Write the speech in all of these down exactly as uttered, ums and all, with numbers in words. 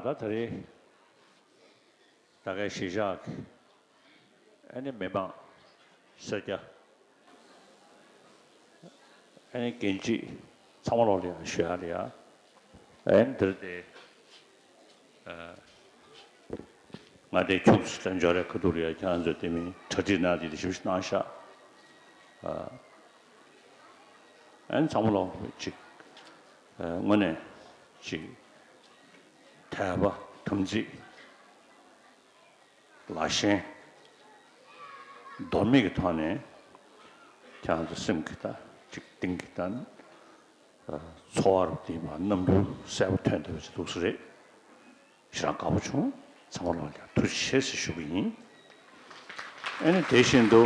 ད་ད་རེས་ད་གའི་གཞིས་ཆགས་ཀྱི་ཨ་ནི་མི་མང་སེར་སྐྱ་ཨ་ནི་རྒན་བྱིས་ཚང་མ་ལོག་ལ་ཡང་ཞུ་ཡག་ལ་ཡང་ཨ་ནི་འདིར་དེ་ང་དེ་ཁྱུག་ཙམ་འབྱོར་རེ་ཁ་ཐུག་རེ་ཡ་ཁྱེད་རང་ཚོས་དེ་མིན་གྲ་སྒྲིག་གནང་དེ་དེ་ཞིབ་ཞིབ་གནང་ཤག་ཨ་ནི་ཚང་མ་ལོག་ཅིག་དངོས་གནས་ཅིག་དད་པ་དམ་ཚིག་ལག་ཞེན་འདོར་མེད་ཀྱི་ཐོག་ནས་ཁྱེད་རང་ཚོ་སེམས་ཀྱི་ད་ཅིག་གཏིང་གི་ད་ཚོར་བ་རུ་དེ་མ་རྣམ་འགྱུར་གསལ་པོ་ཐོན་ཐུབ་པ་ཞིག་འདུག་ས་རེད། ཞེ་དྲག་དགའ་པོ་བྱུང་། ཚང་མ་ལོག་ཀྱང་ཐུགས་རྗེ་ཆེ་ཞེས་ཞུ་གི་ཡིན། ཨ་ནི་དེ་བཞིན་དུ་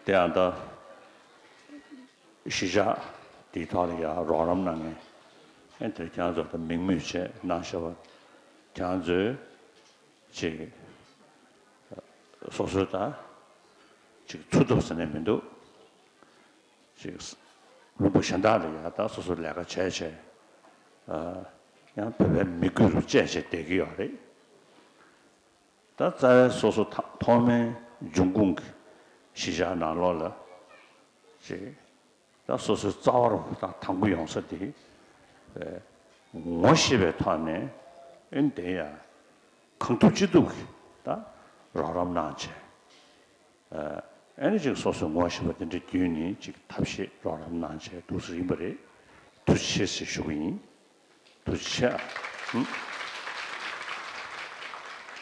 དེ་ཡང་ད་གཞིས་ཆགས་འདིའི་ཐོག་ལ་ཡང་རོགས་རམ་གནང་མཁན་ཨ་ནི་དེར་ཁྱེད་རང་ཚོ་ད་མིང་མིང་བྱས་གནང་བཞག་པ་ཁྱེད་རང་ཚོས་ཅིག་སོ་སོའི་ད་ཅིག་འཚུབ་ཐུབ་ཟེར་ནས་མི་འདུག་ཅིག་ལུང་པ་གཞན་དག་ལ་ཡང་ད་སོ་སོ་ལས་ཀ་བྱས་བྱས་ཡང་བོད་པའི་མི་རྒྱུད་རུ་བཅད་བྱས་བསྡད་ཀྱི་ཡོད་རེད། ད་རྩ་བའི་སོ་སོ་ཐ་ཐོག་མའི་འབྱུང་ཁུངས་ཀྱི་གཞིས་ཆགས་ནང་ལོགས་ལ་ཅིག་ད་སོ་སོའི་རྩ་བ་རུ་ད་དང་པོ་ཡོང་ས་དེ་ངོ་ཤེས་པའི་ཐོག་ནས་ཨེ་འདི་ཡང་གང་ཐུབ་ཅི་ཐུབ་ཀྱིས་ད་རོགས་རམ་གནང་བྱས། ཨ་ནི་ཅིག་སོ་སོའི་ངོ་ཤེས་པ་དེ་འདྲ་བརྒྱུད་ནས་ཅིག་ཐབས་ཤེས་རོགས་རམ་གནང་བྱས་འདུག་སེ་ཡིན་པ་རེད། ཐུགས་རྗེ་ཆེ་ཞེས་ཞུ་གི་ཡིན། ཐུགས་རྗེ་ཆེ་ཨ། ཧུམ།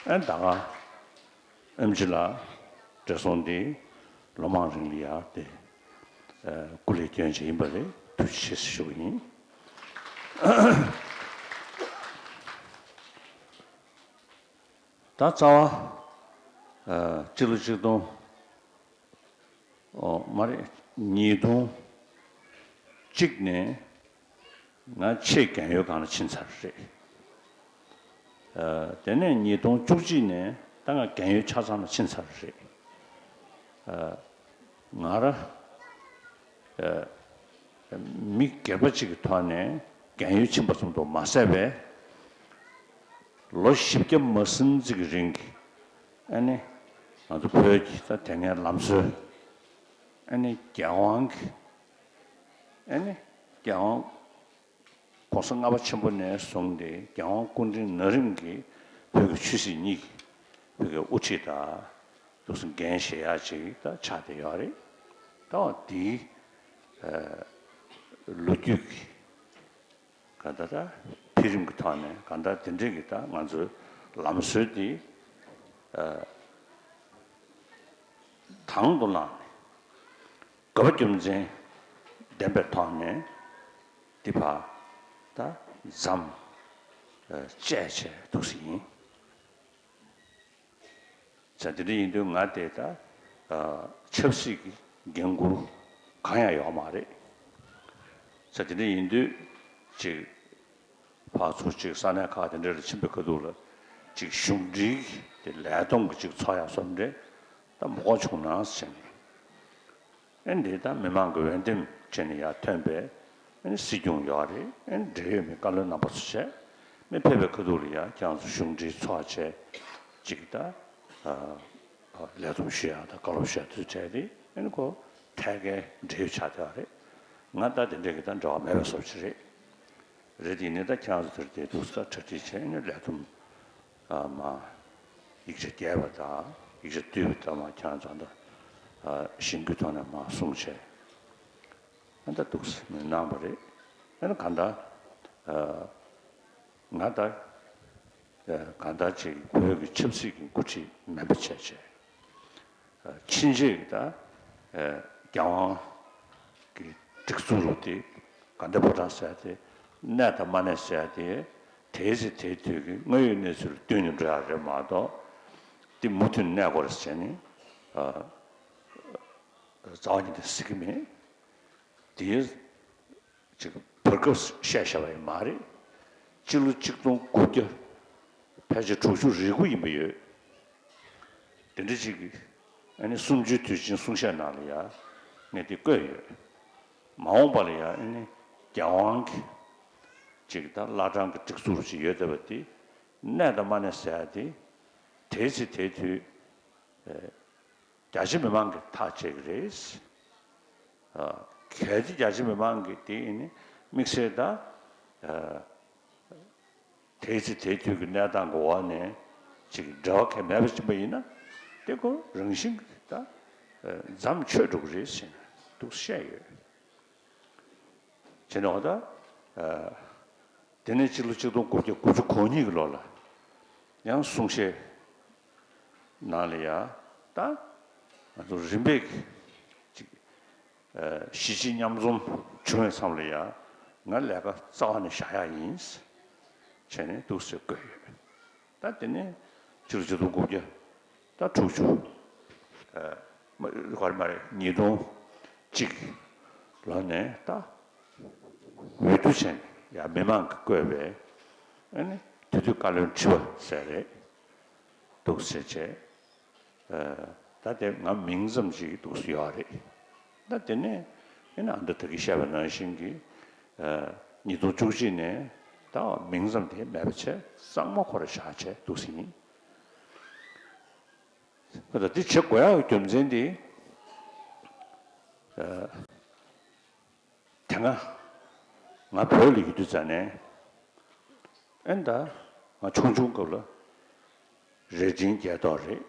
ཨ་ནི་ད་ག་ཨེམ་ཆི་ལགས་བགྲེས་སོང་འདི་ལོ་མང་རིང་ལ་ཡར་དེ་སྐུ་ལས་བསྐྱོན་བྱས་ཡིན་པ་རེད། ཐུགས་རྗེ་ཆེ་ཞེས་ཞུ་གི་ཡིན། ད་རྩ་བ་ཨ་སྤྱི་ལོ་གཅིག་སྟོང་ཨོ་མ་རེད། ཉིས་སྟོང་གཅིག་ནས་ང་ཆེས་རྒན་ཡོལ་སྒང་ལ་ཕྱིན་ཚར་རེད། ཨ་དེ་ནས་ཉིས་སྟོང་བཅུ་གཅིག་ནས་ད་ང་རྒན་ཡོལ་ཆ་ཚང་ལ་ཕྱིན་ཚར་རེད། ཨ་ང་ར་ཨ་མི་སྒེར་པ་གཅིག་གི་ཐོག་ནས་རྒན་ཡོལ་ཕྱིན་པ་ཙམ་དུ་མ་ཟད་པའི་ལོ་བཞི་བརྒྱ་མ་ཟིན་ཙམ་གྱི་རིང་གི་ཨ་ནི་ང་ཚོ་བོད་ཀྱི་ད་དེ་སྔའི་ལམ་སྲོལ་ཨ་ནི་རྒྱལ་དབང་གི་ཨ་ནི་རྒྱལ་དབང་གོང་ས་ལྔ་པ་ཆེན་པོ་ནས་བཟུང་སྟེ་རྒྱལ་དབང་སྐུ་ཕྲེང་ན་རིམ་གྱི་བོད་ཀྱི་ཆོས་སྲིད་གཉིས་ཀྱི་བོད་ཀྱི་དབུ་ཁྲིད་དང་འདུག་སེ་འགན་བཞེས་ཡག་ཅིག་ད་ཆགས་བསྡད་ཡོད་རེད། ད་འོ་དེའི་ཨ་ལོ་རྒྱུས་ཀྱི་གང་ལྟར་ད་འཕེལ་རིམ་གྱི་ཐོག་ནས་གང་ལྟར་དེ་འདྲའི་གི་ད་ང་ཚོའི་ལམ་སྲོལ་འདི་ཨ་དང་དུ་བླངས་ནས་དགའ་བ་རྒྱུ་མཚན་ལྡན་པའི་ཐོག་ནས་འདི་ཕར་ད་མཚམས་ཨ་བཅད་བྱས་འདུག་སེ་ཡིན། ས་དེ་འདྲ་ཡིན་དུས་ང་དེ་ད་ཨ་ཆབ་སྲིད་ཀྱི་འགན་འཁུར་གང་ཡང་ཡོད་མ་རེད། ས་དེ་འདྲ་ཡིན་དུས་ཅིག་ཕར་ཚུར་ཅིག་ས་གནས་ཁག་དེ་འདྲ་ལ་ཕྱིན་པའི་ཁ་ཐུག་ལ་ཅིག་གཞུང་འབྲེལ་གྱི་དེ་ལས་བསྡོམས་ཀྱི་ཅིག་ཚོགས་ཡག་བཟོ་འདྲ་ད་མ་དགོས་བྱུང་ན་ཟེར་ནས། ཨེ་འདི་ད་མི་མང་གི་འོས་འདེམས་བྱས་ནས་ཡར་ཐོན་པའི་ཨེ་སྲིད་སྐྱོང་ཡོད་རེད། ཨེ་འབྲེལ་ཡོད་མི་བཀའ་བློན་རྣམ་པ་ཚོ་བྱས་མི་ཕེབས་པའི་ཁ་ཐུག་ལ་ཡང་ཁྱེད་རང་ཚོ་གཞུང་འབྲེལ་ཚོགས་བྱས་ཅིག་ད་ཨ་ཨ་ལས་བསྡོམས་ཞུ་ཡག་དང་བཀའ་སློབ་ཞུ་ཡག་དུས་བྱས་ཏེ་ཨེ་ཁོ་ཐད་ཀའི་འབྲེལ་ཡོད་ཆགས་བསྡད་པ་རེད། ང་ད་དེ་འདྲས་ཀྱི་ད་འབྲེལ་བ་མེད་པའི་བཟོ་ཅིག་རེད། རེད་དེ་ནས་ད་ཁྱེད་རང་ཚོ་དེར་དེ་འདུག་ས་གྲ་སྒྲིག་བྱས་ནས་ལས་བསྡོམས་ཨ་མ་ཡིག་ཆ་རྒྱས་པ་དང་ཡིག་ཆ་བསྡུས་པ་དང་མ་ཁྱེད་རང་ཚོ་ད་ཨ་ཞིང་ཁུལ་ཐོག་ནས་མ་གསུངས་བྱས་ཨ་ད་འདུག་སེ་གནང་བ་རེད། ཨ་ནི་གང་ལྟར་ཨ་ང་ད་ཨ་གང་ལྟར་ཅིག་བོད་ཀྱི་ཆབ་སྲིད་ཀྱི་འགོ་ཁྲིད་མིན་པ་བྱས་བྱས། ཕྱིན་ཆད་ཀྱི་ད་རྒྱལ་དབང་གི་སྒྲིག་འཛུགས་རུ་དེ་དགའ་ལྡན་ཕོ་བྲང་ཟེར་དེ་གནས་དང་མ་གནས་ཟེར་དེ་དེའི་ཚེ་དེའི་དུས་ཀྱི་དངོས་ཡོད་གནས་ཚུལ་ལ་བསྟུན་ནས་འགྲོ་ཡག་རེད་མ་གཏོགས་དེ་མུ་མཐུད་གནས་དགོས་རེད་ཟེར་ནས་རྩ་བ་ཉིད་ནས་ཟེར་གྱི་མེད། དེའི་ཅིག་བར་སྐབས་བཤད་བཞག་པ་ཡང་མ་རེད། སྤྱི་ལོ་གཅིག་སྟོང་དགུ་བརྒྱ་ཕལ་ཆེར་དྲུག་ཅུ་རེ་དགུ་ཡིན་པ་ཡོད། དེ་འདྲ་ཅིག་གིས་ཨ་ནི་གསུམ་བཅུའི་དུས་ཆེན་གསུང་བཤད་ནང་ལ་ཡང་ངས་དེ་བཀོད་ཡོད། མ་འོངས་པ་ལ་ཡང་ཨ་ནི་རྒྱལ་དབང་གི་ ཅིག་ད་བླ་བྲང་གི་སྒྲིག་འཛུགས་ཅིག་ཡོད་བསྡད་པ་དེ་གནས་དང་མ་གནས་ཟེར་ཡ་དེ་དེའི་ཚེ་དེའི་དུས་རྒྱ་ཆེ་མི་མང་གིས་ཐག་བཅད་ཀྱི་རེད། གལ་ཏེ་རྒྱ་ཆེ་མི་མང་གིས་དེ་ཡིན་ནི་དམིགས་བསལ་ད་དེའི་ཚེ་དེའི་དུས་ཀྱི་གནས་སྟངས་ཀྱི་འོག་ནས་ཅིག་འབྲེལ་བ་གང་མེད་པ་ཕྱིན་པ་ཡིན་ན་དེ་ཁོ་རང་བཞིན་གྱིས་ད་མཚམས་ཆོད་འགྲོ་གི་རེད་ཟེར་ནས་འདུག་བཤད་ཡོད། བྱས་ནས་འོ་ད། དེ་ནས་སྤྱི་ལོ་ཆིག་སྟོང་དགུ་བརྒྱ་དགུ་བཅུ་གོ་གཉིས་ཀྱི་ལོ་ལ་ཡང་གསུང་བཤད་ནང་ལ་ཡང་ད་ང་ཚོ་རིམ་པས་ཅིག་གཞིས་བྱེས་མཉམ་འཛོམས་བྱུང་བའི་མཚམས་ལ་ཡང་ང་ལས་ཀ་རྩ་བ་ནས་བཞག་ཡག་ཡིན་བྱས་ནས་འདུག་ཟེར་བཀོད་ཡོད། ད་དེ་ནས་ཕྱི་ལོ་ཆིག་སྟོང་དགུ་བརྒྱ་ད་དྲུག་ཅུ། ཨ། མ་ག་རེ་མ་རེད། ཉིས་སྟོང་གཅིག་ལོ་ནས་ད་འོས་བསྡུ་བྱས་ནས་ཡང་མི་མང་གིས་བསྐོས་པའི་ཨ་ནི་དེ་དུས་བཀའ་བློན་ཁྲི་པ་ཟེར་རེད། འདུག་ཟེར་བྱས། ཨ། ད་དེ་ང་མིང་ཙམ་ཅིག་འདུག་ཟེར་ཡོད་རེད། ད་དེ་ནས་ཨ་ནི་ཨ་མདོ་ད་གིན་བཤད་པ་ནང་བཞིན་གྱི། ཨ། ཉིས་སྟོང་བཅུ་གཅིག་ནས་ད་མིང་ཙམ་དེ་མེད་པ་བྱས་གཙང་མ་ཁོ་རང་བཞག་བྱས་འདུག་ཟེར་ཡིན། ད་འདི་བྱེད་དགོས་ཡག་གི་རྒྱུ་མཚན་འདི། ཨ། དེ་སྔ་ང་བོད་ལ་ཡོད་དུས་ཙ་ནས་ཨེ་ད་ང་ཆུང་ཆུང་སྐབས་ལ་རྭ་སྒྲེང་རྒྱལ་ཐོག་རེད།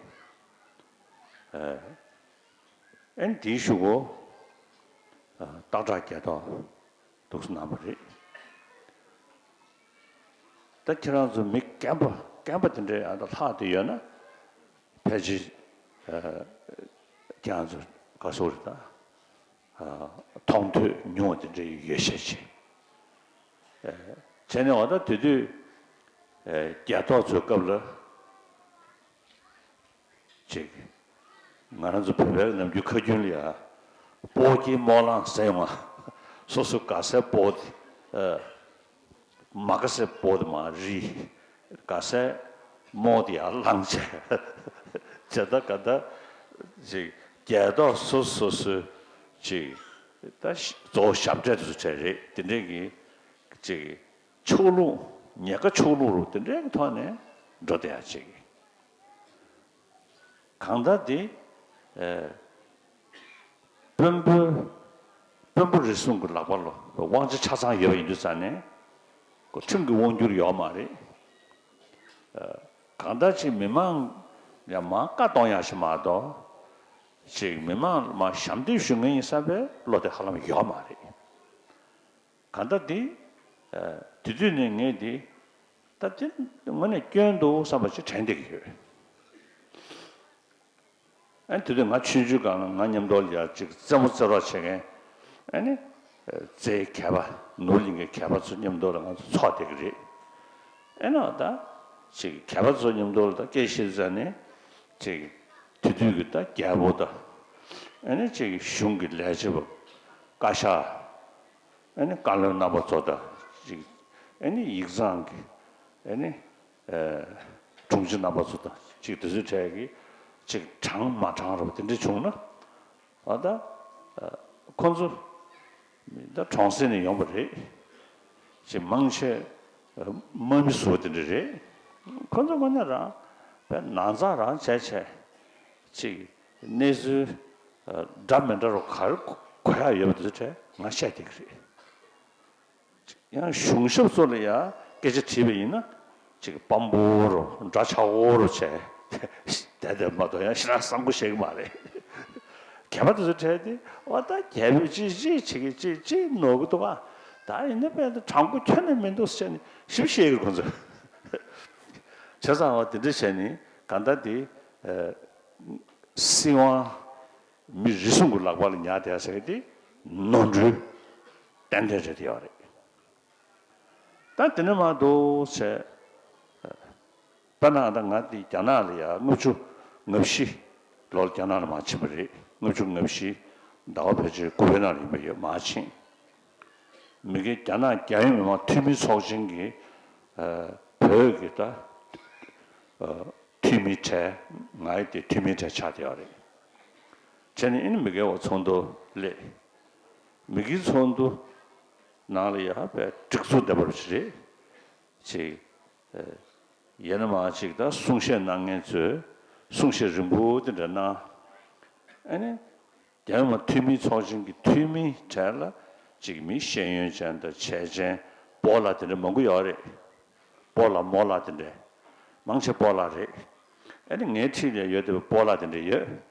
ཨ། ཨེ་དེའི་གཞུག་གུ་ཨ་སྟག་བྲག་རྒྱལ་ཐོག་འདུག་སེ་གནང་བ་རེད། ད་ཁྱེད་རང་ཚོ་མི་རྒན་པ་རྒན་པ་དེ་འདྲའི་ཨ་ད་ལྷག་བསྡད་ཡོད་ན་ཕལ་ཆེར་ཨ་ཁྱེད་རང་ཚོ་ག་སོ་རེད་ད། ཨ། མཐོང་ཐོས་མྱོང་བ་དེ་འདྲ་ཡོད་ཤས་ཆེ། ཨ། བྱས་ནས་འོ་ད་དེ་དུས་ཨ་རྒྱལ་ཐོག་ཚོའི་སྐབས་ལ་ཅིག་ང་རང་ཚོ་བོད་པའི་ནམ་རྒྱུན་ཁ་རྒྱུན་ལ་ཡ་སྤོ་སྐྱེས་སྨོན་ལམ་ཟེར་ཡོང་ང་། སོ་སོ་དགའ་སའི་སྤོ་དེ། ཨ། མ་དགའ་སའི་སྤོ་དེ་མར་རིལ། དགའ་སའི་རྨོ་དེ་ཡར་བླངས་བྱས། བྱས་ད་ག་ད་ཅིག་རྒྱལ་ཐོག་སོ་སོ་སོའི་ཅིག་ད་གཙོ་བོ་ཞབས་གྲས་དེ་ཚོ་གྲས་རེད། དེ་འདྲས་ཀྱི་ཅིག་ཕྱོགས་ལྷུང་། ཉེན་ཁ་ཕྱོགས་ལྷུང་རུ་དེ་འདྲས་ཀྱི་ཐོག་ནས་འགྲོ་བསྡད་ཡག་ཅིག་གང་ལྟར་དེ། ཨ། དཔོན་པོ། དཔོན་པོ་རེ་ཟུང་གི་ལག་པ་ལ་དབང་ཆ་ཆ་ཚང་ཡོད་པ་ཡིན་དུས་ཙང་ནས་ཁོ་ཁྲིམས་ཀྱི་དབང་སྒྱུར་ཡོད་མ་རེད། ཨ། གང་ལྟར་ཅིག་མི་མང་ཡང་མར་བཀའ་གཏོང་ཡག་ཞིག་མ་གཏོགས་ཅིག་མི་མང་ལ་མར་ཞབས་འདེགས་ཞུ་མཁན་ཡིན་བསམ་པའི་བློ་དེ་ཧ་ལམ་ཡོད་མ་རེད། གང་ལྟར་འདི། ཨ། དེ་དུས་ནས་ངས་འདི་ད་དེ་དངོས་གནས་སྐྱོན་འདུག་བསམ་པ་ཅིག་དྲན་བསྡད་ཀྱི་ཡོད། ཨ། དེ་དུས་ང་ཆུང་ཆུང་སྒང་ལ་ང་མཉམ་དུ་ལ་ཡ་ཅིག་རྩེད་མོ་རྩེ་རོགས་བྱེད་མཁན། ཨ་ནི་རྩེད་མཁས་པ། ནོར་གླིང་གི་མཁས་པ་ཚོ་མཉམ་དུ་ལ་ང་ཚོ་ཚོགས་བསྡད་ཀྱི་རེད། ཨེ་ན་ད་ཅིག་མཁས་པ་ཚོ་མཉམ་དུ་ལ་ད་སྐད་བཤད་ཙ་ནས་ཅིག་དེ་དུས་ཀྱི་ད་རྒྱལ་པོ་དང་། ཨེ་ནི་ཅིག་གཞུང་གི་ལས་བྱེད་པ། བཀའ་ཤག་ཨེ་ནི་བཀའ་བློན་རྣམ་པ་ཚོ་དང་། ཅིག་ཨེ་ནི་ཡིག་ཚང་གི་ཨེ་ནི་ཨེ་དྲུང་ཆེ་རྣམ་པ་ཚོ་དང་ཅིག་དེ་ཚོའི་གྲས་ཀྱི་ཅིག་དྲང་མ་དྲང་རུ་དེ་འདྲ་བྱུང་ན། ཨ་ད། ཨ། ཁོང་ཚོ་ད་གྲོང་གསེབ་ནས་ཡོང་བ་རེད། ཅིག་མང་ཆེ་དམག་མི་ཟུར་དེ་འདྲ་རེད། ཁོང་ཚོ་དངོས་གནས་རང་དཔེ་ན་ཚ་རང་བྱས་བྱས་ཅིག་གནས་ཚུལ་འདྲ་མི་འདྲ་རུ་ག་རེ་གོ་ཡག་ཡོད་པ་དེ་ཚོ་གྲས་ང་བཤད་བསྡད་ཀྱི་རེད། ཡང་གཞུང་ཞབས་ཚོ་ལ་ཡང་སྐད་ཆ་དྲིས་པ་ཡིན་ན་ཅིག་སྤམ་པོ་རུ་འདྲ་ཆགས་པོ་རུ་བྱས་བསྡད་བསྡད་མ་གཏོགས་ཡང་ཞེ་དྲག་བསམ་བློ་བཤད་ཀྱི་མ་རེད། གད་པ་དེ་ཚོ་བྲལ་ཏེ་འོ་ད་རྒྱལ་པོས་ཅི་ཅི་བྱེད་ཀྱི་ཅི་ཅི་ནོར་གྱི་འདུག་ཨ། ད་ཡིན་ན་དཔེ་ད་དྲང་པོ་ཁྱོན་ནས་མི་འདུག་ཟེར་ནས་ཞིབ་བཤད་ཀྱི་ཁོང་ཚོ། བྱས་ཙང་འོ་དེ་འདྲ་བྱས་ནས་གང་ལྟར་དེ་སྲིད་དབང་མི་རེ་ཟུང་གི་ལག་པ་ལ་ཉར་བསྡད་ཟེར་གྱི་དེ་ནོར་འཁྲུལ་ཏན་ཏན་རེད་ཡོད་རེད། ད་དེ་ནས་མར་འདུག་བྱས། དཔེར་ན་ད་ང་འདི་རྒྱ་ནག་ལ་ཡ་ལྔ་བཅུ་ང་བཞི་ལོར་རྒྱ་ནག་ལ་མར་ཕྱིན་པ་རེད། ལྔ་བཅུ་ང་བཞི་ཟླ་བ་ཕལ་ཆེར་དགུ་པའི་ནང་ལ་ཡིན་པ་ཡོད་མར་ཕྱིན། མི་སྒེར་རྒྱ་ནག་རྒྱལ་ཡོངས་མི་མང་འཐུས་མི་ཚོགས་ཆེན་གྱི་ཨ་བོད་ཀྱི་ད་ཨ་འཐུས་མི་གྲས། ང་ཡི་དེ་འཐུས་མི་གྲས་ཆགས་བསྡད་ཡོད་རེད། བྱས་ནས་ཨ་ནི་མི་སྒེར་བ་ཚོགས་འདུ་སླེབས། མི་སྒེར་ཚོགས་འདུ་ ནང་ལ་ཡ་དཔེ་སྒྲིག་འཛུགས་ལྡན་པ་ཞིག་རེད། ཅིག་ཨ། ཡིན་ན་མ་ཅིག་ད་གསུང་བཤད་གནང་མཁན་ཚོས་གསུང་བཤད་རིང་པོ་དེ་འདྲ་གནང་། ཨ་ནི། རྒྱལ་བ་འཐུས་མི་ཚོགས་ཆེན་གྱི་འཐུས་མིའི་གྲས་ལ་ཅིག་མི་ཤེས་ཡོན་ཅན་དང་བྱས་ཅན་སྤོ་ལགས་དེ་འདྲ་མང་པོ་ཡོད་རེད། སྤོ་ལགས་རྨོ་ལགས་དེ་འདྲ། མང་ཆེ་སྤོ་ལགས་རེད། ཨ་ནི་ངའི་འཁྲིས་ལ་ཡོད་བསྡད་པའི་སྤོ་ལགས་དེ་འདྲ་ཡོད།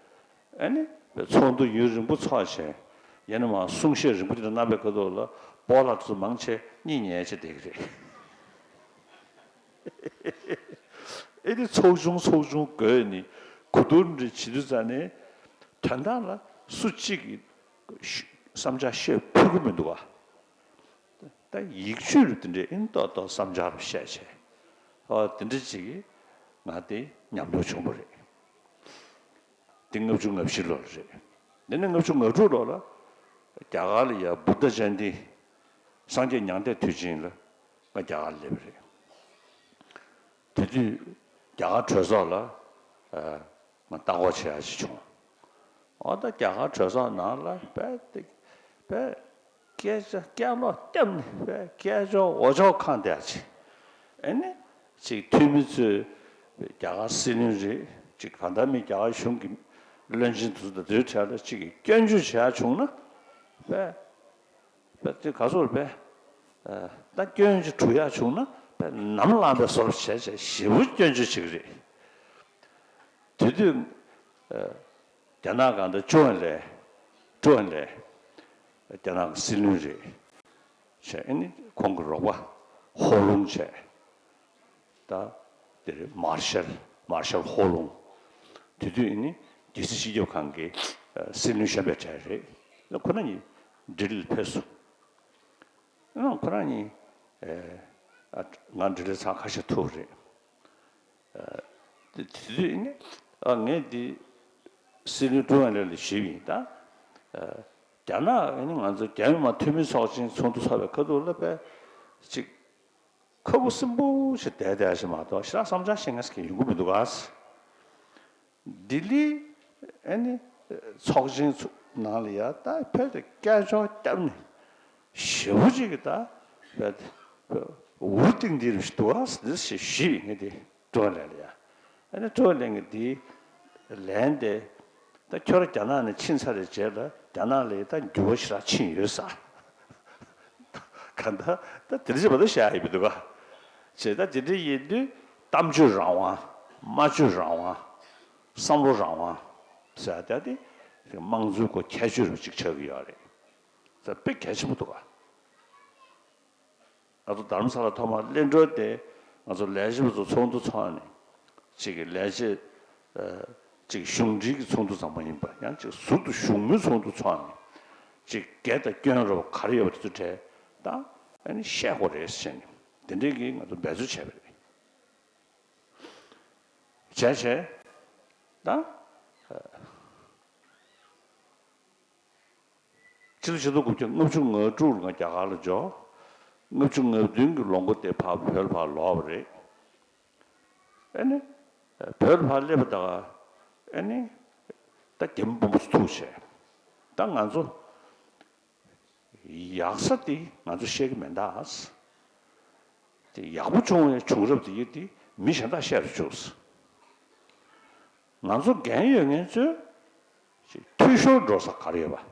ཨ་ནི་ཚོགས་འདུ་ཡུན་རིང་པོ་ཚོགས་བྱས། ཡང་ན་མ་གསུང་བཤད་རིང་པོ་དེ་འདྲ་གནང་པའི་ཁ་ཐོག་ལ་སྤོ་ལགས་ཚོ་མང་ཆེ་གཉིད་ཉལ་བྱས་བསྡད་ཀྱི་རེད། ཨེ་ནི་ཚོགས་ཆུང་ཚོགས་ཆུང་བགོས་ནས་གོ་བསྡུར་འདྲ་བྱེད་དུས་ཙ་ནས་དོན་དག་ལ་སུ་གཅིག་གིས་བསམ་འཆར་བཤད་ཕོད་ཀྱི་མི་འདུག་ག་ད་ཡིག་ཆོས་རུ་དེ་འདྲའི་ཨིན་ཏོག་ཏོག་བསམ་འཆར་བཤད་བྱས། ཨོ་དེ་འདྲ་ཅིག་གིས་ང་དེ་ཉམས་མྱོང་བྱུང་བ་རེད། དེ་ལྔ་བཅུ་ང་བཞི་ལོར་རེད། དེ་ནས་ལྔ་བཅུ་ང་དྲུག་ལོར་ལ་རྒྱ་གར་ལ་ཡ་བུདྡྷ་ཇ་ཡན་ཏི་སངས་རྒྱས་མྱང་འདས་དུས་ཆེན་ལ་ང་རྒྱ་གར་སླེབས་པ་རེད། དེ་དུས་རྒྱ་གར་གྲོས་ཚོགས་ལ་ཨ་ང་ལྟ་སྐོར་བྱེད་ཡ་ཞིག་བྱུང་། འོ་ད་རྒྱ་གར་གྲོས་ཚོགས་ནང་ལ་དཔེ་དེ་དཔེ་སྐད་ཆ་སྐད་ལོག་བརྒྱབ་ནས་དཔེ་སྐད་ཅོར་འོ་ཅོག་གང་བསྡད་ཅིག་ཨེ་ནི་ཅིག་འཐུས་མི་ཚོས་རྒྱ་གར་སྲིད་བློན་རེད་ཅིག་གང་ལྟར་མི་རྒྱ་གར་གཞུང་གི་བློན་ཆེན་དེ་ཚོ་དང་དེའི་གྲས་ལ་ཅིག་གིས་སྐྱོན་བརྗོད་བྱེད་ཡ་བྱུང་ན་དཔེ་དཔེ་དེ་ག་ཚོད་རེད་པས། ད་སྐྱོན་ཅིག་འགྲོ་ཡ་བྱུང་ན་དཔེ་ནམ་ལངས་པའི་བཟོ་འདྲ་བྱས་བྱས་ཞེ་པོ་སྐྱོན་བརྗོད་བྱེད་ཀྱི་རེད། དེ་དུས་རྒྱ་ནག་གང་ལྟར་ཅོ་ཨན་ལེ། ཀྲུའུ་ཨན་ལེ། རྒྱ་ནག་གི་སྲིད་བློན་རེད། བྱས་ཨ་ནི་ཁོང་གི་རོགས་པ་ཧོ་ལུང་བྱས། ད་དེ་རེད་མར་ཤལ་མར་ཤལ་ཧོ་ལུང་། དེ་དུས་ཨ་ནི་རྒྱལ་སྲིད་སྤྱི་ཁྱབ་ཁང་གི་སྲིད་བློན་གཞོན་པའི་གྲས་རེད། ཁོ་ན་གཉིས་ལྡི་ལིར་ཕེབས་སོང་། ཨ་ཁོ་རང་གཉིས་ཨ་ང་ལྡི་ལི་ཚང་ཁ་ཤས་ཐུག་རེད། དེ་དུས་ནི་ཨ་ངས་འདི་སྲིད་བློན་ཀྲུའུ་ཨན་ལེ་ལ་ཞུས་པ་ཡིན་ད། རྒྱ་ནག་ཨ་ནི་ང་ཚོ་རྒྱ་མི་དམངས་འཐུས་མི་ཚོགས་ཆེན་ཚོགས་འདུ་ཚོགས་པའི་ཁ་ཐུག་ལ་དཔེ་ཅིག་ཁ་ཁུ་སིམ་པོ་ཞིག་བསྡད་བསྡད་ཞིག་མ་གཏོགས་ཞེ་དྲག་བསམ་འཆར་བཤད་མཁན་ཞིག་ཡོང་གི་མི་འདུག་ག་ལྡི་ལི་ཨ་ནི་ཚོགས་ཆེན་ཚོ་ནང་ལ་ཡ་ད་ཕེབས་ཏེ་སྐད་ཅོར་བརྒྱབ་ནས་ཞེ་པོ་ཅིག་གི་ད་ཕེབས་ཏེ་འུར་ཏིང་འདི་རུ་ཞིག་འདུག་ཨ་འདི་ཞེས་ཞུས་ངས་དེ་ཀྲུའུ་ཨན་ལེ་ལ་ཡ། ཨ་ནི་ཀྲུའུ་ཨན་ལེ་ངས་དེ་ལན་དེ་ད་ཁྱོད་ར་རྒྱ་ནག་ནས་ཕྱིན་ཚར་རེད་རྗེས་ལ་རྒྱ་ནག་ལ་ད་འགྱུར་བ་ཞེ་དྲག་ཕྱིན་ཡོད་ས། གང་ལྟར་ད་དེ་འདྲ་ཞིག་མ་གཏོགས་བཤད་ཡ་ཡོད་མི་འདུག་ག་བྱས་ད་དེ་འདྲ་ཡིན་དུས་གཏམ་བརྗོད་རང་དབང་། སྨྲ་བརྗོད་རང་དབང་། བསམ་བློ་རང་དབང་ཟེར་ཡ་དེ་དམངས་གཙོའི་སྒོ་ཁྱད་ཆོས་རུ་གཅིག་ཆགས་ཀྱི་ཡོད་རེད། ད་དཔེ་གལ་ཆེན་པོ་འདུག་ག་ང་ཚོ་རྡ་རམ་ས་ལ་ཐོག་མར་གླེང་གྲོལ་དེ་ང་ཚོ་ལས་བྱེད་པ་ཚོ་ཚོགས་འདུ་ཚོགས་ནས་གཅིག་གི་ལས་བྱེད་གཅིག་གཞུང་འབྲེལ་གྱི་ཚོགས་འདུ་ཙམ་མ་ཡིན་པ་ཡང་གཅིག་ཟུར་དུ་བཞུགས་མོལ་ཚོགས་འདུ་ཚོགས་ནས་གཅིག་འགལ་དང་སྐྱོན་རེད་པ་ག་རེ་ཡོད་པ་དེ་ཚོ་གྲས་ད་ཨ་ནི་བཤད་དགོས་རེད་ཟེར་ནས་དེ་འདྲའི་གི་ང་ཚོ་འབད་རྩོལ་བྱས་པ་རེད། བྱས་བྱས་ད། ཕྱི་ལོ་ཆིག་སྟོང་དགུ་བརྒྱ་ལྔ་བཅུ་ང་དྲུག་ལ་ང་རྒྱ་གར་ལ་འབྱོར། ལྔ་བཅུ་ང་བདུན་གྱི་ལོ་མགོ་དེ་ཕར་བོད་ལ་ཕར་ལོག་པ་རེད། ཨ་ནི། བོད་ལ་ཕར་སླེབས་པ་དང་། ཨ་ནི། ད་རྒྱ་མི་དཔོན་པོ་ཚོ་ཐུག་བྱས། ད་ང་ཚོ། ཡག་ས་དེ་ང་ཚོ་ཤེས་ཀྱི་མེད་ད། དེ་ཡག་པོ་བྱུང་བའི་བྱུང་རབས་དེ་ཡིན་དེ་མི་གཞན་དག་བཤད་རུ་བཅུག་ང་ཚོ་འགན་ཡོད་མཁན་ཚོས་འཐུས་ཤོར་འགྲོ་ས་ག་རེ་ཡོད་པ།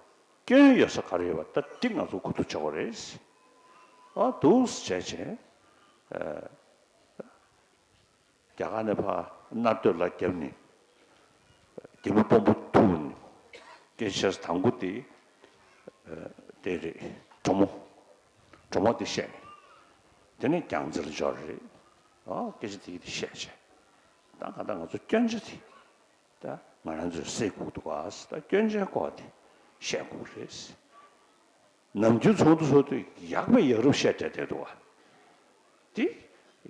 སྐྱོན་ཡོད་ས་ག་རེ་ཡོད་པ་ད་འདི་ང་ཚོ་ཁུ་ཐུག་བྱེད་དགོས་རེད། ཨ་འདུག་སེ་བྱས་བྱས། རྒྱ་གར་ནས་ཕར་མནའ་སྟོད་ལ་བརྒྱབ་ནས་རྒྱ་མི་དཔོན་པོ་ཐུག་ནས་སྐད་ཆ་དང་པོ་དེ་དེ་རེད། གྲོ་མོ་གྲོ་མོ་དེ་བཤད་ནས་དེ་ནས་རྒྱལ་རྩེ་ལ་འབྱོར་རེད། ཨ་སྐད་ཆ་དེ་དེ་བཤད་བྱས་ད་ག་ད་ང་ཚོ་སྐྱོན་ཆ་དེ་ད་ང་རང་ཚོས་སེལ་དགོས་འདུག་ག་ད་སྐྱོན་ཆའི་སྐོར་དེ་བཤད་དགོས་རེད། ནམ་རྒྱུན་ཚོགས་འདུ་ཚོགས་དུས་ཡག་པའི་ཡག་རབས་བཤད་བསྡད་བསྡད་འདུག་ག་དེ་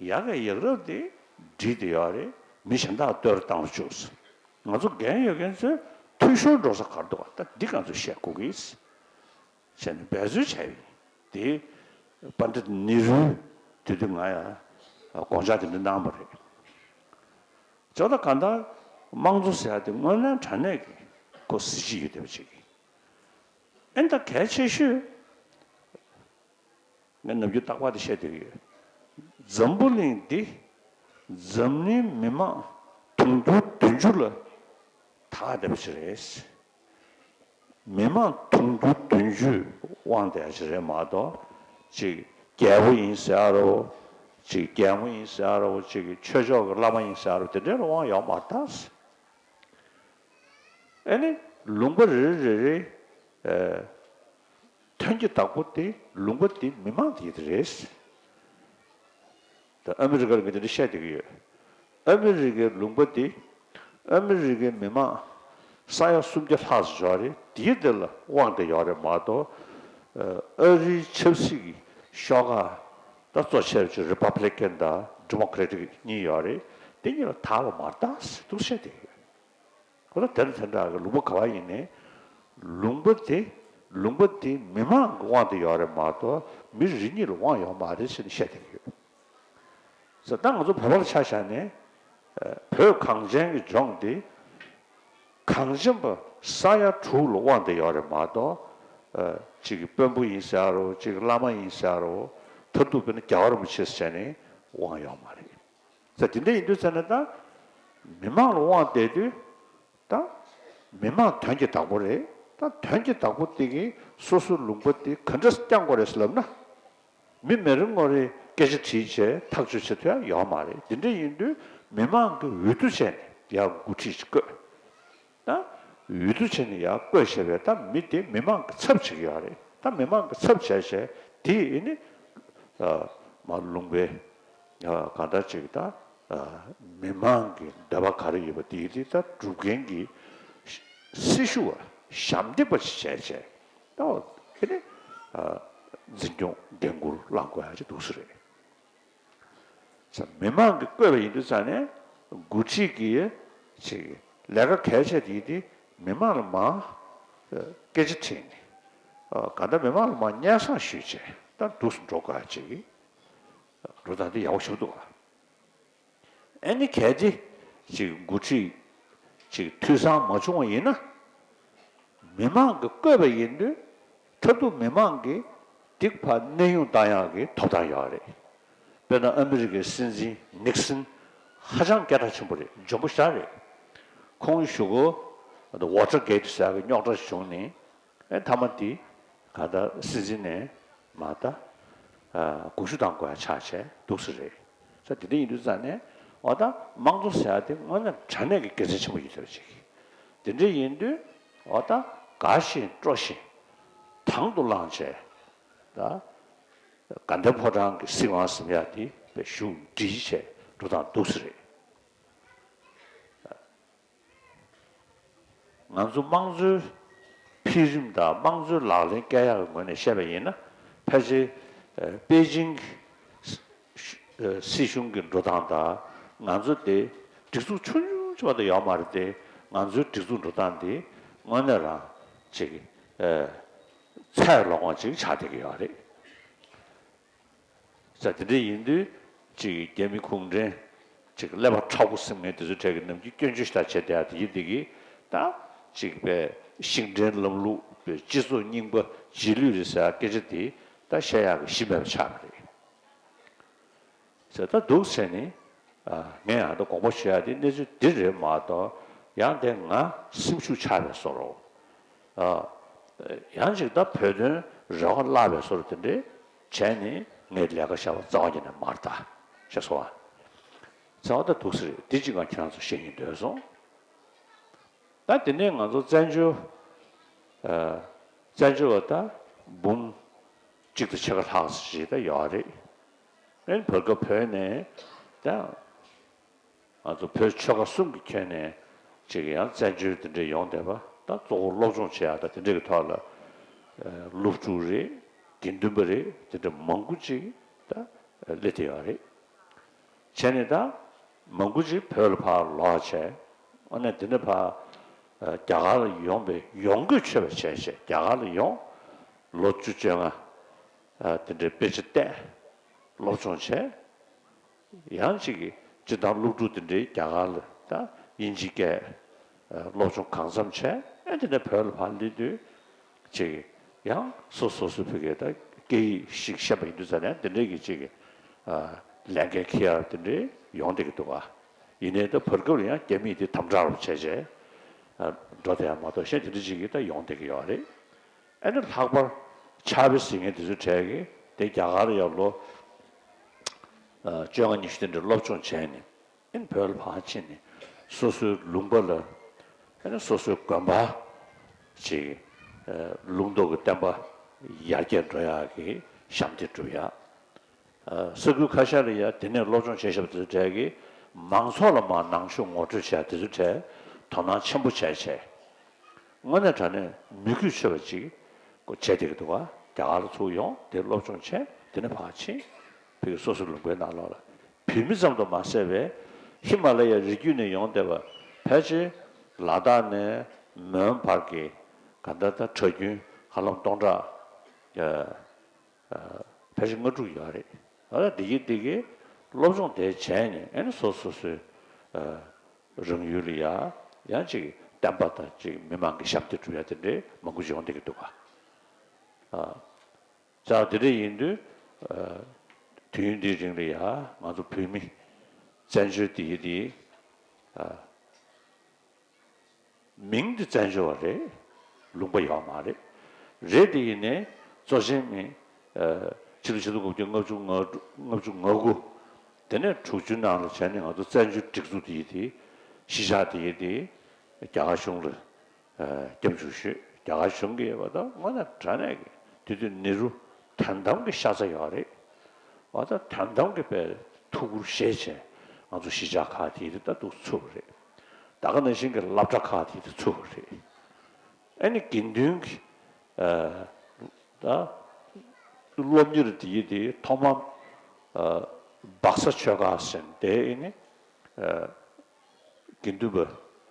ཡག་གི་ཡག་རབས་དེ་བྲིས་ཏེ་ཡོད་རེད། མི་གཞན་དག་ལྟོས་བཏང་རུ་བཅུག་ང་ཚོ་འགན་ཡོད་མཁན་ཚོས་འཐུས་ཤོར་འགྲོ་ས་ག་རེ་འདུག་ག་ད་འདི་ང་ཚོས་བཤད་དགོས་ཀྱི་ཟེར་ནས་འབད་རྩོལ་བྱས་པ་ཡིན། དེ་པཎྜི་ཏ་ནེ་རུས་དེ་དུས་ང་ཡང་དགོངས་འཆར་དེ་འདྲ་གནང་བ་རེད། ཇོ་ད་ག་ད་དམངས་གཙོ་ཟེར་ཡ་དེ་དངོས་གནས་དྲང་གནས་ཀྱི་ཁོ་གཟི་བརྗིད་ཡོད་བསྡད་པ་ཅིག་ཡིན། ཨེ་ད་གལ་ཆེ་ཤོས་ ངས་ནམ་རྒྱུན་རྟག་པར་དེ་བཤད་བསྡད་ཀྱི་ཡོད། འཛམ་བུ་གླིང་འདི་འཛམ་གླིང་མི་མང་དུང་ཕྱུར་བདུན་ཅུ་ལ་དར་བསྡད་པ་ཞིག་རེད། མི་མང་དུང་ཕྱུར་བདུན་ཅུ་དབང་བསྡད་ཡ་ཞིག་རེད་མ་གཏོགས། ཅིག་རྒྱལ་པོ་ཡིན་ཟེར་ཡ་རོ། ཅིག་རྒྱལ་མོ་ཡིན་ཟེར་ཡ་རོ། ཅིག་ཆོས་ཕྱོགས་ཀྱི་བླ་མ་ཡིན་ཟེར་ཡ་རོ། དེ་འདྲའི་ལ་དབང་ཡོད་མ་རེད་ད། ཨེ་ནི། ལུང་པ་རེ་རེ་རེ་རེའི་ཨེ། ཐོན་སྐྱེད་བདག་པོ་དེ། ལུང་པ་དེ་མི་མང་དེ་རེད། ད་ཨ་མི་རི་ཀར་ངས་དེ་འདྲ་བཤད་བསྡད་ཀྱི་ཡོད། ཨ་མི་རི་ཀའི་ལུང་པ་དེ། ཨ་མི་རི་ཀའི་མི་མང་ས་ཡ་སུམ་བརྒྱ་ལྷག་ཙམ་ཡོད་རེད། དེའི་དེ་ལ་དབང་བསྡད་ཡོད་རེད་མ་གཏོགས། ཨ་རིའི་ཆབ་སྲིད་ཀྱི་ཤོག་ཁག་ད་གཙོ་ཆེ་བ་ཅིག་རི་པབ་ལི་ཀན་དང་ཌི་མོ་ཀེ་རེ་ཊིག་གཉིས་ཡོད་རེད། དེ་གཉིས་ལ་དར་བ་མ་རེད་ད་ཟེར་འདུག་བཤད་བསྡད་ཀྱི་ཡོད། ཁོ་ན་དེ་འདྲ་དེ་འདྲ་གི་ལུང་པ་ག་བ་ཡིན་ནའི། ལུང་པ་དེ། ལུང་པ་དེ་མི་མང་གི་དབང་དུ་ཡོད་རེད་མ་གཏོགས་མི་རེ་གཉིས་ལ་དབང་ཡོད་མ་རེད་ཟེར་ནས་བཤད་བསྡད་ཀྱི་ཡོད། ཟེར་ད་ང་ཚོ་བོད་པ་ལ་ཆ་བཞག་ནས། ཨ། བོད་གངས་ཅན་གྱི་ལྗོངས་འདི་གངས་ཅན་པ་ས་ཡ་དྲུག་ལ་དབང་དུ་ཡོད་རེད་མ་གཏོགས། ཨ། གཅིག་གི་དཔོན་པོ་ཡིན་ཟེར་ཡ་རོ། གཅིག་གི་བླ་མ་ཡིན་ཟེར་ཡ་རོ། མཐར་ཐུག་དཔེར་ན་རྒྱལ་བ་རིན་པོ་ཆེ་ཟེར་ནས་དབང་ཡོད་མ་རེད། ཟེར་དེ་འདྲ་ཡིན་དུས་ཙམ་ནས་ད་མི་མང་ལ་དབང་བསྡད་དུས། ད་མི་མང་དོན་གྱི་བདག་པོ་རེད། ད་དོན་གྱི་བདག་པོ་དེ་གིས་སོ་སོའི་ལུང་པ་དེ་ག་འདྲ་བསྐྱང་དགོས་རེད་ཟེར་ལབ་ན། མི་མི་རེ་ངོ་རེ་སྐད་ཆ་དྲིས་བྱས་ཐག་གཅོད་བྱེད་ཐུབ་ཡ་ཡོད་མ་རེད། དེ་འདྲ་ཡིན་དུས་མི་མང་གི་འོས་བསྡུ་བྱས་ནས་ཡར་འགོ་ཁྲིད་ཅིག་བསྐོས། ད་འོས་བསྡུ་བྱས་ནས་ཡར་བསྐོས་བྱས་པའི་ད་མི་དེ་མི་མང་གི་ཚབ་བྱེད་ཀྱི་ཡོད་རེད། ད་མི་མང་གི་ཚབ་བྱས་བྱས་དེ་ཡིན་ནི། ཨ། མ་ལུང་པའི། ཨ། གང་ལྟར་ཅིག་ད། ཨ། མི་མང་གི་འདོད་པ་ག་རེ་ཡོད་པ་དེ་དེ་ད་སྒྲུབ་མཁན་གྱི་སྲི་ཞུ་བ་ཞབས་འདེགས་པ་ཞིག་བྱས་བྱས། ད་དེ་ནི། ཨ། འཛིན་སྐྱོང་འགན་འཁུར་བླང་དགོས་ཡ་ཅིག་འདུག་ས་རེད། ས། མི་མང་གིས་བསྐོས་པ་ཡིན་དུས་ཙང་ནས་འགོ་ཁྲིད་ཀྱི་ཅིག་ལས་ཀ་གལ་ཆེ་དེ་དེ་མི་མང་ལ་མར་སྐད་ཆ་དྲིས་ནས། ཨ། གང་ལྟར་མི་མང་ལ་མར་སྙན་སེང་ཞུས་བྱས་ད་འདུག་སེ་འགྲོ་དགོས་ཅིག་འགྲོ་སྟངས་དེ་ཡག་པོ་ཞིག་འདུག་ག་ཨ་ནི་གལ་ཏེ་ཅིག་འགོ་ཁྲིད་ཅིག་འཐུས་ཚང་མ་བྱུང་བ་ཡིན་ན། མི་མང་གིས་བསྐོས་པ་ཡིན་དུས་མཐར་ཐུག་མི་མང་གིས་འདི་ཕར་གནས་དབྱུང་བཏང་ཡག་གི་ཐོབ་ཐང་ཡོད་རེད། དཔེར་ན་ཨ་མི་རི་ཀའི་སྲིད་འཛིན་ནིག་སན་ཧ་ཅང་སྐད་གྲགས་ཆེན་པོ་རེད། འཇོན་པོ་ཞེ་དྲག་རེད། ཁོང་གཞུག་གུ་ཝོ་ཊར་གེ་ཊི་ཟེར་ཡག་གི་རྙོག་དྲ་ཞིག་བྱུང་ནས། ཨེ། མཐའ་མ་དེ་ག་ད་སྲིད་འཛིན་ནས་མར་ད། ཨ། དགོངས་ཞུ་བཏང་དགོས་ཡ་ཆགས་བྱས་འདུག་ས་རེད། ས། དེ་འདྲ་ཡིན་དུས་ཙང་ནས་འོ་ད་དམངས་གཙོ་ཟེར་ཡ་དེ་དངོས་གནས་དྲང་གནས་ཀྱི་དགེ་མཚན་ཆེན་པོ་ཡོད་ཚོད་ཅིག་དེ་འདྲ་ཡིན་དུས་འོ་ད་དགའ་བཞིན་སྤྲོ་བཞིན་དང་དུ་བླངས་བྱས། ད་དགའ་ལྡན་ཕོ་བྲང་གི་སྲིད་དབང་ཟེར་ཡ་དེ་བཞུགས་སྒྲིག་བྱས་འགྲོ་སྟངས་འདུག་ས་རེད། ང་ཚོ་དམངས་གཙོའི་འཕེལ་རིམ་དང་དམངས་གཙོའི་ལག་ལེན་བཀལ་ཡག་གི་ངོས་ནས་བཤད་པ་ཡིན་ན། ཕལ་ཆེར་པེ་ཅིང་གི་སྲིད་གཞུང་གི་འགྲོ་སྟངས་དང་ང་ཚོ་དེ་སྒྲིག་འཛུགས་ཆུང་ཆུང་ཅིག་མ་གཏོགས་ཡོད་མ་རེད་དེ། ང་ཚོའི་སྒྲིག་འཛུགས་འགྲོ་སྟངས་དེ་དངོས་གནས་རང་ཅིག་ཚད་ལོངས་པ་ཅིག་ཆགས་བསྡད་ཀྱི་ཡོད་རེད། ས། དེ་འདྲ་ཡིན་དུས་ཅིག་རྒྱ་མི་གུང་ཁྲན་ཅིག་ཀླད་པ་མཁྲེགས་པོ་ཟེར་མཁན་དེ་ཚོའི་གྲས་ཀྱིས་ནམ་རྒྱུན་སྐྱོན་བརྗོད་ཞེ་དྲག་བྱས་བསྡད་ཡ་དེ་ཡིན་དེ་གིས། ད་ཅིག་པའི་ཤིང་བྲན་ལམ་ལུགས་པའི་སྤྱི་ཚོགས་རྙིང་པ་རྗེས་ལུས་རེད་ཟེར་ཡ་སྐད་ཆ་དེ་ད་བཤད་ཡག་གི་གཞི་མེད་པ་ཆགས་པ་རེད། ཟེར་ད་འདུག་བྱས་ནས། ཨ། ངས་ཡང་ད་དགོངས་པ་ཞུ་ཡ་དེ་གནས་ཚུལ་འདི་རེད་མ་གཏོགས། ཡང་དེ་ང་སེམས་ཤུགས་ཆག་པའི་བཟོ་འདྲ། ཨ། ཡང་ཅིག་ད་བོད་དོན་རེ་བ་བརླག་པའི་བཟོ་འདྲ་དེ་འདྲས་བྱས་ནས་ངས་ལས་ཀ་བྱ་བ་རྩ་བ་ཉིད་ནས་མ་རེད་ད། ཤེས་སོང་ཨ། རྩ་བ་ད་འདུག་སེ་རེད། འདི་གཅིག་ང་ཁྱེད་རང་ཚོ་བཤད་སྙིང་འདོད་སོང་། ད་དེ་ནས་ང་ཚོ་བཙན་བྱོལ། ཨ། བཙན་བྱོལ་བ་ད་འབུམ་གཅིག་དང་ཕྱེད་ཀ་ལྷག་ཙམ་ཞིག་ད་ཡོད་རེད། ཨེ། བར་སྐབས་བོད་ནས་ད་ང་ཚོ་བོད་ཆོལ་ཁ་གསུམ་གྱི་ཁྱོན་ནས་ཅིག་ཡང་བཙན་བྱོལ་དེ་འདྲ་ཡོང་བསྡད་པ། ད་གཙོ་བོ་སློབ་སྦྱོང་བྱེད་ཡག་ད་དེ་འདྲ་གི་ཐོག་ལ། ཨ། སློབ་ཕྲུག་རེད། དགེ་འདུན་པ་རེད། དེ་འདྲ་མང་པོ་ཅིག་ད་སླེབས་བསྡད་ཡོད་རེད། བྱས་ནས་ད་མང་པོ་ཅིག་བོད་ལ་ཕར་ལོག་བྱས། ཨ་ནི་དེ་ནས་ཕར། ཨ། རྒྱ་གར་ལ་ཡོང་བའི་ཡོང་སྒོས་ཆོད་པ་བྱས་བྱས་རྒྱ་གར་ལ་ཡོང་། ལོ་བཅུ་བཅོ་ལྔ། ཨ། དེ་འདྲའི་དཔེ་ཆ་བལྟས། སློབ་སྦྱོང་བྱས། ཡང་ཅིག་གིས་སྤྱིར་བཏང་སློབ་ཕྲུག་དེ་འདྲའི་རྒྱ་གར་ལ་ད་དབྱིན་ཇིའི་སྐད། ཨ། སློབ་སྦྱོང་གང་འཚམ་བྱས། ཨ། དེ་ནས་བོད་ལ་ཕར་སླེབས་དུས་ཅིག་ཡང་སོ་སོ་སོ་ཕ་གིའི་ད་ སྐད་ཡིག་ཞིག་ཤེས་པ་ཡིན་དུས་ཙང་ནས་དེ་འདྲའི་གི་ཅིག་གི་ཨ་ལས་འགན་འཁྱེར་ཡག་དེ་འདྲའི་ཡོང་བསྡད་ཀྱི་འདུག་ག་ཡིན་ནའི་ད་བར་སྐབས་ལ་ཡང་རྒྱ་མིས་དེ་དམ་དྲག་རུ་བྱས་བྱས་ཨ་འགྲོ་བསྡད་ཡག་མ་གཏོགས་གཞན་དེ་འདྲ་ཅིག་གི་ད་ཡོང་བསྡད་ཀྱི་ཡོད་རེད། ཨ་ནི་ལྷག་པར་ཕྱག་དཔེ་གཟིགས་མཁན་དེ་ཚོའི་གྲས་ཀྱིས་དེ་རྒྱ་གར་ལ་ཡང་ལོ་ཨ་བཅོ་ལྔ་ཉི་ཤུ་དེ་འདྲ་སློབ་སྦྱོང་བྱས་ནས། ཨེ་ནི་བོད་ལ་ཕར་ཕྱིན་ནས་སོ་སོའི་ལུང་པ་ལ་ཨེ་ནི་སོ་སོའི་དགོན་པ་ཅིག་ཨ་ལུང་རྟོགས་ཀྱི་བསྟན་པ་ཡར་རྒྱས་འགྲོ་ཡག་གི་ཞབས་འདེགས་སྒྲུབ་ཡག་ཨ་ས་ཁུལ་ཁ་ཤས་ལ་ཡང་དེ་ནས་སློབ་སྦྱོང་བྱས་བཞག་པ་དེ་ཚོའི་གྲས་ཀྱིས་མང་ཚོགས་ལ་མར་ནང་ཆོས་ངོ་སྤྲོད་བྱས་དེ་ཚོའི་གྲས་དོ་སྣང་ཆེན་པོ་བྱས་བྱས། དངོས་གནས་དྲང་གནས་མོས་གུས་ཆེ་བ་ཅིག་ཀོ་བྱས་བསྡད་ཀྱི་འདུག་ག་རྒྱ་གར་ལ་ཚུར་ཡོང་དེ་སློབ་སྦྱོང་བྱས་དེ་ནས་ཕར་ཕྱིན་ཕ་གི་སོ་སོའི་ལུང་པའི་ནང་ལོགས་ལ་བོད་མི་ཙམ་དུ་མ་ཟད་པའི་ཧི་མ་ལ་ཡའི་རི་རྒྱུད་ནས་ཡོང་བསྡད་པ་ཕལ་ཆེར་ལ་དྭགས་ནས་མོན་བར་གྱི་ག་ད་ལྟ་གྲྭ་རྒྱུན་ཧ་ལམ་སྟོང་ཕྲག་ཕལ་ཆེར་ལྔ་དྲུག་ཡོད་རེད། ཨ་ད་འདི་གི་འདི་གི་སློབ་སྦྱོང་དེ་བྱས་ནས་ཨེ་ནི་སོ་སོ་སོའི་རང་ཡུལ་ལ་ཡ་ཡང་ཅིག་བསྟན་པ་དང་ཅིག་མི་མང་གི་ཞབས་འདེགས་སྒྲུབ་ཡ་དེ་འདྲའི་མང་པོ་ཅིག་ཡོང་བསྡད་ཀྱི་འདུག་ག་ཨ་ཙང་དེ་འདྲ་ཡིན་དུས་དུས་ཡུན་འདིའི་རིང་ལ་ཡ་ང་ཚོ་བོད་མི་བཙན་བྱོལ་འདི་ཡི་འདི་ཨ། མིང་འདི་བཙན་བྱོལ་བ་རེད། ལུང་པ་ཡོད་མ་རེད། རེད་དེ་ཡིན་ནའི་གཙོ་ཆེན་མི་ཕྱི་ལོ་ཆིག་སྟོང་དགུ་བརྒྱ་ལྔ་བཅུ་ང་ལྔ་བཅུ་ང་དགུ་དེ་ནས་དྲུག་ཅུའི་ནང་ལ་བྱས་ནས་ང་ཚོ་བཙན་བྱོལ་སྒྲིག་འཛུགས་དེ་ཡི་དེ་གཞིས་ཆགས་དེ་ཡི་དེ་རྒྱ་གར་གཞུང་ལ་སྐྱབས་འཇུག་ཞུས། རྒྱ་གར་གཞུང་གིས་བ་ད་དངོས་གནས་དྲང་གནས་ཀྱི་དེ་དུས་ནེ་རུ་དོན་དམ་གྱི་ཤ་ཚ་ཡོད་རེད། བ་ད་དོན་དམ་གྱི་དཔེ་ཐུགས་ཁུར་བཞེས་བྱས་ང་ཚོ་གཞིས་ཆགས་ཁག་དེ་ཡི་དེ་ད་འདུག་ཚུགས་པ་རེད། ད་ག་ནང་བཞིན་གྱི་སློབ་གྲྭ་ཁག་དེ་དུ་ཚུགས་པ་རེད། ཨ་ནི་དགེ་འདུན་གྱི་ཨ་ད་སློབ་གཉེར་དེ་ཡི་དེ་ཐོག་མར་ཨ་སྦག་ས་ཆོས་སྒར་ཟེར་དེ་ཨ་ནི་ཨ་དགེ་འདུན་པ་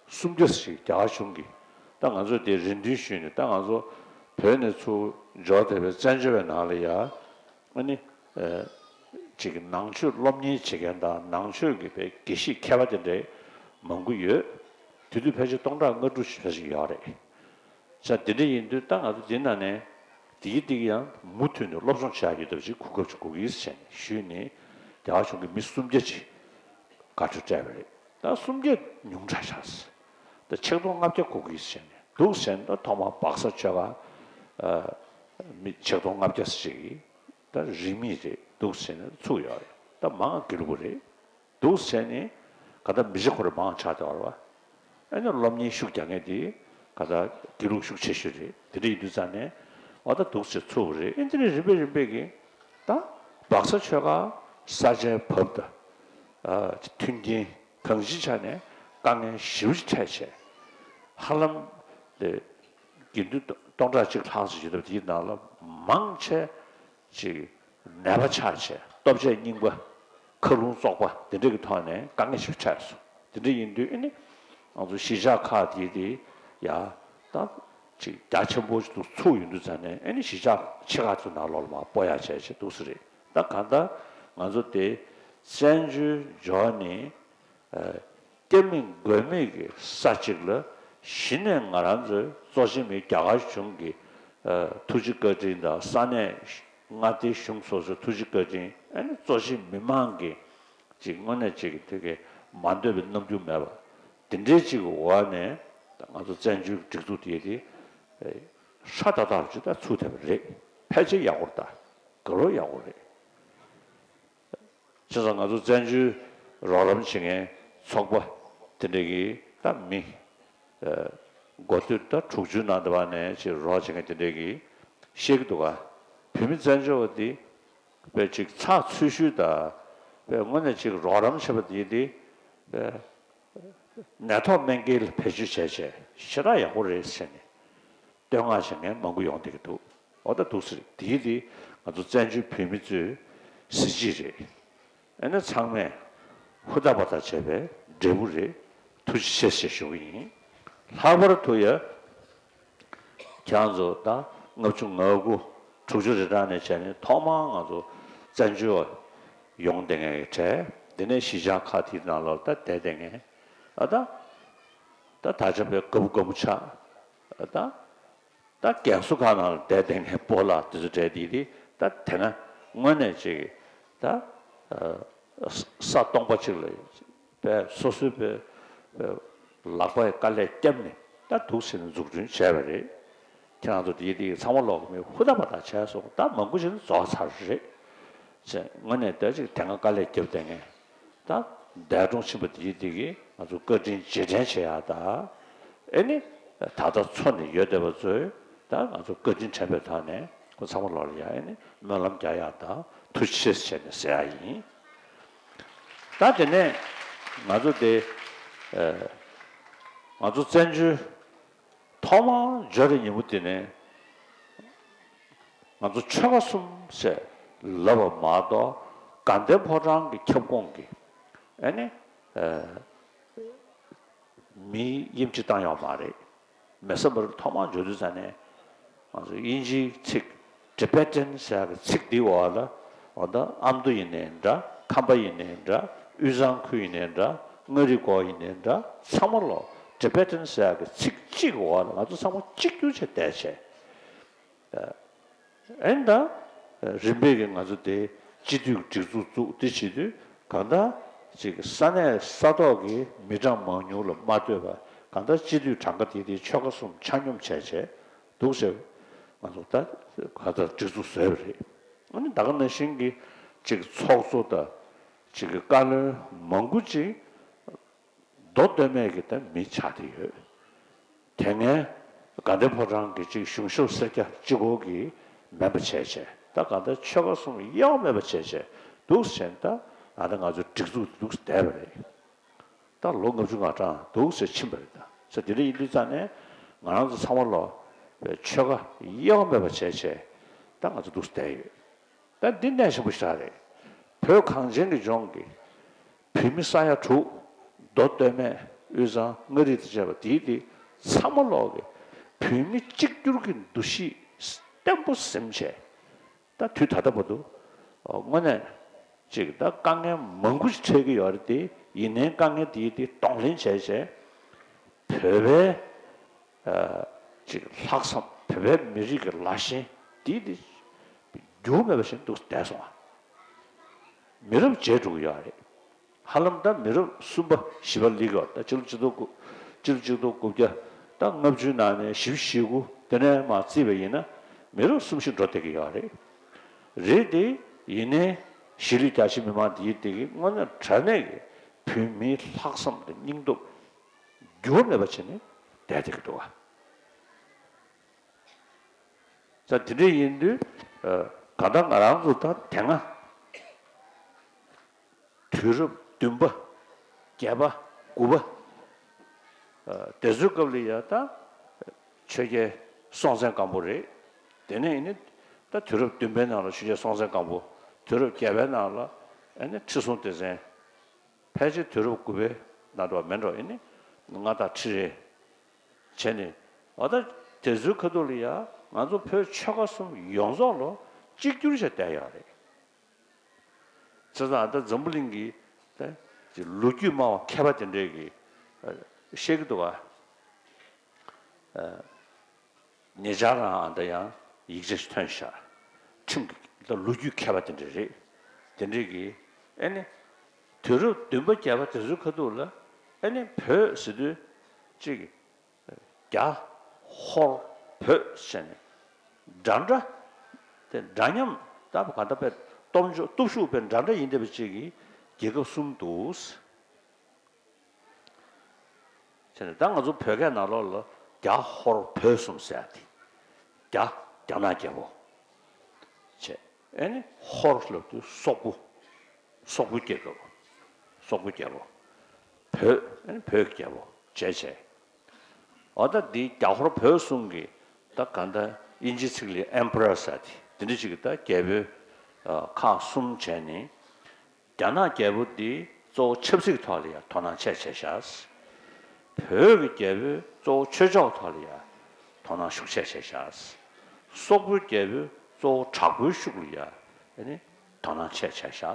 སུམ་བརྒྱ་ཞིག་རྒྱ་གར་གཞུང་གིས་ད་ང་ཚོ་དེ་རེ་འདུན་ཞུས་ནས་ད་ང་ཚོ་བོད་ནས་ཚུར་འབྱོར་བསྡད་པའི་བཙན་བྱོལ་བའི་ནང་ལ་ཡ། ཨ་ནི། ཨ་ཅིག་ནང་ཆོས་སློབ་གཉེར་བྱེད་མཁན་དང་ནང་ཆོས་ཀྱི་པའི་དགེ་བཤེས་མཁས་པ་དེ་འདྲའི་མང་པོ་ཡོད། དེ་དུས་ཕལ་ཆེར་སྟོང་ཕྲག་ལྔ་དྲུག་ཕལ་ཆེར་ཡོད་རེད། ས་དེ་འདྲ་ཡིན་དུས་ད་ང་ཚོ་འདི་ནང་ནས་དེའི་དེ་གི་ཡང་མུ་མཐུད་ནས་སློབ་སྦྱོང་བྱ་ཡ་ཡོད་ཐབས་ཅིག་གོ་སྐབས་ཅིག་དགོས་ཀྱི་ཟེར་ནས་ཞུས་ནས་རྒྱ་གར་གཞུང་གི་མི་སུམ་བརྒྱ་ཅིག་བཀའ་འཁྲོལ་སྤྲད་པ་རེད། ད་སུམ་བརྒྱ་ཉུང་དྲགས་ཆགས་སོང་། ད་ཆིག་སྟོང་ལྔ་བརྒྱ་དགོས་ཀྱི་ཟེར་ནས་འདུག་ཟེར་ན་ད་ཐོག་མར་སྦག་ས་ཆོས་སྒར་མི་ཆིག་སྟོང་ལྔ་བརྒྱ་ཞིག་གིས། ད་རིས་མེད་རེད་འདུག་ཟེར་ནས་ཚུགས་ཡོད་རེད། ད་མང་དགེ་ལུགས་པ་རེད་འདུག་ཟེར་ནས་ག་ད་མི་བྱེད་ཁོ་རེ་མང་ཆགས་བསྡད་པ་རེད་བ། ཨ་ནི་སློབ་གཉེར་ཤུགས་རྒྱག་མཁན་དེ་ག་ད་དགེ་ལུགས་ཤུགས་ཆེ་ཤོས་རེད། དེ་འདྲ་ཡིན་དུས་ཙང་ནས་འོ་ད་འདུག་ཟེར་ཚུགས་པ་རེད། ཨ་འདི་ནས་རིམ་པས་རིམ་པས་ཀྱིས་ད་སྦག་ས་ཆོས་སྒར་ས་ཆའི་བབ་དང་མཐུན་རྐྱེན་གང་ཅིའི་ཆ་ནས་དཀའ་ངལ་ཞེ་པོ་ཅིག་འཕྲད་བྱས་ཧ་ལམ་དེ་དགེ་འདུན་སྟོང་ཕྲག་གཅིག་ལྷག་ཙམ་ཡོད་སྟབས་དེའི་ནང་ལ་མང་ཆེ། ཅིག་ནད་པ་ཆགས་བྱས་སྟོབས་ཆེ་རྙིང་པ་མཁའ་རླུང་བཙོག་པ་འདི་འདྲ་གི་ཐོག་ནས་དཀའ་ངལ་ཞིག་འཕྲད་སོང་། དེ་འདྲ་ཡིན་དུས་ཨ་ནི་ང་ཚོ་གཞིས་ཆགས་ཁག་དེ་དེ་ཡ་ད་ཅིག་རྒྱ་ཆེན་པོ་ཞིག་ཏུ་ཚུགས་ཡོང་དུས་ཙང་ནས་ཨ་ནི་གཞིས་ཆགས་ཆེ་ཁག་ཚོའི་ནང་ལོགས་ལ་མར་སྤོ་ཡག་བྱས་བྱས་འདུག་སེ་རེད། ད་གང་ལྟར་ང་ཚོ་དེ་བཙན་བྱོལ་འབྱོར་ནས། སྐྱབས་མེད་མགོན་མེད་ཀྱི་ས་གཅིག་ལ་གཞི་ནས་ང་རང་ཚོའི་གཙོ་ཆེ་མི་རྒྱ་གར་གཞུང་གི་ཐུགས་རྗེ་བཀའ་དྲིན་དང་ས་གནས་མངའ་སྡེ་གཞུང་སོ་སོའི་ཐུགས་རྗེ་བཀའ་དྲིན། ཨ་ནི་གཙོ་ཆེ་མི་མང་གི་ཅིག་དངོས་གནས་ཅིག་གི་དེ་གའི་མ་འདོད་པའི་རྣམ་འགྱུར་མེད་པ་དེ་འདྲའི་ཅིག་གི་འོག་ནས་ང་ཚོ་བཙན་བྱོལ་སྒྲིག་འཛུགས་དེ་དེ་ཧྲ་ཏག་ཏག་ཅིག་ད་ཚུགས་ཐུབ་པ་རེད། ཕལ་ཆེར་ཡག་པོ་རེད། ད་དགའ་རབ་ཡག་པོ་རེད། བྱས་ཙང་ང་ཚོ་བཙན་བྱོལ་རོགས་རམ་བྱེད་མཁན་ཚོགས་པ་དེ་འདྲ་གི་ད་མི་འགོ་སྟོད་ད་དྲུག་ཅུའི་ནང་དེ་བ་ནས་ཅིག་རོགས་བྱེད་མཁན་དེ་འདྲ་གི་བཤད་ཀྱི་འདུག་ག་བོད་མི་བཙན་བྱོལ་བ་འདི་དཔེ་ཅིག་ཚགས་ཚུད་ཤོས་དང་དཔེ་དངོས་གནས་ཅིག་རོགས་རམ་བྱེད་པ་འདི་འདི་དཔེ་ནད་ཐོག་སྨན་རྐྱེན་ལ་བེད་སྤྱོད་བྱས་བྱས་ཞེ་དྲག་ཡག་པོ་རེད་ཟེར་ནས། བསྟོད་བསྔགས་བྱེད་མཁན་མང་པོ་ཡོང་བསྡད་ཀྱི་འདུག་འོ་ད་འདུག་ཟེར་དེའི་དེ་ང་ཚོ་བཙན་བྱོལ་བོད་མི་ཚོའི་གཟི་བརྗིད་རེད། ཨ་ནི་ཚང་མས་ཧུར་ཐག་པ་ཐག་བྱས་པའི་འབྲས་བུ་རེད། ཐུགས་རྗེ་ཆེ་ཞེས་ཞུ་གི་ཡིན། ལྷག་པར་དུ་ཡ་ཁྱེད་རང་ཚོ་ད་ལྔ་བཅུ་ང་དགུ་དྲུག་ཅུ་རེ་གྲངས་ནས་བྱས་ནས་ཐོག་མར་ང་ཚོ་བཙན་བྱོལ་བ་ཡོང་བསྡད་མཁན་གྱི་གྲས་དེ་ནས་གཞིས་ཆགས་ཁག་དེའི་ནང་ལོགས་ད་བསྡད་བསྡད་མཁན་ཨ་ད་ད་ད་ཆ་པའི་དགའ་པོ་དགའ་མོ་ཆགས་ཨ་ད། ད་རྒན་གསོ་ཁང་ནང་ལ་བསྡད་བསྡད་མཁན་སྤོ་ལགས་དེ་ཚོ་གྲས་དེ་དེ་ ད་དེ་སྔ་དངོས་གནས་ཅིག་ད་ས་སྟོང་པ་ཅིག་ལ་པས་སོ་སོའི་པས་ལག་པའི་དཀའ་ལས་བརྒྱབ་ནས་ད་འདུག་ཟེར་ནས་འཛུགས་སྐྲུན་བྱས་པ་རེད། ཁྱེད་རང་ཚོ་དེ་དེ་ཚང་མ་ལོག་མི་ཧུར་ཐག་པ་ཐག་བྱས་སོང་། ད་མང་པོ་ཞིག་རྫོགས་ཚར་རེད། ཅེས་དངོས་གནས་ད་ཅིག་དེ་སྔ་དཀའ་ལས་བརྒྱབ་བསྡད་མཁན་ད་འདས་གྲོངས་ཕྱིན་པ་དེ་དེ་གིས་ང་ཚོ་བཀའ་དྲིན་རྗེས་དྲན་བྱེད་ཡག་ད། ཨེ་ནི་ད་ལྟ་འཚོ་ནས་ཡོད་བསྡད་པ་ཚོས་ད་ང་ཚོ་བཀའ་དྲིན་དྲན་པའི་ཐོག་ནས་ཁོ་ཚང་མ་ལོག་ལ་ཡ་ཨེ་ནི་སྨོན་ལམ་རྒྱག་ཡག་ད་ཐུགས་རྗེ་ཆེ་ཟེར་ནས་ཟེར་ཡག་ཡིན། ད་དེ་ནས་ང་ཚོ་དེ་ང་ཚོ་བཙན་བྱོལ་ཐོག་མར་འབྱོར་བའི་ཉིན་མོ་དེ་ནས་ང་ཚོ་ཆོལ་ཁ་གསུམ་ཞེས་ལབ་པ་མ་གཏོགས་དགའ་ལྡན་ཕོ་བྲང་གི་ཁྱབ་ཁོངས་ཀྱི་ཨ་ནི་མིའི་དབྱིབས་ཅིག་བཏང་ཡོད་མ་རེད། མེ་བཟའ་མི་རབས་ཐོག་མར་འབྱོར་དུས་ཙ་ནས་ང་ཚོ་དབྱིན་ཇིའི་ཚིག Tibetan་ཟེར་ཡག་གི་ཚིག་འདིའི་འོག་ལ་འོ་ད་ཨ་མདོ་ཡིན་ནའི་འདྲ། ཁམས་པ་ཡིན་ནའི་འདྲ། དབུས་གཙང་ཁུལ་ཡིན་ནའི་འདྲ། མངའ་རིས་སྐོར་ཡིན་ནའི་འདྲ། ཚང་མ་ལོག་Tibetan་ཟེར་ཡག་གི་ཚིག་གཅིག་གི་འོག་ལ་ང་ཚོ་ཚང་མ་གཅིག་གྱུར་བྱས་བསྡད་བྱས། ཨེ་ད་རིམ་པས་ཀྱིས་ང་ཚོ་དེ་སྤྱི་འཐུས་ཀྱི་སྒྲིག་འཛུགས་བཙུགས། དེ་བྱེད་དུས་གང་ལྟར་ཅིག་ས་གནས་ས་ཐོག་གི་མི་གྲངས་མང་ཉུང་ལ་མ་ལྟོས་པར་གང་ལྟར་སྤྱི་འཐུས་གྲངས་ཀ་དེ་དེ་ཆོལ་ཁ་གསུམ་ཆ་སྙོམས་བྱས་བྱས་འདུག་ཟེར། ང་ཚོ་ད་གང་ལྟར་སྒྲིག་འཛུགས་བཟོས་པ་རེད། ཨ་ནི་ད་ག་ནང་བཞིན་གྱི་ཅིག་ཚོགས་གཙོ་དང་ཅིག་གི་བཀའ་བློན་མང་པོ་ཅིག་མདོ་སྟོད་སྨད་ཀྱི་ད་མི་ཆགས་བསྡད་ཡོད། དེ་སྔའི་དགའ་ལྡན་ཕོ་བྲང་གི་ཅིག་གཞུང་ཞབས་སེར་སྐྱ་གཅིག་པོ་གིས་མེད་པ་བྱས་བྱས། ད་གང་ལྟར་ཆོལ་ཁ་གསུམ་དབྱེ་བ་མེད་པ་བྱས་བྱས་འདུག་ཟེར་ནས་ད་ཨ་ད་ང་ཚོའི་སྒྲིག་འཛུགས་འདུག་བསྡད་པ་རེད། ད་ལོ་ལྔ་བཅུ་ང་གྲངས་འདུག་ཟེར་ཕྱིན་པ་རེད། ད་ས་དེ་འདྲ་ཡིན་དུས་ཙང་ནས་ང་རང་ཚོ་ཚང་མ་ལོག་པའི་ཆོལ་ཁ་དབྱེ་བ་མེད་པ་བྱས་བྱས་ད་ང་ཚོ་འདུག་བསྡད་ཡོད། ད་འདི་གནད་ཆེན་པོ་ཞིག་རེད། བོད་གངས་ཅན་གྱི་ལྗོངས་ཀྱི་བོད་མི་ས་ཡ་དྲུག་མདོ་སྟོད་སྨད་དབུས་གཙང་མངའ་རིས་དང་བཅས་པ་དེའི་དེ་ཚང་མ་ལོག་གི་བོད་མི་གཅིག་གྱུར་གྱི་འདུ་ཤེས་བརྟན་པོ་ཟིན་བྱས། ད་དུས་ད་ལྟ་བར་དུ་དངོས་གནས་ཅིག་ད་དཀའ་ངལ་མང་པོ་ཞིག་འཕྲད་ཀྱི་ཡོད་རེད་དེ། ཡིན་ནའི་དཀའ་ངལ་དེའི་དེ་གདོང་ལེན་བྱས་བྱས་བོད་པའི་ཅིག་ལྷག་བསམ། བོད་པའི་མི་རིགས་ཀྱི་ལ་ཞེན་འདི་འདི་འགྱུར་མེད་པ་ཞིག་འདུག་བསྡད་སོང་ང་། མི་རབས་བརྗེ་འགྲོ་གི་ཡོད་རེད། ཧ་ལམ་ད་མི་རབས་གསུམ་པ་བཞི་པ་སླེབས་ཡོད། ད་སྤྱི་ལོ་གཅིག་སྟོང་དགུ་སྤྱི་ལོ་གཅིག་སྟོང་དགུ་བརྒྱ་ད་ལྔ་བཅུའི་ནང་ནས་བཞི་བཅུ་ཞེ་དགུ་དེ་ནས་མར་བརྩིས་པ་ཡིན་ན་མི་རབས་གསུམ་བཞི་འགྲོ་བསྡད་ཀྱི་ཡོད་རེད། རེད་དེ་ཡིན་ནའི་གཞིས་ལུས་རྒྱ་ཆེ་མི་མང་འདིའི་སྟེང་གི་དངོས་གནས་དྲང་གནས་ཀྱི་བོད་མིའི་ལྷག་བསམ་དང་སྙིང་སྟོབས་འགྱུར་བ་མེད་པ་བྱས་ནས་བསྡད་བསྡད་ཀྱི་འདུག་ག་ས་དེ་འདྲ་ཡིན་དུས་གང་ལྟར་ང་རང་ཚོ་ད་དེ་སྔ་དུས་རབས་བདུན་པ་བརྒྱད་པ་དགུ་པ་དེ་ཚོའི་སྐབས་ལ་ཡ་ད་ཆོས་རྒྱལ་སྲོང་བཙན་སྒམ་པོ་རེད། དེ་ནས་ཡིན་ནི་ད་དུས་རབས་བདུན་པའི་ནང་ལ་ཆོས་རྒྱལ་སྲོང་བཙན་སྒམ་པོ། དུས་རབས་བརྒྱད་པའི་ནང་ལ་ཨ་ནི་ཁྲི་སྲོང་ལྡེ་བཙན། ཕལ་ཆེར་དུས་རབས་དགུ་པའི་ནང་དུ་མིན་འགྲོ། ཨེ་ནི་མངའ་བདག་ཁྲི་རལ་བྱས་ནས་འོ་ད་དེ་ཚོའི་ཁ་ཐུག་ལ་ཡ་ང་ཚོ་བོད་ཆོལ་ཁ་གསུམ་ཡོངས་རྫོགས་ལོ་གཅིག་གྱུར་བྱས་བསྡད་ཡོད་རེད། བྱས་ཙང་ད་འཛམ་བུ་གླིང་གི་ད་ལོ་རྒྱུས་སྨྲ་བ་མཁས་པ་དེ་འདྲས་ཀྱིས་བཤད་ཀྱི་འདུག་ག་ཉེ་ཆར་རང་ཨ་ད་ཡང་ཡིག་ཆ་ཞིག་ཐོན་ཤག་ཁྲིམས་ཀྱི་ད་ལོ་རྒྱུས་མཁས་པ་དེ་འདྲ་རེད། དེ་འདྲས་ཀྱིས་ཨེ་ནི་དུས་རབས་བདུན་པ་བརྒྱད་པ་དེ་ཚོའི་ཁ་ཐུག་ལ་ཨེ་ནི་བོད་ཟེར་དུས་གཅིག་རྒྱ་ཧོར་བོད་ཟེར་ནས་འདྲ་འདྲ་དེ་འདྲ་མཉམ་ད་ག་ད་དཔེ་སྟོབས་འབྱོར་སྟོབས་ཤུགས་དཔེ་འདྲ་འདྲ་ཡིན་བསྡད་པ་ཅིག་གི་རྒྱལ་ཁབ་གསུམ་འདུག་བྱས་ནས་ད་ང་ཚོ་བོད་སྐད་ནང་ལོགས་ལ་རྒྱ་ཧོར་བོད་གསུམ་ཟེར་ཡ་དེ། རྒྱ་རྒྱ་ནག་རྒྱལ་པོ་བྱས། ཨེ་ནི་ཧོར་ལབ་དུས་སོག་པོ། སོག་པོའི་རྒྱལ་ཁབ། སོག་པོའི་རྒྱལ་པོ། བོད་ཨེ་ནི་བོད་ཀྱི་རྒྱལ་པོ་བྱས་བྱས། འོ་ད་འདི་རྒྱ་ཧོར་བོད་གསུམ་གྱི་ད་གང་ལྟར་དབྱིན་ཇིའི་ཚིག་ལ་ཨེམ་པ་རར་ཟེར་ཡ་དེ་འདི་འདྲ་ཅིག་གི་ད་རྒྱལ་པོའི་ཁག་གསུམ་བྱས་ནས། རྒྱ་ནག་རྒྱལ་པོ་འདི་གཙོ་བོ་ཆབ་སྲིད་ཐོག་ལ་ཡང་དོ་སྣང་ཆེ་བྱས་ཤག་བོད་ཀྱི་རྒྱལ་པོས་གཙོ་བོ་ཆོས་ཕྱོགས་ཐོག་ལ་ཡང་དོ་སྣང་ཤུགས་ཆེ་བྱས་ཤག་སོག་པོའི་རྒྱལ་པོས་གཙོ་བོ་དྲག་པོའི་ཤུགས་ལ་ཡང་ཨ་ནི་དོ་སྣང་ཆེ་བྱས་ཤག་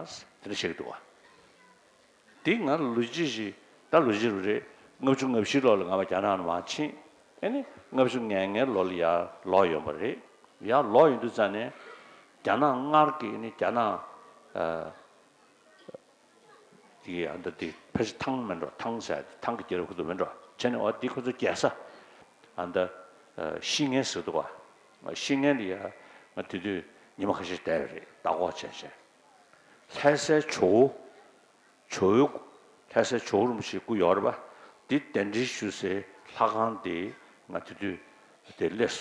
དེ་འདྲ་བཤད་ཀྱི་འདུག་བ། འདི་ང་ལོ་རྒྱུས་ཤིག་ད་ལོ་རྒྱུས་རུ་རེད། ལྔ་བཅུ་ང་བཞི་ལོ་ལ་ང་བ་རྒྱ་ནག་ནས་མར་ཕྱིན། ཨ་ནི་ལྔ་བཅུ་ང་ལྔའི་ལོ་ལ་ཡར་ལོག་ཡོང་བ་རེད། ཡར་ལོག་ཡོང་དུས་ཙ་ནས་ རྒྱ་ནག་སྔར་གྱི་ནི་རྒྱ་ནག་ཨ་དེ་ཨ་འདི་དེ་ཕལ་ཆེར་ཐང་མིན་འགྲོ། ཐང་ཟེར་ཐང་གི་རྒྱལ་རབས་ཁོ་ཚོ་མིན་འགྲོ། བྱས་ནས་འོ་འདི་ཁོ་ཚོ་རྒྱལ་ས་ཨ་འདི་ཨ་ཤི་ངན་ཟེར་འདུག་ག། ཤི་ངན་ལ་ཡ་ང་དེ་དུས་ཉི་མ་ཁ་ཤས་བསྡད་པ་རེད། ལྟ་སྐོར་བྱས་བྱས། ལྷ་སའི་ཇོ་བོ། ཇོ་བོའི་སྐུ། ལྷ་སའི་ཇོ་བོ་རིན་པོ་ཆེའི་སྐུ་ཡོད་རེད་པ། འདི་གདན་འདྲེན་ཞུ་སའི་ལྷ་ཁང་དེ་ང་དེ་དུས་དེ་སླེབས་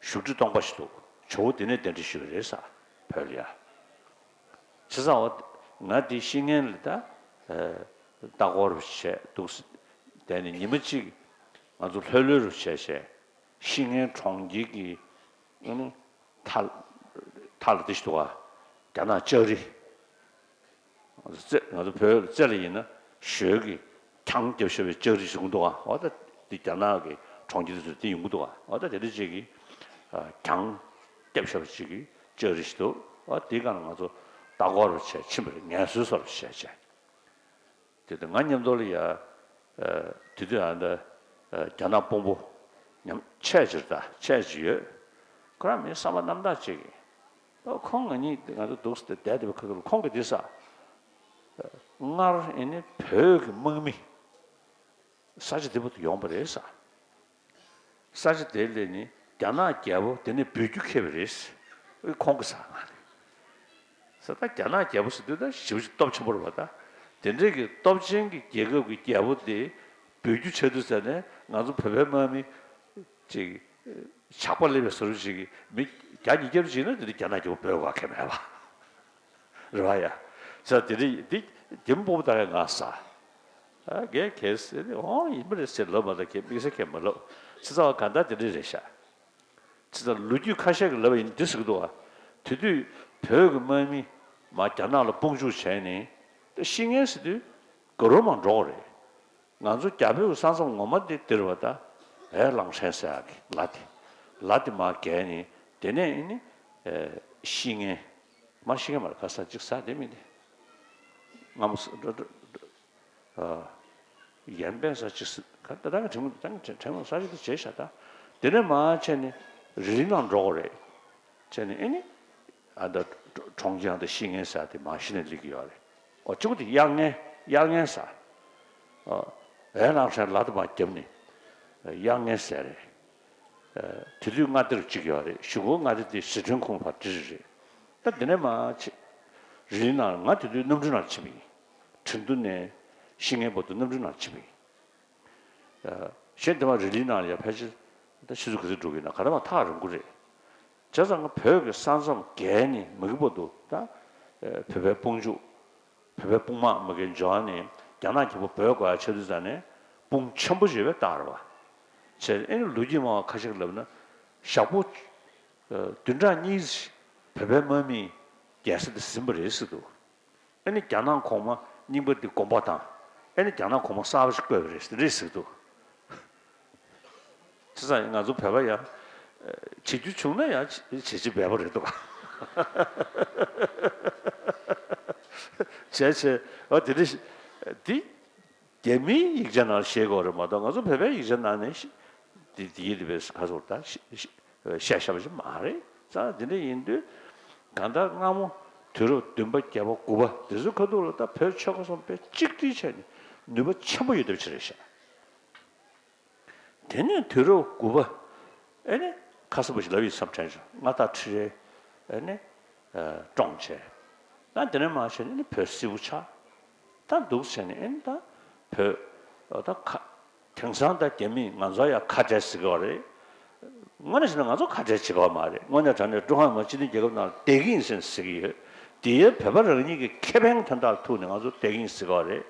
སོང་། བཞུགས་ཁྲི་སྟོང་པ་ཞིག་འདུག། ཇོ་བོ་དེ་ནས་གདན་འདྲེན་ཞུས་པ་རེད་ས། བོད་ལ་ཡ། བྱས་ཙང་འོ་ང་དེ་ཤི་ངན་ལ་ད་ལྟ་སྐོར་བྱས་འདུག། དེ་ནས་ཉི་མ་གཅིག་ང་ཚོ་ལྷོད་ལྷོད་རུ་བྱས་བྱས། ཤི་ངན་གྲོང་ཁྱེར་གྱི་ཨ་ནི་མཐའ་མཐའ་ལ་དེ་ཞིག་འདུག་ག། རྒྱ་ནག་ལྕགས་རི། རྩེ། ང་ཚོ་བོད་རྩེ་ལ་ཡིན་ན་ཞོལ་གྱི་གྱང་རྒྱབ་བཞག་པའི་ལྕགས་རི་ཞིག་འདུག་ག། འོ་ད་འདི་རྒྱ་ནག་གི་གྲོང་ཁྱེར་དེ་ཚོ་དེ་ཡོང་གི་འདུག་ག། འོ་ད་དེ་འདྲ་ཅིག་གི་གྱང་རྒྱབ་བཞག་པ་ཅིག་གི་ལྕགས་རི་ཞིག་འདུག། འོ་དེའི་སྒང་ལ་ང་ཚོ་ལྟ་སྐོར་རུ་བྱས་ཕྱིན་པ་རེད། ངལ་གསོའི་སོར་བྱས་བྱས། དེ་དུས་ང་མཉམ་དུ་ལ་ཡ། ཨ་དེ་དུས་ཨ་ད་ཨ་རྒྱ་ནག་དཔོན་པོ་ཉམས་ཆེ་ཅིག་རེད། ད་ཆེ་ཅིག་ཡོད། ཁོ་རང་མི་བསམ་པ་རྣམ་དག་ཅིག་གིས། ཨོ་ཁོང་ང་གཉིས་ང་ཚོ་འདུག་སེ་བསྡད་བསྡད་པའི་ཁ་ཐུག་ལ་ཁོང་གིས་འདི་ས། སྔར་ཨེ་ནི་བོད་ཀྱི་དམག་མི་ས་ཆ་འདི་བར་དུ་ཡོང་པ་རེད་ས། ས་ཆ་དེ་ལ་ནི་རྒྱ་ནག་རྒྱལ་པོ་དེ་ནས་འབུད་རྒྱུ་ཁེལ་བ་རེད། ཨེ་ཁོང་གིས་ཟེར་ང་ནི། ས་ད་རྒྱ་ནག་རྒྱལ་པོ་ཟེར་དུས་ད་ཞེ་པོ་ཅིག་སྟོབས་ཆེན་པོ་རེད་པ། ད་དེ་འདྲའི་གི་སྟོབས་ཆེན་གྱི་རྒྱལ་ཁབ་ཀྱི་རྒྱལ་པོ་དེ་འབུད་རྒྱུ་བྱ་དུས་ཟེར་ནས་ང་ཚོ་བོད་པའི་དམག་མི་ཅིག་ཇག་པ་སླེབས་པའི་བཟོ་འདྲ་ཅིག་གི་མི་བརྒྱ་ཉིས་བརྒྱ་ཅིག་ཡིན་ན་དེ་འདྲ་རྒྱ་ནག་རྒྱལ་པོ་འབོད་དགོས་ཁེལ་མེད་པ། རེད་བ་ཡ། ས་དེ་འདྲ་འདི་རྒྱ་མི་སྤོ་བོ་ད་རེད་ང་ས། ཨ་རྒན་གལ་སྲིད་ཨོ་ཡིན་པ་རེད་ཟེར་ལབ་མ་ད་ཁྱེད་དམིགས་བསལ་ཁྱེད་མ་ལབ། ཚེ་ཚ་བ་གང་ལྟར་དེ་འདྲ་རེད་ཤག། ཅི་ལྟར་ལོ་རྒྱུས་ཁ་ཤས་ཀྱིས་ལབ་པ་ཡིན་འདི་ཟེར་གྱི་འདུག་ག། དེ་དུས་བོད་ཀྱི་དམག་མི་མར་རྒྱ་ནག་ལ་དཔུང་འཇུག་བྱས་ནས་ད་ཤི་ངན་ཟེར་དུས་དགའ་རབ་མར་འགྲོ་གི་རེད། ང་ཚོ་རྒྱ་བོད་ཀྱི་ས་མཚམས་ངོ་མ་འདི་འདིར་བ་ད་ཨེ་གླང་ཧྲན་ཟེར་ཡག་གི་ལ་དེ། ལ་དེ་མར་བརྒལ་ནས་དེ་ནས་ཨེ་ནི་ཤི་ངན། མར་ཤི་ངན་མ་རེད། ཁ་ས་གཅིག་ཟ་དེ་མིན་ཏེ། སྔ་མོ་ས་འགྲོ་འགྲོ་འགྲོ། ཨ། ཡན་པན་ས་ཅི་སི་ག་ད་ད་ག་དྲན་མོ་ད་ག་དྲན་མོ་ས་ཅི་ད་བྱས་ཤག་ད། དེ་ནས་མར་བྱས་ནས་རི་ལི་ནང་འགྲོ་དགོས་རེད། བྱས་ནས་ཨེ་ནི་ཨ་ད་གྲོང་ཁྱེར་ཨ་ད་ཤི་ངན་ཟེར་དེ་མར་གཞི་ནས་སླེབས་ཀྱི་ཡོད་རེད། ཨོ་གཅིག་པོ་དེ་གཡར་ངན། གཡར་ངན་ཟེར། ཨོ་ཨེ་ལགས་ཧྲན་ལ་དུ་མར་བརྒྱབ་ནས་གཡར་ངན་ཟེར་རེད། དེ་དུས་མངའ་སྡེ་རུ་གཅིག་ཡོད་རེད། གཞུག་གུ་མངའ་སྡེ་དེ་ཟི་ཁྲོན་ཁོངས་ཕར་འདྲེས་རེད། ད་དེ་ནས་མར་ཕྱིན། རི་ལི་ནང་ང་དེ་དུས་གནམ་གྲུ་ནང་ཕྱིན་པ་ཡིན། ཁྲིན་ཏུ་ནས་ཤི་ངན་བར་དུ་གནམ་གྲུ་ནང་ཕྱིན་པ་ཡིན། གཞན་དེ་མར་རི་ལི་ནང་ལ་ཡ་ཕལ་ཆེར་ད་ཆུ་ཚོད་ག་ཚོད་འགྲོ་གི་ཡིན་ན་ག་ད་མར་ཐག་རིང་པོ་རེད། བྱས་ཙང་ང་བོད་ཀྱི་ས་མཚམས་བརྒལ་ནས་མ་གི་བར་དུ་ད་བོད་པའི་དཔུང་འཇུག་བོད་པའི་དཔུང་དམག་མ་གི་འབྱོར་ནས་རྒྱ་ནག་གི་བོད་དགོས་ཡ་ཆེ་དུས་ཙང་ནས་དཔུང་ཆེན་པོ་ཞིག་ཡོད་པའི་རྟགས་རེད་བ། བྱས་ཨེ་ནི་ལོ་རྒྱུས་སྨྲ་བ་ཁ་ཤས་ཀྱིས་ལབ་ན་ཞག་པོ་བདུན་ཕྲག་གཉིས་བོད་པའི་དམག་མིས་རྒྱལ་ས་དེ་ཟིན་པ་རེད་ཟེར་འདུག། ཨེ་ནི་རྒྱ་ནག་གོང་མ་རྙིང་པ་འདི་དགོངས་པ་དང་། ཨེ་ནི་རྒྱ་ནག་གོང་མ་གསར་པ་ཞིག་བསྐོས་པ་རེད་ཟེར་འདུག། བྱས་ཙང་ང་ཚོ་བོད་པ་ཡང་བྱེད་རྒྱུ་བྱུང་ན་ཡང་བྱེད་བྱེད་བྱེད་འབད་པ་རེད་འདུག། བྱས་བྱས་ཨ་དེ་འདྲ་ཞིག་འདི་རྒྱ་མིའི་ཡིག་ཆ་ནང་བཤད་དགོས་རེད་མ་གཏོགས་ང་ཚོ་བོད་པའི་ཡིག་ཆ་ནང་ནས་འདི་འདི་ཡིན་རེད་པས་ཁ་སོར་ད་བཤད་བཤད་བཞག་པ་ཞིག་མ་རེད། ཙང་འདི་འདྲ་ཡིན་དུས་གང་ལྟར་སྔ་མོ་དུས་རབས་བདུན་པ་བརྒྱད་པ་དགུ་པ་འདི་ཚོའི་ཁ་ཐུག་ལ་ད་བོད་ཆོལ་ཁ་གསུམ་དཔེ་གཅིག་སྒྲིལ་བྱས་ནས་ནུས་པ་ཆེན་པོ་ཡོད་སྟབས་ཅིག་རེད་ཤག། དེ་ནས་དུས་རབས་དགུ་པ། ཨེ་ནི་ཁ་སང་བ་ཞིག་ལབ་ཡིན་བསམ་དྲན་བྱུང་། མངའ་བདག་ཁྲི་རལ་ཨེ་ནི་བཀྲོངས་བྱས། ད་དེ་ནས་མར་བྱས་ནས་ཨེ་ནི་བོད་སིལ་བུ་ཆགས། ད་འདུག་བྱས་ནས་ཨེ་ནི་ད་བོད་ད་ཁ། དེང་སང་ད་རྒྱ་མིས་ང་ཚོ་ཡ་ཁ་བྲལ་ཟེར་གྱི་ཡོད་རེད། དངོས་གནས་བྱས་ན་ང་ཚོ་ཁ་བྲལ་བྱེད་ཀྱི་ཡོད་མ་རེད། དངོས་གནས་དྲང་གནས་ཀྲུང་ཧྭ་མི་དམངས་སྤྱི་མཐུན་རྒྱལ་ཁབ་ནང་ལ་བསྡད་ཀྱི་ཡིན་ཟེར་ཟེར་གྱི་ཡོད། དེ་ཡང་བོད་པ་རང་ཉིད་ཀྱི་ཁེ་ཕན་དོན་དག་ལ་ཐུག་ནས་ང་ཚོ་བསྡད་ཀྱི་ཡིན་ཟེར་གྱི་ཡོད་རེད།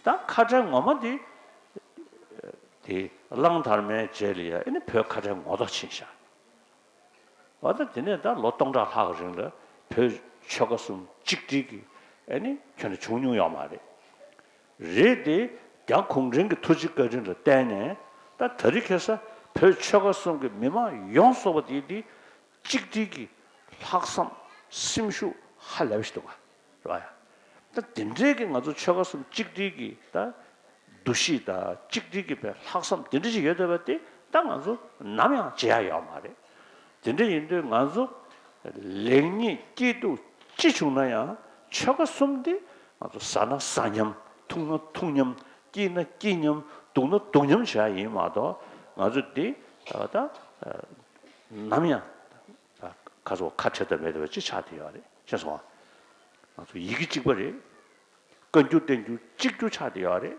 ད་ཁ་བྲལ་ངོ་མ་དེ། དེ་གླང་དར་མའི་རྗེས་ལ་ཡ་ཨེ་ནི་བོད་ཁ་བྲལ་ངོ་ཐོག་ཕྱིན་ཤག། འོ་ད་དེ་ནས་ད་ལོ་སྟོང་ཕྲག་ལྷག་གི་རིང་ལ་བོད་ཆོལ་ཁ་གསུམ་གཅིག་སྒྲིལ་གྱི་ཨེ་ནི་ཁྱོན་ནས་བྱུང་མྱོང་ཡོད་མ་རེད། རེད་དེ། རྒྱ་གུང་ཁྲན་གྱི་ཐུགས་རྗེ་བཀའ་དྲིན་ལ་བརྟེན་ནས་ད་ད་རེས་ཁ་སང་བོད་ཆོལ་ཁ་གསུམ་གྱི་མི་མང་ཡོངས་རྫོགས་པ་དེ་དེ་གཅིག་སྒྲིལ་གྱི་ལྷག་བསམ་སེམས་ཤུགས་ཧ་ལས་པ་ཞིག་འདུག་ག། རེད་བ་ཡ། ད་དེ་འདྲའི་གི་ང་ཚོ་ཆོལ་ཁ་གསུམ་གཅིག་སྒྲིལ་གི་ད་འདུ་ཤེས་དང་གཅིག་སྒྲིལ་གི་བའི་ལྷག་བསམ་དེ་འདྲ་ཞིག་ཡོད་བསྡད་པ་དེ་ད་ང་ཚོ་ནམ་ཡང་བརྗེད་ཡ་ཡོད་མ་རེད། དེ་འདྲ་ཡིན་དུས་ང་ཚོ་ ལེགས་ཉེས་སྐྱིད་སྡུག་ཅི་བྱུང་ན་ཡང་ཆོལ་ཁ་གསུམ་འདི་ང་ཚོ་ཟ་ན་ཟ་མཉམ། འཐུང་ན་འཐུང་མཉམ། སྐྱིད་ན་སྐྱིད་མཉམ། སྡུག་ན་སྡུག་མཉམ་བྱ་ཡིན་མ་གཏོགས། ང་ཚོ་འདི་ད་ནམ་ཡང་ཁ་སོ་ཁ་བྲལ་ཐབས་མེད་པ་ཅིག་ཆགས་བསྡད་ཡོད་རེད། ཤེས་སོང་ང་། ང་ཚོ་ཡི་གེ་གཅིག་པ་རེད། བཀའ་འགྱུར་བསྟན་འགྱུར་གཅིག་གྱུར་ཆགས་བསྡད་ཡོད་རེད།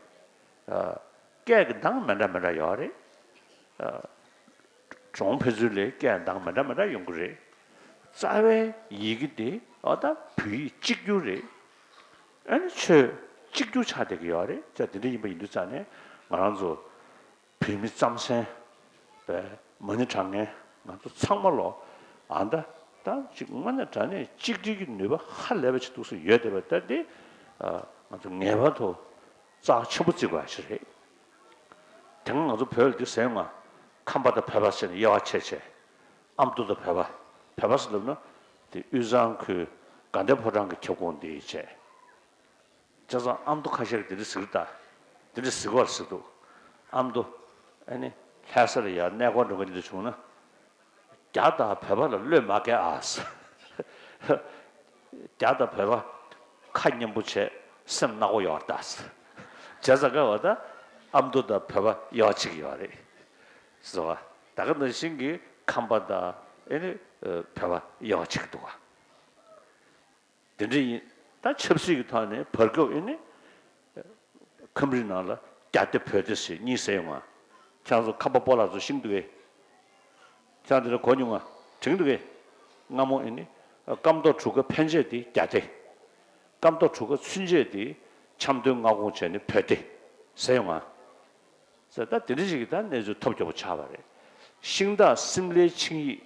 ཨ། སྐད་ཀྱི་གདངས་མི་འདྲ་མི་འདྲ་ཡོད་རེད། ཨ། གྲོང་ཕན་ཚུན་ལ་སྐད་གདངས་མི་འདྲ་མི་འདྲ་ཡོང་གི་རེད། རྩ་བའི་ཡི་གེ་དེ་ཨ་ད་བོད་ཡིག་གཅིག་གྱུར་རེད། ཨ་ནི་ཆོས་གཅིག་གྱུར་ཆགས་བསྡད་ཀྱི་ཡོད་རེད། ཅག་དེ་འདྲ་ཡིན་པ་ཡིན་དུས་ཙང་ནས་ང་རང་ཚོ་བོད་མི་རྩམ་ཟན་པའི་མ་ཎི་བགྲང་མཁན་ང་ཚོ་ཚང་མ་ལོ། ཨ་ད་ད་ཅིག་དངོས་གནས་དྲང་གནས་གཅིག་སྒྲིལ་གྱི་ནུས་པ་ཧ་ལས་པ་ཅིག་འདུག་སེ་ཡོད་བསྡད་པ་ད་འདི། ཨ། ང་ཚོ་ངེས་པར་དུ་རྩ་ཆེན་པོ་བརྩི་དགོས་ཡ་ཞིག་རེད། དེ་སྔ་ང་ཚོ་བོད་ལ་འདི་ཟེར་ཡོང་ང་། ཁམས་པ་དང་བོད་པ་ཟེར་ནས་དབྱེ་བ་ཕྱེ་བྱས། ཨ་མདོ་དང་བོད་པ། བོད་པ་ཟེར་ལབ་ན་དེ་དབུས་གཙང་ཁུལ་དགའ་ལྡན་ཕོ་བྲང་གི་ཁྱབ་ཁོངས་འདི་བྱས། བྱས་ཙང་ཨ་མདོ་ཁ་ཤས་ཀྱིས་དེ་འདྲ་ཟེར་གི་ད། དེ་འདྲ་ཟེར་གི་བ་ཟེར་འདུག་ཨ་མདོ། ཨ་ནི་ལྷ་ས་ལ་ཡར་གནས་སྐོར་འགྲོ་མཁན་འདི་འདྲ་བྱུང་ན། རྒྱ་དང་བོད་པ་ལ་བློས་མ་འགེལ་ཨ། རྒྱ་དང་བོད་པ་ཁ་མཉམ་པོ་བྱས་སེམས་ནག་པོ་ཡོད་ད། བྱས་ཙང་ག་བ་ད་ཨ་མདོ་དང་བོད་པ་དབྱེ་བ་ཕྱེ་གི་ཡོད་རེད། ཟེར་བ། ད་ག་ནང་བཞིན་གྱི་ཁམས་པ་དང་ཨེ་ནི་བོད་པ་དབྱེ་བ་ཕྱེ་གི་འདུག་ག་དེ་འདྲ་ཡིན། ད་ཆབ་སྲིད་ཀྱི་ཐོག་ནས་བར་སྐབས་ཨེ་ནི། ཁམས་རིགས་ནང་ལ་རྒྱ་སྡེ་བོད་སྡེ་ཟེར་གཉིས་ཟེར་ཡོང་ང་། ཁྱེད་ཚོ་ཁམས་པ་སྤོ་ལགས་ཚོ་ཤེས་འདུག་གས། ཁྱེད་རང་དེ་འདྲ་གོ་མྱོང་ང་། དྲན་འདུག་གས། སྔ་མོ་ཨེ་ནི། སྐམ་ཐོག་གྲུ་ཁ་ཕན་ཆད་དེ་རྒྱ་སྡེ། སྐམ་ཐོག་གྲུ་ཁ་ཚུན་ཆད་དེ་ཆབ་མདོའི་མངའ་ཁོངས་བྱས་ནས་བོད་སྡེ་ཟེར་ཡོང་ང་། ཟེར་ད་དེ་འདྲ་ཞིག་གི་ད་གནས་ཚུལ་ཐོབ་རྒྱག་པ་ཆགས་པ་རེད། ཤིང་སྟག་སིམ་ལའི་ཆིངས་ཡིག་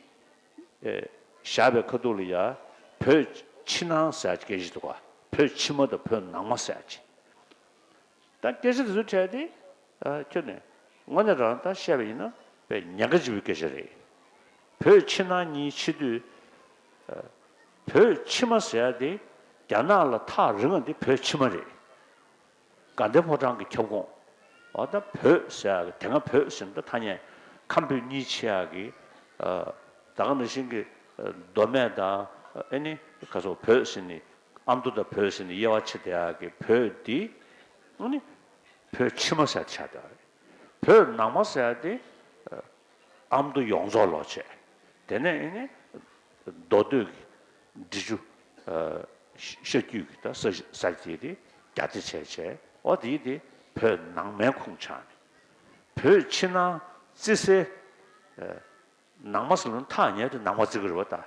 ཨེ། བཞག་པའི་ཁ་ཐུག་ལ་ཡ། བོད་ཕྱི་ནང་ཟེར་ཡ་ཅིག་སྐད་ཆ་འདུག་ག་བོད་ཕྱི་མ་དང་བོད་ནང་མ་ཟེར་ཡ་ཅིག་ད་སྐད་ཆ་དེ་ཚོའི་གྲས་དེ། ཨ། ཁྱོད་ནས་དངོས་གནས་རང་ད་བཤད་པ་ཡིན་ན་དཔེ་ཉེན་ཁ་ཆེ་བའི་སྐད་ཆ་རེད། བོད་ཕྱི་ནང་གཉིས་ཕྱེ་དུས། ཨ། བོད་ཕྱི་མ་ཟེར་ཡ་དེ་རྒྱ་ནག་ལ་ཐག་རིང་བ་དེ་བོད་ཕྱི་མ་རེད། དགའ་ལྡན་ཕོ་བྲང་གི་ཁྱབ་ཁོངས། འོ་ད་བོད་ཟེར་ཡག་གི་དེ་སྔ་བོད་ཟེར་ན་ད་ཐ་སྙད་ཁམས་བོད་གཉིས་ཕྱེ་ཡག་གི། ཨ། ད་ག་ནང་བཞིན་གྱི། ཨ། མདོ་སྨད་དང་ཨེ་ནི་ག་སོགས་བོད་ཟེར་ནི། ཨ་མདོ་དང་བོད་ཟེར་ནི་དབྱེ་བ་ཕྱེ་བསྡད་ཡག་གི་བོད་འདི། ཨ་ནི་བོད་ཕྱི་མ་ཟེར་ཡག་དེ་ཆགས་བསྡད་པ་རེད། བོད་ནང་མ་ཟེར་ཡག་དེ། ཨ། ཨ་མདོ་ཡོངས་རྫོགས་ལོག་བྱས། དེ་ནས་ཨེ་ནི་མདོ་སྟོད་ཀྱི་འབྲི་ཆུ། ཨ། ཤ་རྒྱུད་ཀྱི་ད་ས་ས་དེ་དེ་རྒྱ་སྡེ་བྱས་བྱས། འོ་དེ་དེ་བོད་ནང་མའི་ཁོངས་ཆགས་ནས། བོད་ཕྱི་ནང་བརྩི་སའི། ཨ། ནང་མ་ཟེར་ན་ཐག་ཉེ་དེ་ནང་མ་བརྩི་གི་རེད་བ་ད།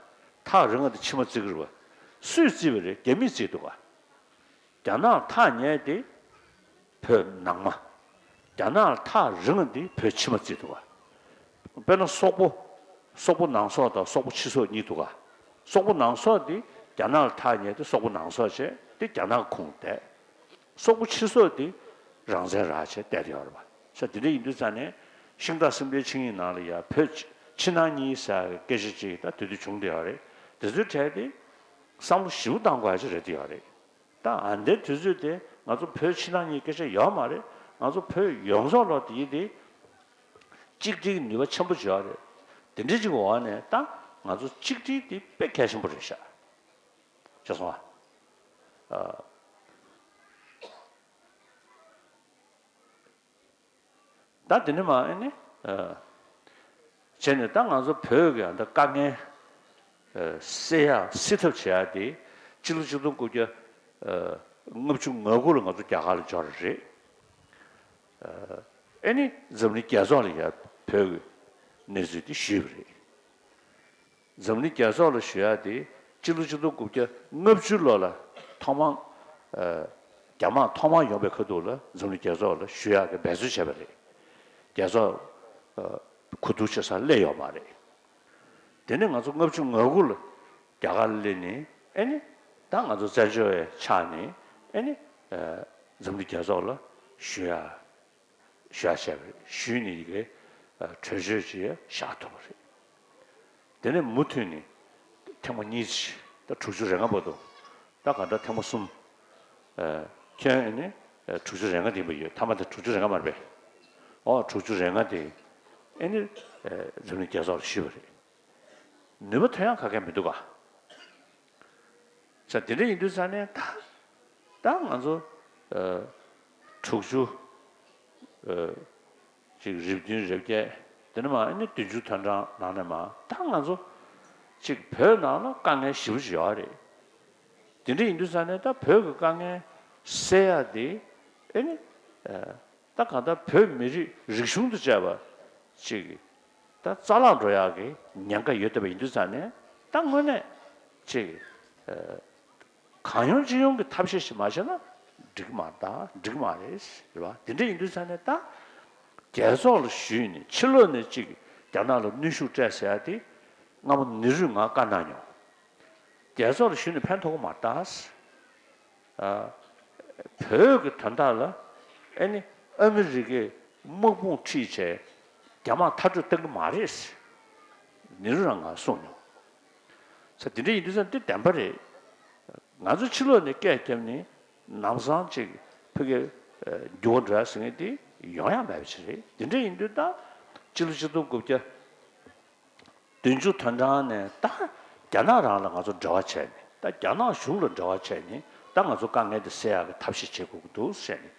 ཐག་རིང་བ་དེ་ཕྱི་མ་བརྩི་གི་རེད་བ། སུས་བརྩིས་པ་རེད། རྒྱ་མིས་བརྩིས་འདུག་ག་རྒྱ་ནག་ཐག་ཉེ་དེ་བོད་ནང་མ། རྒྱ་ནག་ཐག་རིང་བ་དེ་བོད་ཕྱི་མ་བརྩིས་འདུག་ག་དཔེར་ན་སོག་པོ། སོག་པོ་ནང་སོག་དང་སོག་པོ་ཕྱི་སོག་གཉིས་འདུག་ག་སོག་པོ་ནང་སོག་དེ་རྒྱ་ནག་ལ་ཐག་ཉེ་དེ་སོག་པོ་ནང་སོག་བྱས་དེ་རྒྱ་ནག་གི་ཁོངས་བསྡད། སོག་པོ་ཕྱི་སོག་དེ་རང་བཙན་རག་བྱས་བསྡད་ཡོད་རེད་པ། ས་དེ་འདྲ་ཡིན་དུས་ཙང་ནས་ཤིང་སྟག་སིམ་ལའི་ཆིངས་ཡིག་ནང་ལ་ཡ་བོད་ཕྱི་ནང་གཉིས་ཟེར་སྐད་ཆ་ཅིག་ད་དེ་དུས་བྱུང་བསྡད་ཡོད་རེད། དེ་ཚོའི་གྲས་དེ་བསམ་བློ་ཞིབ་བཏང་དགོས་ཡ་ཅིག་རེད་བསྡད་ཡོད་རེད། ད་ཨ་འདའི་དུས་ཚོད་དེ་ང་ཚོ་བོད་ཕྱི་ནང་གཉིས་སྐད་ཆ་ཡོད་མ་རེད། ང་ཚོ་བོད་ཡོངས་རྫོགས་ལ་དེ་ཡིན་དེ། གཅིག་སྒྲིལ་གྱི་ནུས་པ་ཆེན་པོ་བྱོས་རེད། དེ་འདྲ་ཅིག་འོག་ནས་ད་ང་ཚོ་གཅིག་སྒྲིལ་དེ་དཔེ་གལ་ཆེན་པོ་རེད་ཤག་ཤེས་སོང་ཨ། ཨ། ད་དེ་ནས་མ་ཨེ་ནི། ཨ། བྱས་ནས་ད་ང་ཚོ་བོད་ཀྱི་ད་དཀའ་ངལ། ཨ། སེལ་ཡག་སེལ་ཐབས་བྱེད་ཡག་དེ་སྤྱི་ལོ་ཆིག་སྟོང་དགུ་བརྒྱ། ཨ། ལྔ་བཅུ་ང་དགུ་ལ་ང་ཚོ་རྒྱ་གར་ལ་འབྱོར་བ་རེད། ཨ། ཨེ་ནི་འཛམ་གླིང་རྒྱལ་ཚོགས་ལ་ཡ་བོད་ཀྱི་གནས་ཚུལ་དེ་ཞུས་པ་རེད། འཛམ་གླིང་རྒྱལ་ཚོགས་ལ་ཞུ་ཡག་དེ་སྤྱི་ལོ་ཆིག་སྟོང་དགུ་བརྒྱ་ལྔ་བཅུ་ལོ་ལ་ཐོག་མར། ཨ། རྒྱ་དམག་ཐོག་མར་ཡོང་པའི་ཁ་ཐུག་ལ་འཛམ་གླིང་རྒྱལ་ཚོགས་ལ་ཞུ་ཡག་གི་འབད་རྩོལ་བྱས་པ་རེད། རྒྱལ་ཚོགས། ཨ། གོ་བསྡུར་བྱེད་སར་སླེབས་ཡོད་མ་རེད། དེ་ནས་ང་ཚོ་ལྔ་བཅུ་ང་དགུ་ལ་རྒྱ་གར་ལ་སླེབས་ནས་ཨེ་ནི་ད་ང་ཚོ་བཙན་བྱོལ་བའི་ཆགས་ནས་ཨེ་ནི། ཨ། འཛམ་གླིང་རྒྱལ་ཚོགས་ལ་ཞུ་ཡག་ཞུ་ཡག་བྱས་པ་རེད། ཞུས་ནས་ཡི་གེ། ཨ། གྲོས་ཆོད་ཅིག་བཞག་ཐུབ་པ་རེད། དེ་ནས་མུ་མཐུད་ནས་ཐེངས་མ་གཉིས་ཅིག་ད་དྲུག་ཅུ་རེ་ལྔ་བར་དུ། ད་ག་འདྲ་ཐེངས་མ་གསུམ། ཨ། ཁྱོན་ཨེ་ནི། ཨ། དྲུག་ཅུ་རེ་ལྔ་དེ་ཡིན་པ་ཡོད། མཐའ་མ་དེ་དྲུག་ཅུ་རེ་ལྔ་མ་རེད་པས། ཨོ་དྲུག་ཅུ་རེ་ལྔ་དེ་ཨེ་ནི། ཨ། འཛམ་གླིང་རྒྱལ་ཚོགས་ལ་ཞུས་པ་རེད། ནུས་པ་ཐོན་ཡག་ག་གེ་མི་འདུག་ག་ས་དེ་འདྲ་ཡིན་དུས་ས་ནས་ད་ད་ང་ཚོ་ཨ་དྲུག་ཅུ་ཨ་ཅིག་རེ་བདུན་རེ་བརྒྱད། དེ་ནས་མར་ཨ་ནི་བདུན་ཅུ་དོན་གྲངས་ནང་ནས་མར་ད་ང་ཚོ་ཅིག་བོད་ནང་ལ་དཀའ་ངལ་ཞེ་པོ་ཅིག་ཡོད་རེད། དེ་འདྲ་ཡིན་དུས་ས་ནས་ད་བོད་ཀྱི་དཀའ་ངལ་སེལ་ཡ་དེ་ཨ་ནི་ཨ་ད་གང་ལྟར་བོད་མི་རིགས་རིག་གཞུང་དང་བཅས་པ་ཅིག་ད་རྩ་བརླག་འགྲོ་ཡག་གི་ཉེན་ཁ་ཡོད་བསྡད་པ་ཡིན་དུས་ཙང་ནས་ད་དངོས་གནས་ཅིག་གང་ཡོང་ཅི་ཡོང་གི་ཐབས་ཤེས་ཤིག་མ་བྱས་ན་འགྲིག་མ་ད་འགྲིག་མ་རེད། རེད་བ། དེ་འདྲ་ཡིན་དུས་ཙང་ནས་ད་རྒྱལ་ཚོགས་ལ་ཞུས་ནས་ཕྱི་ལོགས་ནས་ཅིག་རྒྱ་ནག་ལ་གནོན་ཤུགས་སྤྲད་ཟེར་ཡ་དེ་སྔ་མོ་ནེ་རུས་ང་བཀའ་གནང་མྱོང་། རྒྱལ་ཚོགས་ལ་ཞུས་ནས་ཕན་ཐོགས་ཀྱི་མ་རེད་ད། ཨ། བོད་ཀྱི་དོན་དག་ལ་ཨེ་ནི་ཨ་མི་རི་ཀའི་དམག་དཔུང་ཁྲིད་བྱས་རྒྱ་དམག་མཐར་སྐྲོད་གཏང་གི་མ་རེད། ནེ་རུ་རང་ང་གསུངས་མྱོང་། ས་དེ་འདྲ་ཡིན་དུས་ཙང་འདི་བདེན་པ་རེད། ང་ཚོ་ཕྱི་ལོགས་ནས་སྐད་བརྒྱབ་ནས་ལམ་སང་ཅིག་ཕ་གིར་འགྱུར་བ་འགྲོ་ཡ་ཟེར་མཁན་དེ་ཡོང་ཡ་མེད་པ་ཞིག་རེད། དེ་འདྲ་ཡིན་དུས་ད་སྤྱི་ལོ་ཆིག་སྟོང་དགུ་བརྒྱ། བདུན་ཅུ་དོན་གྲངས་ནས་ད་རྒྱ་ནག་རང་ལ་ང་ཚོ་འབྲེལ་བ་བྱས་ནས་ད་རྒྱ་ནག་གཞུང་ལ་འབྲེལ་བ་བྱས་ནས་ད་ང་ཚོ་དཀའ་ངལ་འདི་སེལ་ཡག་གི་ཐབས་ཤེས་བྱེད་དགོས་ཀྱི་འདུག་ཟེར་ནས་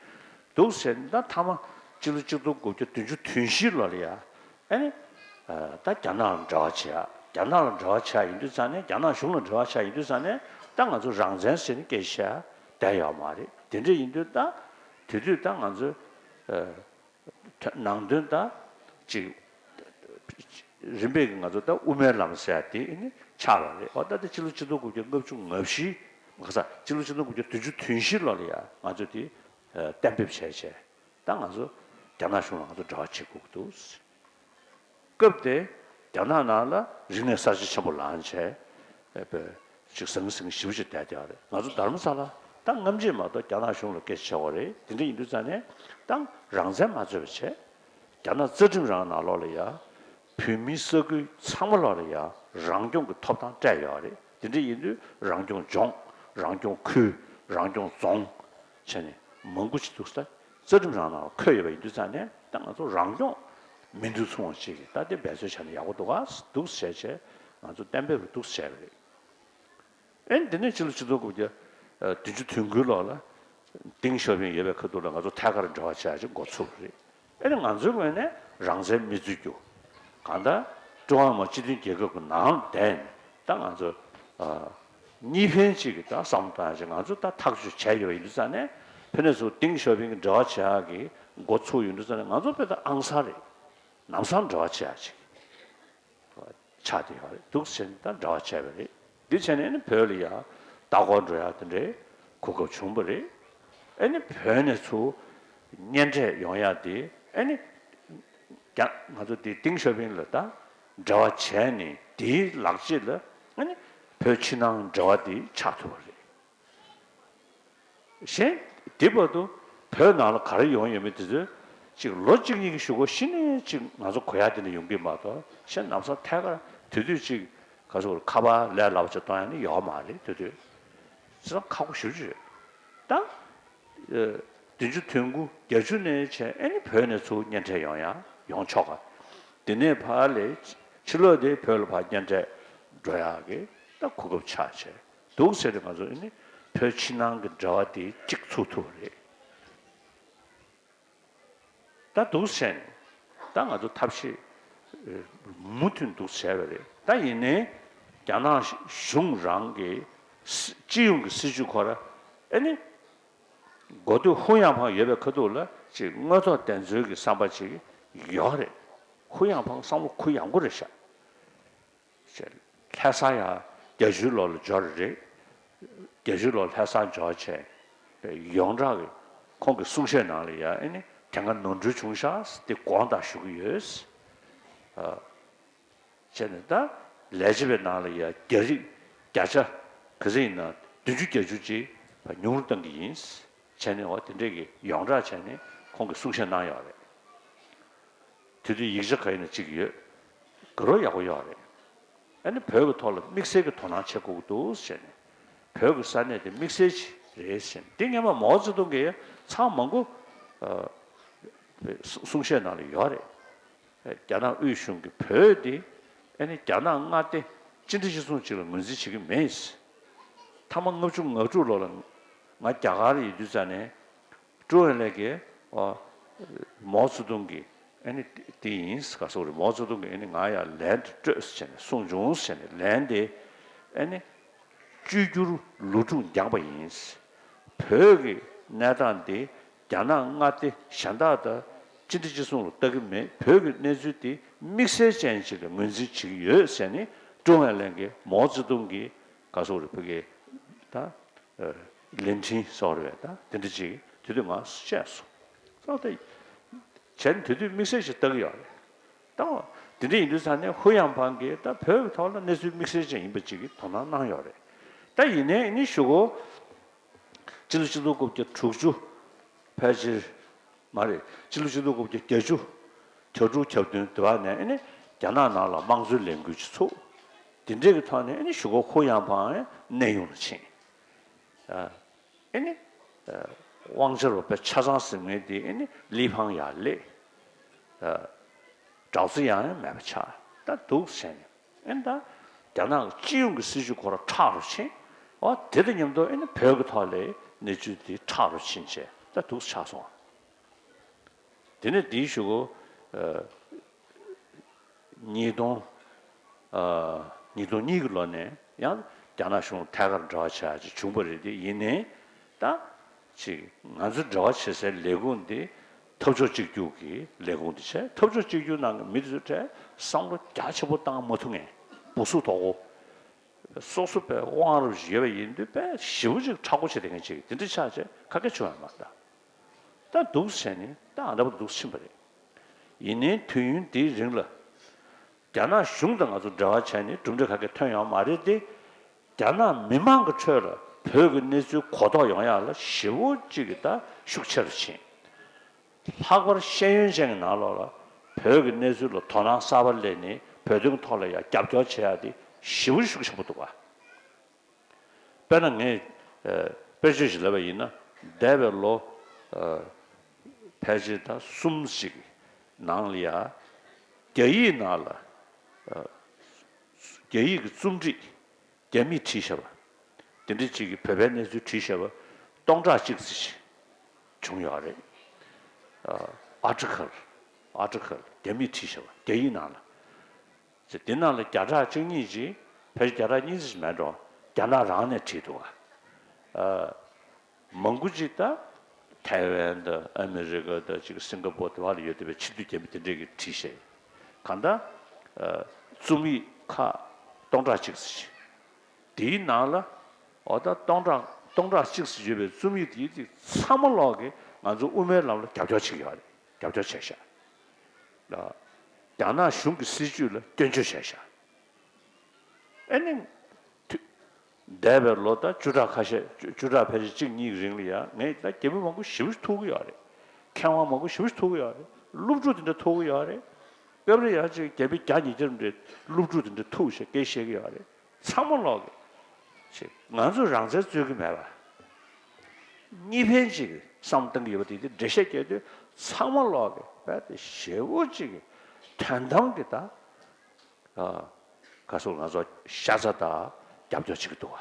འདུག་ཟེར་ནས་ད་མཐའ་མ་སྤྱི་ལོ་ཆིག་སྟོང་དགུ་བརྒྱ་བདུན་ཅུ་དོན་བཞི་ལོ་ལ་ཡ་ཨ་ནི་ད་རྒྱ་ནག་ལ་འབྲེལ་བ་བྱེད་ཡག་རྒྱ་ནག་ལ་འབྲེལ་བ་བྱེད་ཡག་ཡིན་དུས་ཙང་ནས་རྒྱ་ནག་གཞུང་ལ་འབྲེལ་བ་བྱེད་ཡག་ཡིན་དུས་ཙང་ནས་ད་ང་ཚོ་རང་བཙན་ཟེར་ནས་སྐད་ཆ་བཤད་ཡག་བསྡད་ཡོད་མ་རེད། དེ་འདྲ་ཡིན་དུས་ད་དེ་དུས་ད་ང་ཚོ། ནང་དོན་དང་ཅིག་རིམ་པས་ཀྱི་ང་ཚོ་ད་དབུ་མའི་ལམ་ཟེར་ཡ་དེ་ནི་ཆགས་པ་རེད། འོ་ད་དེ་སྤྱི་ལོ་ཆིག་སྟོང་དགུ་བརྒྱ་ལྔ་བཅུ་ང་བཞི་མ་ག་ས་སྤྱི་ལོ་ཆིག་སྟོང་དགུ་བརྒྱ་བདུན་ཅུ་དོན་བཞི་ལོ་ལ་ཡ་ང་ཚོས་དེ་གཏན་འབེབས་བྱས་བྱས་ད་ང་ཚོ་རྒྱ་ནག་གཞུང་ལ་ང་ཚོ་འབྲེལ་བ་བྱེད་དགོས་ཀྱི་འདུག་སྐབས་དེ་རྒྱ་ནག་ནང་ལ་རིག་གནས་གསར་བརྗེ་ཆེན་པོ་ལངས་བྱས་པའི་ཅིག་ཟང་ཟིང་ཞེ་པོ་ཅིག་བསྡད་བསྡད་ཡོད་རེད། ང་ཚོ་དྷ་རམ་ས་ལ་ད་སྔ་ཕྱི་མ་གཏོགས་རྒྱ་ནག་གཞུང་ལ་སྐད་ཆ་བྱེད་དགོས་རེད། དེ་འདྲ་ཡིན་དུས་ཙང་ནས་ད་རང་བཙན་མ་རྩོད་པ་བྱས་རྒྱ་ནག་རྩ་ཁྲིམས་རང་ནང་ལོགས་ལ་ཡ་བོད་མིའི་ས་ཁུལ་ཚང་མ་ལོགས་ལ་ཡ་རང་སྐྱོང་གི་ཐོབ་ཐང་སྤྲད་ཡོད་རེད། དེ་འདྲ་ཡིན་དུས་རང་སྐྱོང་ལྗོངས་རང་སྐྱོང་ཁུལ་རང་སྐྱོང་རྫོང་བྱས་ནས་མང་པོ་ཅིག་འདུག་ས། རྩ་ཁྲིམས་རང་ནང་འཁོད་ཡོད་པ་ཡིན་དུས་ཙང་ནས་ད་ང་ཚོ་རང་སྐྱོང་མི་འདུག་མཚུངས་པ་ཅིག་གིས་ད་དེ་འབད་རྩོལ་བྱས་ན་ཡག་པོ་འདུག་ག་འདུག་བྱས་བྱས་ང་ཚོ་གཏན་འབེབས་རུ་འདུག་བྱས་པ་རེད། ཨེ་འདི་ནས་ཕྱི་ལོ་ཆིག་སྟོང་དགུ་བརྒྱ་བདུན་ཅུ་དོན་དགུའི་ལོ་ལ་ཏེང་ཞའོ་ཕིང་ཡོད་པའི་ཁ་ཐུག་ལ་ང་ཚོ་ཐད་ཀར་འབྲེལ་བ་བྱས་ཅིག་འགོ་ཚུགས་པ་རེད། ཨེ་ནི་ང་ཚོའི་ངོས་ནས་རང་བཙན་མི་རྩོད་རྒྱུ། གང་ལྟར་ཀྲུང་ཧྭ་མི་དམངས་སྤྱི་མཐུན་རྒྱལ་ཁབ་ཀྱི་ནང་བསྡད་ནས་ད་ང་ཚོ་ཨ་གཉིས་ཕན་གཅིག་གི་ད་བསམ་བློ་བཏང་ཡ་ཅིག་ང་ཚོ་ད་ཐག་གཅོད་བྱས་ཡོད་པ་ཡིན་དུས་ཙང་ནས་ཕ་ནས་ཚུར་ཏེང་ཞའོ་ཕིང་གི་འབྲེལ་བ་བྱེད་ཡག་གི་འགོ་ཚུགས་ཡོང་དུས་ཙང་ནས་ང་ཚོ་དཔེ་ད་ཨང་གསར་རེད། ལམ་སང་འབྲེལ་བ་བྱེད་ཡག་ཅིག་ཆགས་བསྡད་ཡོད་རེད། འདུག་ཟེར་ནས་ད་འབྲེལ་བ་བྱས་པ་རེད། འདི་བྱས་ནས་ནི་བོད་ལ་ཡ་ལྟ་སྐོར་འགྲོ་ཡག་དེ་འདྲའི་གོ་སྐབས་བྱུང་བ་རེད། ཨེ་ནི་བོད་ནས་ཚུར་གཉེན་འཕྲད་ཡོང་ཡག་དེ་ཨེ་ནི་རྒྱ་ང་ཚོ་དེ་ཏེང་ཞའོ་ཕིང་ལ་ད་འབྲེལ་བ་བྱས་ནས་དེའི་ལག་རྗེས་ལ་ཨེ་ནི་བོད་ཕྱི་ནང་འབྲེལ་བ་དེ་ཆགས་ཐུབ་པ་རེད། གཞན་དེ་བར་དུ་བོད་ནང་ལ་ག་རེ་ཡོང་ཡོད་མེད་དེ་ཚོ་ཅིག་ལོ་གཅིག་གཉིས་ཀྱི་གཞུག་གུ་གཞི་ནས་ཅིག་ང་ཚོ་གོ་ཡག་དེ་འདྲ་ཡོང་གི་མ་གཏོགས་གཞན་ལམ་སང་ཐད་ཀར་དེ་དུས་ཅིག་ག་ཚོད་ཁ་པར་ལས་སླ་པོ་ཅིག་གཏོང་ཡག་ནི་ཡོད་མ་རེད། དེ་དུས་ཅི་ཙམ་ཁག་པོ་ཞེ་པོ་ཅིག་རེད། ད་བདུན་ཅུ་དོན་དགུ་བརྒྱད་ཅུ་ནས་བྱས་ཨེ་ནི་བོད་ནས་ཚུར་གཉེན་འཕྲད་ཡོང་ཡག་ཡོང་ཆོག་ག་དེ་ནས་ཕར་ལས་ཕྱི་ལོགས་དེ་བོད་ལ་ཕར་གཉེན་འཕྲད་འགྲོ་ཡག་གི་ད་གོ་སྐབས་ཆགས་བྱས། འདུག་ཟེར་ཏེ་ང་ཚོ་ཨ་ནི་བོད་ཕྱི་ནང་གི་འབྲེལ་བ་དེ་གཅིག་ཚུགས་ཐུབ་པ་རེད། ད་འདུག་ཟེར་ནས་ད་ང་ཚོ་ཐབས་ཤེས་མུ་མཐུད་འདུག་བྱས་པ་རེད། ད་ཡིན་ནའི་རྒྱ་ནག་གཞུང་རང་གི་སྤྱི་ཡོངས་ཀྱི་སྲིད་བྱུས་ཁོ་ར་ཨ་ནི་མགོ་ཐོག་ཧུ་ཡང་ཕང་ཡོད་པའི་ཁ་ཐུག་ལ་ཅིག་དངོས་ཐོག་བདེན་འཚོལ་གྱི་བསམ་པ་ཅིག་ཡོད་རེད། ཧུ་ཡང་ཕང་བསམ་བློ་གུ་ཡངས་པོ་རེད་ཤག་ལྷ་ས་ཡང་བརྒྱད་ཅུའི་ལོ་ལ་འབྱོར་རེད། བརྒྱད་ཅུའི་ལོ་ལྷ་ས་འབྱོར་བྱས་ཡོངས་གྲགས་ཀྱི་ཁོང་གི་གསུང་བཤད་ནང་ལ་ཡང་ཨེ་ནི་དེ་སྔ་ནོར་འཁྲུལ་བྱུང་ཤག་དེ་དགོངས་དག་ཞུ་གི་ཡོད། བྱས་ནས་ད་ལས་བྱེད་པའི་ནང་ལ་ཡང་རྒྱ་རིགས་བརྒྱ་ཆ་ག་ཚོད་ཡིན་ན་བདུན་ཅུ་བརྒྱད་ཅུ་ཅིག་ཉུང་རུ་གཏང་གི་ཡིན། བྱས་ནས་འོ་དེ་འདྲས་ཀྱི་ཡོངས་གྲགས་བྱས་ནས་ཁོང་གིས་གསུང་བཤད་གནང་ཡོད་རེད། དེ་དུས་ཡིག་ཆ་ག་ཡིན་ན་གཅིག་ཡོད། དགའ་རབ་ཡག་པོ་ཡོད་རེད། ཨ་ནི་བོད་ཀྱི་ཐོག་ལ་དམིགས་བསལ་གྱི་དོ་སྣང་བྱེད་དགོས་ཀྱི་འདུག་ཟེར་ནས། བོད་ཀྱི་ས་གནས་དེ་དམིགས་བསལ་ཞིག་རེད་ཟེར་ནས། དེ་སྔོན་མ་མའོ་ཙེ་ཏུང་གིས་ཚང་མང་པོ་ཨ་གསུང་བཤད་ནང་ལ་ཡོད་རེད། རྒྱ་ནག་དབུས་གཞུང་གིས་བོད་དེ་ཨ་ནི་རྒྱ་ནག་མངའ་སྡེ་གཅིག་སྒྲིལ་སྤྱི་ཚོགས་གཅིག་ལ་ངོས་འཛིན་བྱེད་ཀྱི་མེད། ཐ་མ་ལྔ་བཅུ་ང་དྲུག་ལོ་ལ་ང་རྒྱ་གར་ཡོད་དུས་ཙ་ནས་ཀྲུའུ་ཨེན་ལེ་གིས་ཨ་མའོ་ཙེ་ཏུང་གིས་ཨ་ནི་དེ་ཡིན་ག་སོགས་རེད། མའོ་ཙེ་ཏུང་གིས་ཨ་ནི་ང་ཡར་ལན་དེ་སྤྲོད་ཟེར་ནས་གསུངས་བྱུང་ཟེར་ནས་ལན་དེ་ཨ་ནི་བཅོས་བསྒྱུར་ལོ་དྲུག་འགྱངས་པ་ཡིན། བོད་ཀྱི་གནས་སྟངས་འདི་རྒྱ་ནག་མངའ་སྡེ་གཞན་དག་དང་གཅིག་འདྲ་གཅིག་མཚུངས་ལ་ལྟ་གི་མེད། བོད་ཀྱི་གནས་ཚུལ་འདི་དམིགས་བསལ་ཅན་ཞིག་ལ་ངོས་འཛིན་བྱེད་ཀྱི་ཡོད་ཟེར་ནས་ཀྲུའུ་ཨེན་ལེ་གིས་མའོ་ཙེ་ཏུང་གིས་ག་སོགས་རེད། བོད་ཀྱི་ད་ལན་ཁྲིན་སོགས་རེད་པས། ད་དེ་འདྲ་ཅིག་དེ་དུས་ང་བཤད་སོང་། སོང་སྟེ་བྱས་ནས་དེ་དུས་དམིགས་བསལ་ཞིག་ལྟ་གི་ཡོད་རེད། ད་དེ་འདྲ་ཡིན་དུས་ཙང་ནས་ཧུ་ཡང་ཕང་གིས་ད་བོད་ཀྱི་ཐོག་ལ་གནས་ཚུལ་དམིགས་བསལ་ཅན་ཡིན་པ་ཅིག་གི་དོ་སྣང་གནང་ཡོད་རེད། ད་ཡིན་ནའི་ཨ་ནི་གཞུག་གུ་སྤྱི་ལོ་ཆིག་སྟོང་དགུ་བརྒྱ་དྲུག་ཅུ་ཕལ་ཆེར་མ་རེད། སྤྱི་ལོ་ཆིག་སྟོང་དགུ་བརྒྱ་བརྒྱད་ཅུ་གྱ་དྲུག་གྱ་བདུན་དེ་བར་ནས་ཨ་ནི་རྒྱ་ནག་ནང་ལ་དམངས་གཙོའི་ལས་འགུལ་ཅིག་ཚུགས། དེ་འདྲའི་གི་ཐོག་ནས་ཨ་ནི་གཞུག་གུ་ཧུ་ཡང་ཕང་ཡང་གནས་དབྱུང་ལ་ཕྱིན། ཨ་ནི་དབང་ཆ་རུ་དཔེ་ཆ་ཚང་ཟིན་མཁན་དེ་ཨ་ནི་ལི་ཕང་ཡར་སླེབས། ཨ་དྲག་རྩལ་ཡང་ཡང་མེད་པ་ཆགས། ད་འདུག་བྱས་ནས་ཨ་ནི་ད་རྒྱ་ནག་གི་སྤྱི་ཡོངས་ཀྱི་སྲིད་བྱུས་ཁོ་རང་མཁྲེགས་རུ་ཕྱིན། འོ་དེ་དང་མཉམ་དུ་ཨ་ནི་བོད་ཀྱི་ཐོག་ལ་གནས་ཚུལ་དེ་མཁྲེགས་རུ་ཕྱིན་བྱས་ད་འདུག་ཆགས་སོང་། དེ་ནས་དེའི་གཞུག་གུ་ཨ་ཉིས་སྟོང་ཨ་ཉིས་སྟོང་གཉིས་ཀྱི་ལོ་ནས་ཡང་རྒྱ་ནག་གཞུང་ཐད་ཀར་འབྲེལ་བ་བྱ་ཡག་ཅིག་བྱུང་བ་རེད། དེ་ཡིན་ནའི་ད་ཅིག་ང་ཚོ་འབྲེལ་བ་བྱེད་སའི་ལས་ཁུངས་འདི་འཐབ་ཕྱོགས་གཅིག་གྱུར་གྱི་ལས་ཁུངས་འདི་བྱས། འཐབ་ཕྱོགས་གཅིག་གྱུར་ནང་གི་མི་དེ་ཚོའི་གྲས་བསམ་བློ་རྒྱ་ཆེན་པོ་བཏང་མ་ཐུབ་མཁན། སྦུག་སུག་དོག་པོ། སོ་སོ་དཔེ་དབང་རབ་ཡོད་པ་ཡིན་དུས་དཔེ་ཞེ་པོ་ཅིག་མཁྲེགས་པོ་བྱེད་བསྡད་མཁན་ཅིག་དེ་འདྲ་ཆགས་བྱས་ཁ་སྐད་བྱུང་ཡོད་མ་རེད་ད། ད་འདུག་བྱས་ནས་ད་ཨ་འདྲ་པོ་འདུག་ཕྱིན་པ་རེད། ཡིན་ནའི་དུས་ཡུན་འདིའི་རིང་ལ་རྒྱ་ནག་གཞུང་དང་ང་ཚོ་འབྲེལ་བ་བྱས་ནས་གྲུབ་འབྲས་ག་གེ་ཐོན་ཡོད་མ་རེད་དེ། རྒྱ་ནག་མི་མང་གི་ཁྲོད་ལ་བོད་ཀྱི་གནས་ཚུལ་གོ་རྟོགས་ཡོང་ཡག་ལ་ཞེ་པོ་ཅིག་གི་ད་ཤུགས་ཆེ་རུ་ཕྱིན། ལྷག་པར་ཤེས་ཡོན་ཅན་གྱི་ནང་ལོགས་ལ་བོད་ཀྱི་གནས་ཚུལ་ལ་དོ་སྣང་གསར་པ་སླེབས་ནས་བོད་དོན་ཐོག་ལ་ཡང་རྒྱབ་སྐྱོར་བྱེད་ཡག་དེ་ཞེ་པོ་ཤུགས་ཆེན་པོ་འདུག་ག། དཔེར་ན་ངས་ཨ་དཔེར་བརྗོད་ཞིག་ལབ་པ་ཡིན་ན། འདས་པའི་ལོ་ཨ་ཕལ་ཆེར་ད་གསུམ་ཞིག་ནང་ལ་ཡ་རྒྱ་ཡིག་ནང་ལ་ཨ་རྒྱ་ཡིག་གི་རྩོམ་སྒྲིག་རྒྱ་མིས་བྲིས་བཞག་པ། དེ་འདྲ་ཅིག་གིས་བོད་པའི་གནས་ཚུལ་བྲིས་བཞག་པ་སྟོང་ཕྲག་གཅིག་ཙམ་ཞིག་བྱུང་ཡོད་རེད། ཨ་ཨར་ཊི་ཀལ། ཨར་ཊི་ཀལ་རྒྱ་མིས་བྲིས་བཞག་པ་རྒྱ་ཡིག་ནང་ལ། ཅེས་དེ་ནང་ལ་བརྒྱ་ཕྲག་བཅུ་གཉིས་ཅིག་ཕལ་ཆེར་བརྒྱ་ཕྲག་གཉིས་ཙམ་ཞིག་མེད་འགྲོ། རྒྱ་ནག་རང་ནས་བྲིས་འདུག་ག། ཨ་མང་པོ་ཅིག་ད་ཐའེ་ཝན་དང་ཨ་མི་རི་ཀ་དང་ཅིག་སིང་ག་པོར་དེ་བ་ལ་ཡོད་བསྡད་པའི་ཕྱི་སྡོད་རྒྱ་མི་དེ་འདྲས་ཀྱིས་བྲིས་བཞག། གང་ལྟར་ཨ་རྩོམ་ཡིག་ཁག་སྟོང་ཕྲག་གཅིག་ཙམ་ཞིག་དེའི་ནང་ལ་འོ་ད་སྟོང་ཕྲག་སྟོང་ཕྲག་གཅིག་ཙམ་ཡོད་པའི་རྩོམ་ཡིག་དེ་དེ་ཚང་མ་ལོག་གིས་ང་ཚོ་དབུ་མའི་ལམ་ལ་རྒྱབ་སྐྱོར་བྱེད་ཀྱི་ཡོད་རེད། རྒྱབ་སྐྱོར་བྱས་ཤག། ལ། རྒྱ་ནག་གཞུང་གི་སྲིད་བྱུས་ལ་སྐྱོན་བརྗོད་བྱས་ཤག། ཨ་ནི། དུ། འདས་པའི་ལོ་ད་བཅུ་ཕྲག་ཁ་ཤས་བཅུ་བཅུ་ཕྲག་ཕལ་ཆེར་གཅིག་གཉིས་ཀྱི་རིང་ལ་ཡ་ངས་ད་རྒྱ་མི་མང་པོ་ཞེ་པོ་ཅིག་ཐུག་གི་ཡོད་རེད། མཁས་དབང་མང་པོ་ཞེ་པོ་ཅིག་ཐུག་གི་ཡོད་རེད། སློབ་ཕྲུག་དེ་འདྲ་ཐུག་གི་ཡོད་རེད། སྐབས་རེ་ཡང་ཅིག་རྒྱ་མི་བརྒྱ་ཉིས་བརྒྱ་འདྲ་སློབ་ཕྲུག་དེ་འདྲ་ཐུག་བྱས་སྐད་བཤད་གི་ཡོད་རེད། ཚང་མ་ལོག་གི་ཅིག་ང་ཚོས་རང་བཙན་རྩོད་གི་མེད་པ། གཉིས་ཕན་ཅིག་གི་བསམ་བཏང་གི་ཡོད་པ་དེ་དེ་འགྲེལ་བཤད་རྒྱག་དུས་ཚང་མ་ལོག་གི་རྦད་དེ་ཞེ་པོ་ཅིག་གི་དོན་དམ་གི་ད་ཨ་ག་སོགས་ང་ཚོ་ཤ་ཚ་དང་རྒྱབ་སྐྱོར་བྱེད་ཀྱི་འདུག་བ།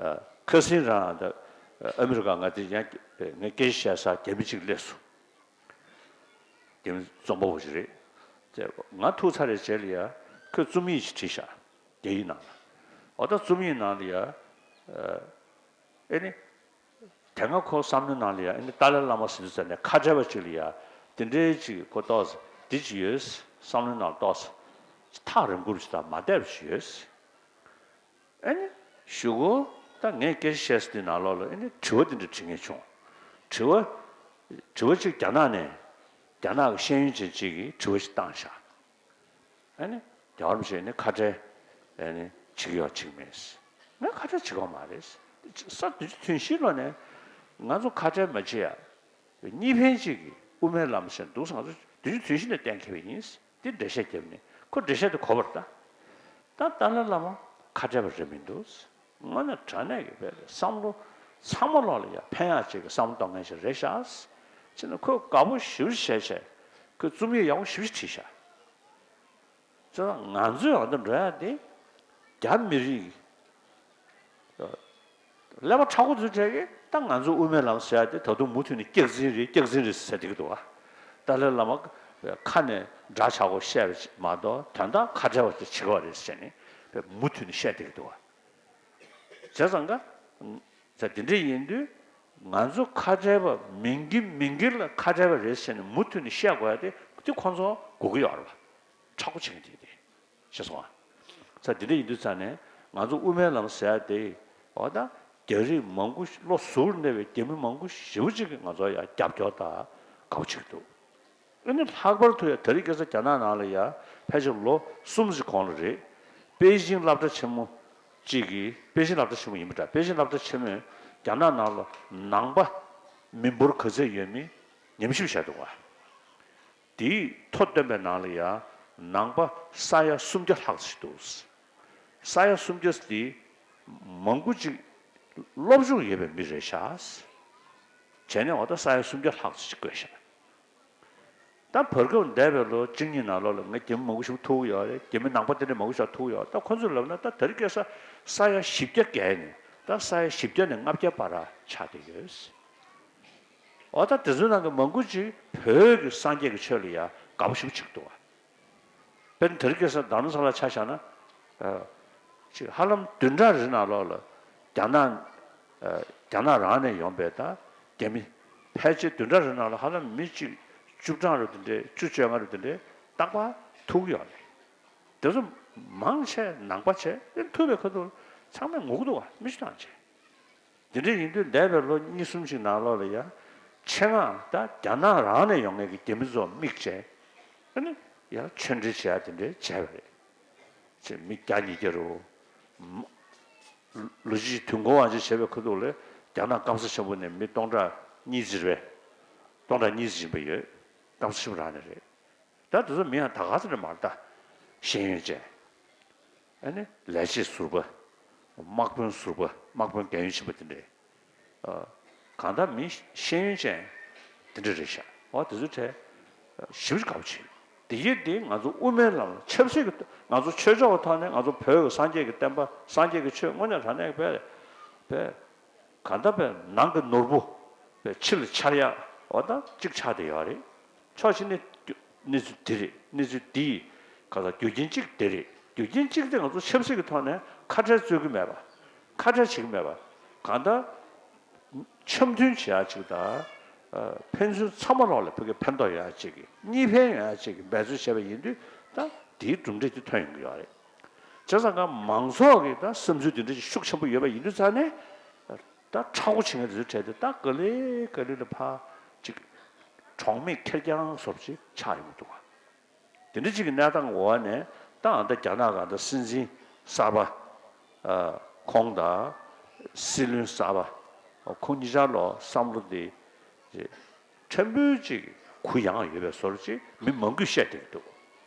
ཨ་ཁ་སང་རང་ད་ཨ་མི་རི་ཀ་ང་དེ་ཡང་ངས་སྐད་ཆ་བཤད་ས་རྒྱ་མི་གཅིག་སླེབས་སོང་། རྒྱ་མི་རྩོམ་པ་པོ་ཞིག་རེད། དེ་ང་ཐུག་ཚར་རེ་རྗེས་ལ་ཡ་ཁོས་རྩོམ་ཡིག་ཅིག་བྲིས་ཤག་རྒྱ་ཡིག་ནང་ལ། འོ་ད་རྩོམ་ཡིག་ནང་ལ་ཡ་ཨ་ཨེ་ནི། དེ་སྔ་ཁོ་བསམ་བློའི་ནང་ལ་ཡ་ཨེ་ནི་ཏཱ་ལའི་བླ་མ་ཟེར་དུས་ཙམ་ནས་ཁ་བྲལ་བ་ཅིག་ལ་ཡ་དེ་འདྲའི་ཅིག་ཁོ་ཏོག་ཙམ་འདི་ཅིག་ཡོད། བསམ་བློའི་ནང་ལ་ཏོག་ཙམ་ཐག་རིང་པོ་ཅིག་དང་མ་བསྡད་པ་ཅིག་ཡོད། ཨེ་ནི་གཞུག་གུ་ད་ངས་སྐད་ཆ་བཤད་ས་དེ་ནང་ལོགས་ལ་ཨེ་ནི་དྲི་བ་དེ་འདྲ་དྲི་མཁན་བྱུང་། དྲི་བ། དྲི་བ་གཅིག་རྒྱ་ནག་ནས་རྒྱ་ནག་གི་ཤེས་ཡོན་ཅན་གཅིག་གིས་དྲི་བ་ཞིག་བཏང་ཤག། ཨེ་ནི་རྒྱལ་བ་རིན་པོ་ཆེ་ནི་ཁ་བྲལ་ཨེ་ནི་བྱེད་ཀྱི་ཡོད་བྱེད་ཀྱི་མེད། ངས་ཁ་བྲལ་བྱེད་ཀྱི་ཡོད་མ་རེད། ས་དུས་ཚོད་དུས་ཤིང་ལོ་ནས་ང་ཚོ་ཁ་བྲལ་མ་བྱེད་ཡ། གཉིས་ཕན་གཅིག་གི་དབུ་མའི་ལམ་ཟེར་འདུག་ང་ཚོ་དུས་ཚོད་དུས་ཤིང་ནས་གཏན་འཁེལ་བ་ཡིན། འདི་འགྲེལ་བཤད་བརྒྱབ་ནས་ཁོ་འགྲེལ་བཤད་དེ་གོ་བར་ལྟ། ད་ཏཱ་ལའི་བླ་མ་ཁ་བྲལ་བ་རེད་མི་འདུག། དངོས་གནས་དྲང་གནས་ཀྱི་བས་བསམ་བློ་ཚང་མ་ལོག་ལ་ཡ་ཕན་ཡག་ཅིག་གི་བསམ་བློ་གཏོང་མཁན་ཞིག་རེད་ཤག། ཅེས་ནས་ཁོས་དགའ་པོ་ཞེ་པོ་བྱས་བྱས་ཁོས་རྩོམ་ཡིག་ཡག་པོ་ཞེ་པོ་བྲིས་ཤག། ཅེས་ང་ཚོས་འོ་ད་འགྲོ་ཡ་དེ་རྒྱ་མི་རིགས་ ཀླད་པ་མཁྲེགས་པོ་དེ་ཚོ་གྲས་ཀྱིས་ད་ང་ཚོ་དབུ་མའི་ལམ་ཟེར་ཡ་དེ་ད་དུང་མུ་མཐུད་ནས་སྐྱག་རྫུན་རེད། སྐྱག་རྫུན་རེད་ཟེར་བསྡད་ཀྱི་འདུག་བ། ཏཱ་ལའི་བླ་མ་ཁ་ནས་འདྲ་ཆགས་པོ་བཤད་པ་མ་གཏོགས་དོན་དག་ཁ་བྲལ་བ་དེ་བྱེད་ཀྱི་ཡོད་རེད་ཟེར་ནས་མུ་མཐུད་ནས་བཤད་བསྡད་ཀྱི་འདུག་བ། བྱས་ཙང་ཀ་ད་དེ་འདྲ་ཡིན་དུས་ང་ཚོ་ཁ་བྲལ་བ་མིན་གྱི་མིན་གྱི་ལ་ཁ་བྲལ་བ་རེད་ཟེར་ནས་མུ་མཐུད་ནས་བཤད་དགོས་ཡ་དེ་དེ་ཁོང་ཚོ་དགོས་ཀྱི་ཡོད་རེད་བ། མཁྲེགས་པོ་བྱེད་མཁན་དེ་དེ། ཤེས་སོང་ཨ། ས་དེ་འདྲ་ཡིན་དུས་ཙང་ནས་ང་ཚོ་དབུ་མའི་ལམ་ཟེར་ཡ་དེ། འོ་ད། རྒྱ་རིགས་མང་པོ་ལོ་ཟུར་གནས་པའི་རྒྱ་མི་མང་པོ་ཞེ་པོ་ཅིག་གིས་ང་ཚོ་ཡ་རྒྱབ་སྐྱོར་དང་དགའ་པོ་བྱེད་ཀྱི་འདུག་ཨ་ནི་ལྷག་པར་དུ་ཡ་དེ་རིང་ཁ་སང་རྒྱ་ནག་ནང་ལ་ཡ་ཕལ་ཆེར་ལོ་གསུམ་ཙམ་གོང་ལ་རེད། པེ་ཅིང་སློབ་གྲྭ་ཆེན་མོ་གཅིག་གིས། པེ་ཅིང་སློབ་གྲྭ་ཆེན་མོ་ཡིན་པ་འདྲ། པེ་ཅིང་སློབ་གྲྭ་ཆེན་མོས་རྒྱ་ནག་ནང་ལ་ནང་པ་མི་འབོར་ག་ཚད་ཡོད་མེད་ཉམས་ཞིབ་བྱས་འདུག་བ། དེའི་ཐོ་བཏོན་པའི་ནང་ལ་ཡང་ནང་པ་ས་ཡ་སུམ་བརྒྱ་ལྷག་ཙམ་ཞིག་འདུག་ས་ཡ་སུམ་བརྒྱ་དེ་མང་པོ་ཅིག་སློབ་སྦྱོང་ཡོད་པའི་མི་རེད་ཤག་བྱས་ནས་འོ་ད་ས་ཡ་སུམ་བརྒྱ་ལྷག་ཙམ་ཞིག་བཀོད་ཤག་ད་བར་སྐབས་འདས་པའི་ལོ་བཅུ་གཉིས་ནང་ལོགས་ལ་ང་རྒྱ་མི་མང་པོ་ཞིག་ཐུག་ཡོད་རེད། རྒྱ་མི་ནང་པ་དེ་འདྲ་མང་པོ་ཞིག་ཐུག་ཡོད། ད་ཁོ་ཚོས་ལབ་ན་ད་དེ་རིང་ཁ་སང་ས་ཡ་བཞི་བརྒྱ་བརྒལ་ནས་ད་ས་ཡ་བཞི་བརྒྱ་ནས་ལྔ་བརྒྱ་བར་ཆགས་བསྡད་ཡོད། འོ་ད་དེ་ཚོའི་ནང་གི་མང་པོ་ཅིག་བོད་ཀྱི་སངས་རྒྱས་ཀྱི་ཆོས་ལ་ཡ་དགའ་པོ་ཞེ་པོ་ཅིག་འདུག་བ། དཔེར་ན་དེ་རིང་ཁ་སང་རྡ་རམ་ས་ལ་ཆ་བཞག་ན། ཨ། ཅིག་ཧ་ལམ་བདུན་ཕྲག་རིང་ནང་ལོགས་ལ་རྒྱ་ནག་ཨ། རྒྱ་ནག་རང་ནས་ཡོང་པའི་ད་རྒྱ་མི་ཕལ་ཆེར་བདུན་ཕྲག་རིང་ནང་ལ་ཧ་ལམ་མི་གཅིག་བཅུ་གྲངས་རེ་དེ་འདྲའི་བཅུ་བཅོ་ལྔ་རེ་དེ་འདྲའི་རྟག་པར་ཐུག་ཡོད་རེད། དེ་ཚོ་མང་ཆེ་ནང་པ་བྱས་ཨེ་ཐུག་པའི་ཁ་ཐུག་ཚང་མས་ངུ་གི་འདུག་བ། མི་ཞིག་དང་བྱས། དེ་འདྲ་ཡིན་དུས་འདས་པའི་ལོ་གཉིས་གསུམ་ཞིག་ནང་ལོགས་ལ་ཡ། ཆེད་མངགས་ད་རྒྱ་ནག་རང་ནས་ཡོང་མཁན་གྱི་རྒྱ་མི་ཚོ་དམིགས་བྱས། ཨ་ནི་ཡར་ཆོས་འབྲེལ་བྱེད་ཡ་དེ་འདྲའི་བྱས་པ་རེད། ཅེས་མི་བརྒྱ་ཉིས་བརྒྱ་རུ། ལོ་གཅིག་དུས་འཁོར་དབང་ཆེན་བྱས་པའི་ཁ་ཐུག་ལ་རྒྱ་ནག་སྐམ་ས་ཆེན་པོ་ནས་མི་སྟོང་ཕྲག་གཉིས་ཙམ་རེད། སྟོང་ཕྲག་གཉིས་ཙམ་ཡིན་པ་ཡོད། སྐམ་ས་ཆེན་པོ་རང་ནས་རེད། ད་དེ་ཚོ་མི་ཡང་ད་ག་ཚོད་རེད་མ་རེད་ད། ཤེས་ཡོན་ཅན། ཨ་ནི་ལས་བྱེད་ཟུར་པ། དམག་དཔོན་ཟུར་པ། དམག་དཔོན་རྒན་ཡོལ་ཕྱིན་པ་དེ་འདྲས། ཨ། གང་ལྟར་མི་ཤེས་ཡོན་ཅན་དེ་འདྲ་རེད་ཤག་འོ་དེ་ཚོའི་གྲས་ཞིབ་ཅིག་དགའ་པོ་བྱེད། དེ་ཡིན་དེ་ང་ཚོ་དབུ་མའི་ལམ་ཆབ་སྲིད་ཀྱི་ང་ཚོ་ཆོས་ཕྱོགས་ཀྱི་ཐོག་ནས་ང་ཚོ་བོད་ཀྱི་སངས་རྒྱས་ཀྱི་བསྟན་པ་སངས་རྒྱས་ཀྱི་ཆོས་དངོས་གནས་དྲང་གནས་དཔེ་དཔེ། གང་ལྟར་དཔེ་ནང་གི་ནོར་བུ་དཔེ་ཕྱི་ལ་འཆར་ཡག་འོ་ད་གཅིག་ཆགས་བསྡད་ཡོད་རེད། ཕྱོགས་གཅིག་ནས་གནས་ཚུལ་འདི་རེད། གནས་ཚུལ་འདིའི་ག་ས་རྒྱུ་རྐྱེན་གཅིག་འདི་རེད། རྒྱུ་རྐྱེན་གཅིག་དེ་ང་ཚོ་ཆབ་སྲིད་ཀྱི་ཐོག་ནས་ཁ་བྲལ་རྩོད་ཀྱི་མེད་པ། ཁ་བྲལ་བྱེད་ཀྱི་མེད་པ། གང་ལྟར་འཆམ་མཐུན་བྱེད་ཡག་ཅིག་དང་། ཨ། ཕན་ཚུན་ཚང་མ་ལོག་ལ་བོད་ཀྱི་ཕན་ཐོགས་ཡོད་ཡག་ཅིག་གི་གཉིས་ཕན་ཡོད་ཡག་ཅིག་གི་འབད་རྩོལ་བྱས་པ་ཡིན་དུས་ད་དེའི་གྲུབ་འབྲས་དེ་ཐོན་ཡོང་གི་ཡོད་རེད། བྱས་ཙང་ཀ་མང་ཚོགས་ཀྱི་ད་བསམ་ཚུལ་དེ་འདྲ་ཞིག་ཤུགས་ཆེན་པོ་ཡོད་པ་ཡིན་དུས་ཙང་ནས། ད་མཁྲེགས་པོ་བྱེད་མཁན་དེ་ཚོའི་གྲས་དེ་ད་ག་ལེ་ག་ལེ་ལ་ཕར་ཅིག་གྲོགས་མེད་ཁེར་རྐྱང་བཟོ་འདྲ་ཅིག་ཆགས་ཡོང་གི་འདུག་ག་དེ་འདྲ་ཅིག་གི་གནས་སྟངས་འོག་ནས་ད་ཨ་ད་རྒྱ་ནག་ག་ད་སྲིད་འཛིན་གསར་པ། ཨ། ཁོང་དང་སྲིད་བློན་གསར་པ། ཁོང་གཉིས་ཆར་ལོ་བསམ་བློ་དེ་ཕྲན་བུ་ཅིག་གུ་ཡངས་ཡོད་པའི་བཟོ་འདྲ་ཅིག་མི་མང་པོས་བཤད་བསྡད་ཀྱི་འདུག་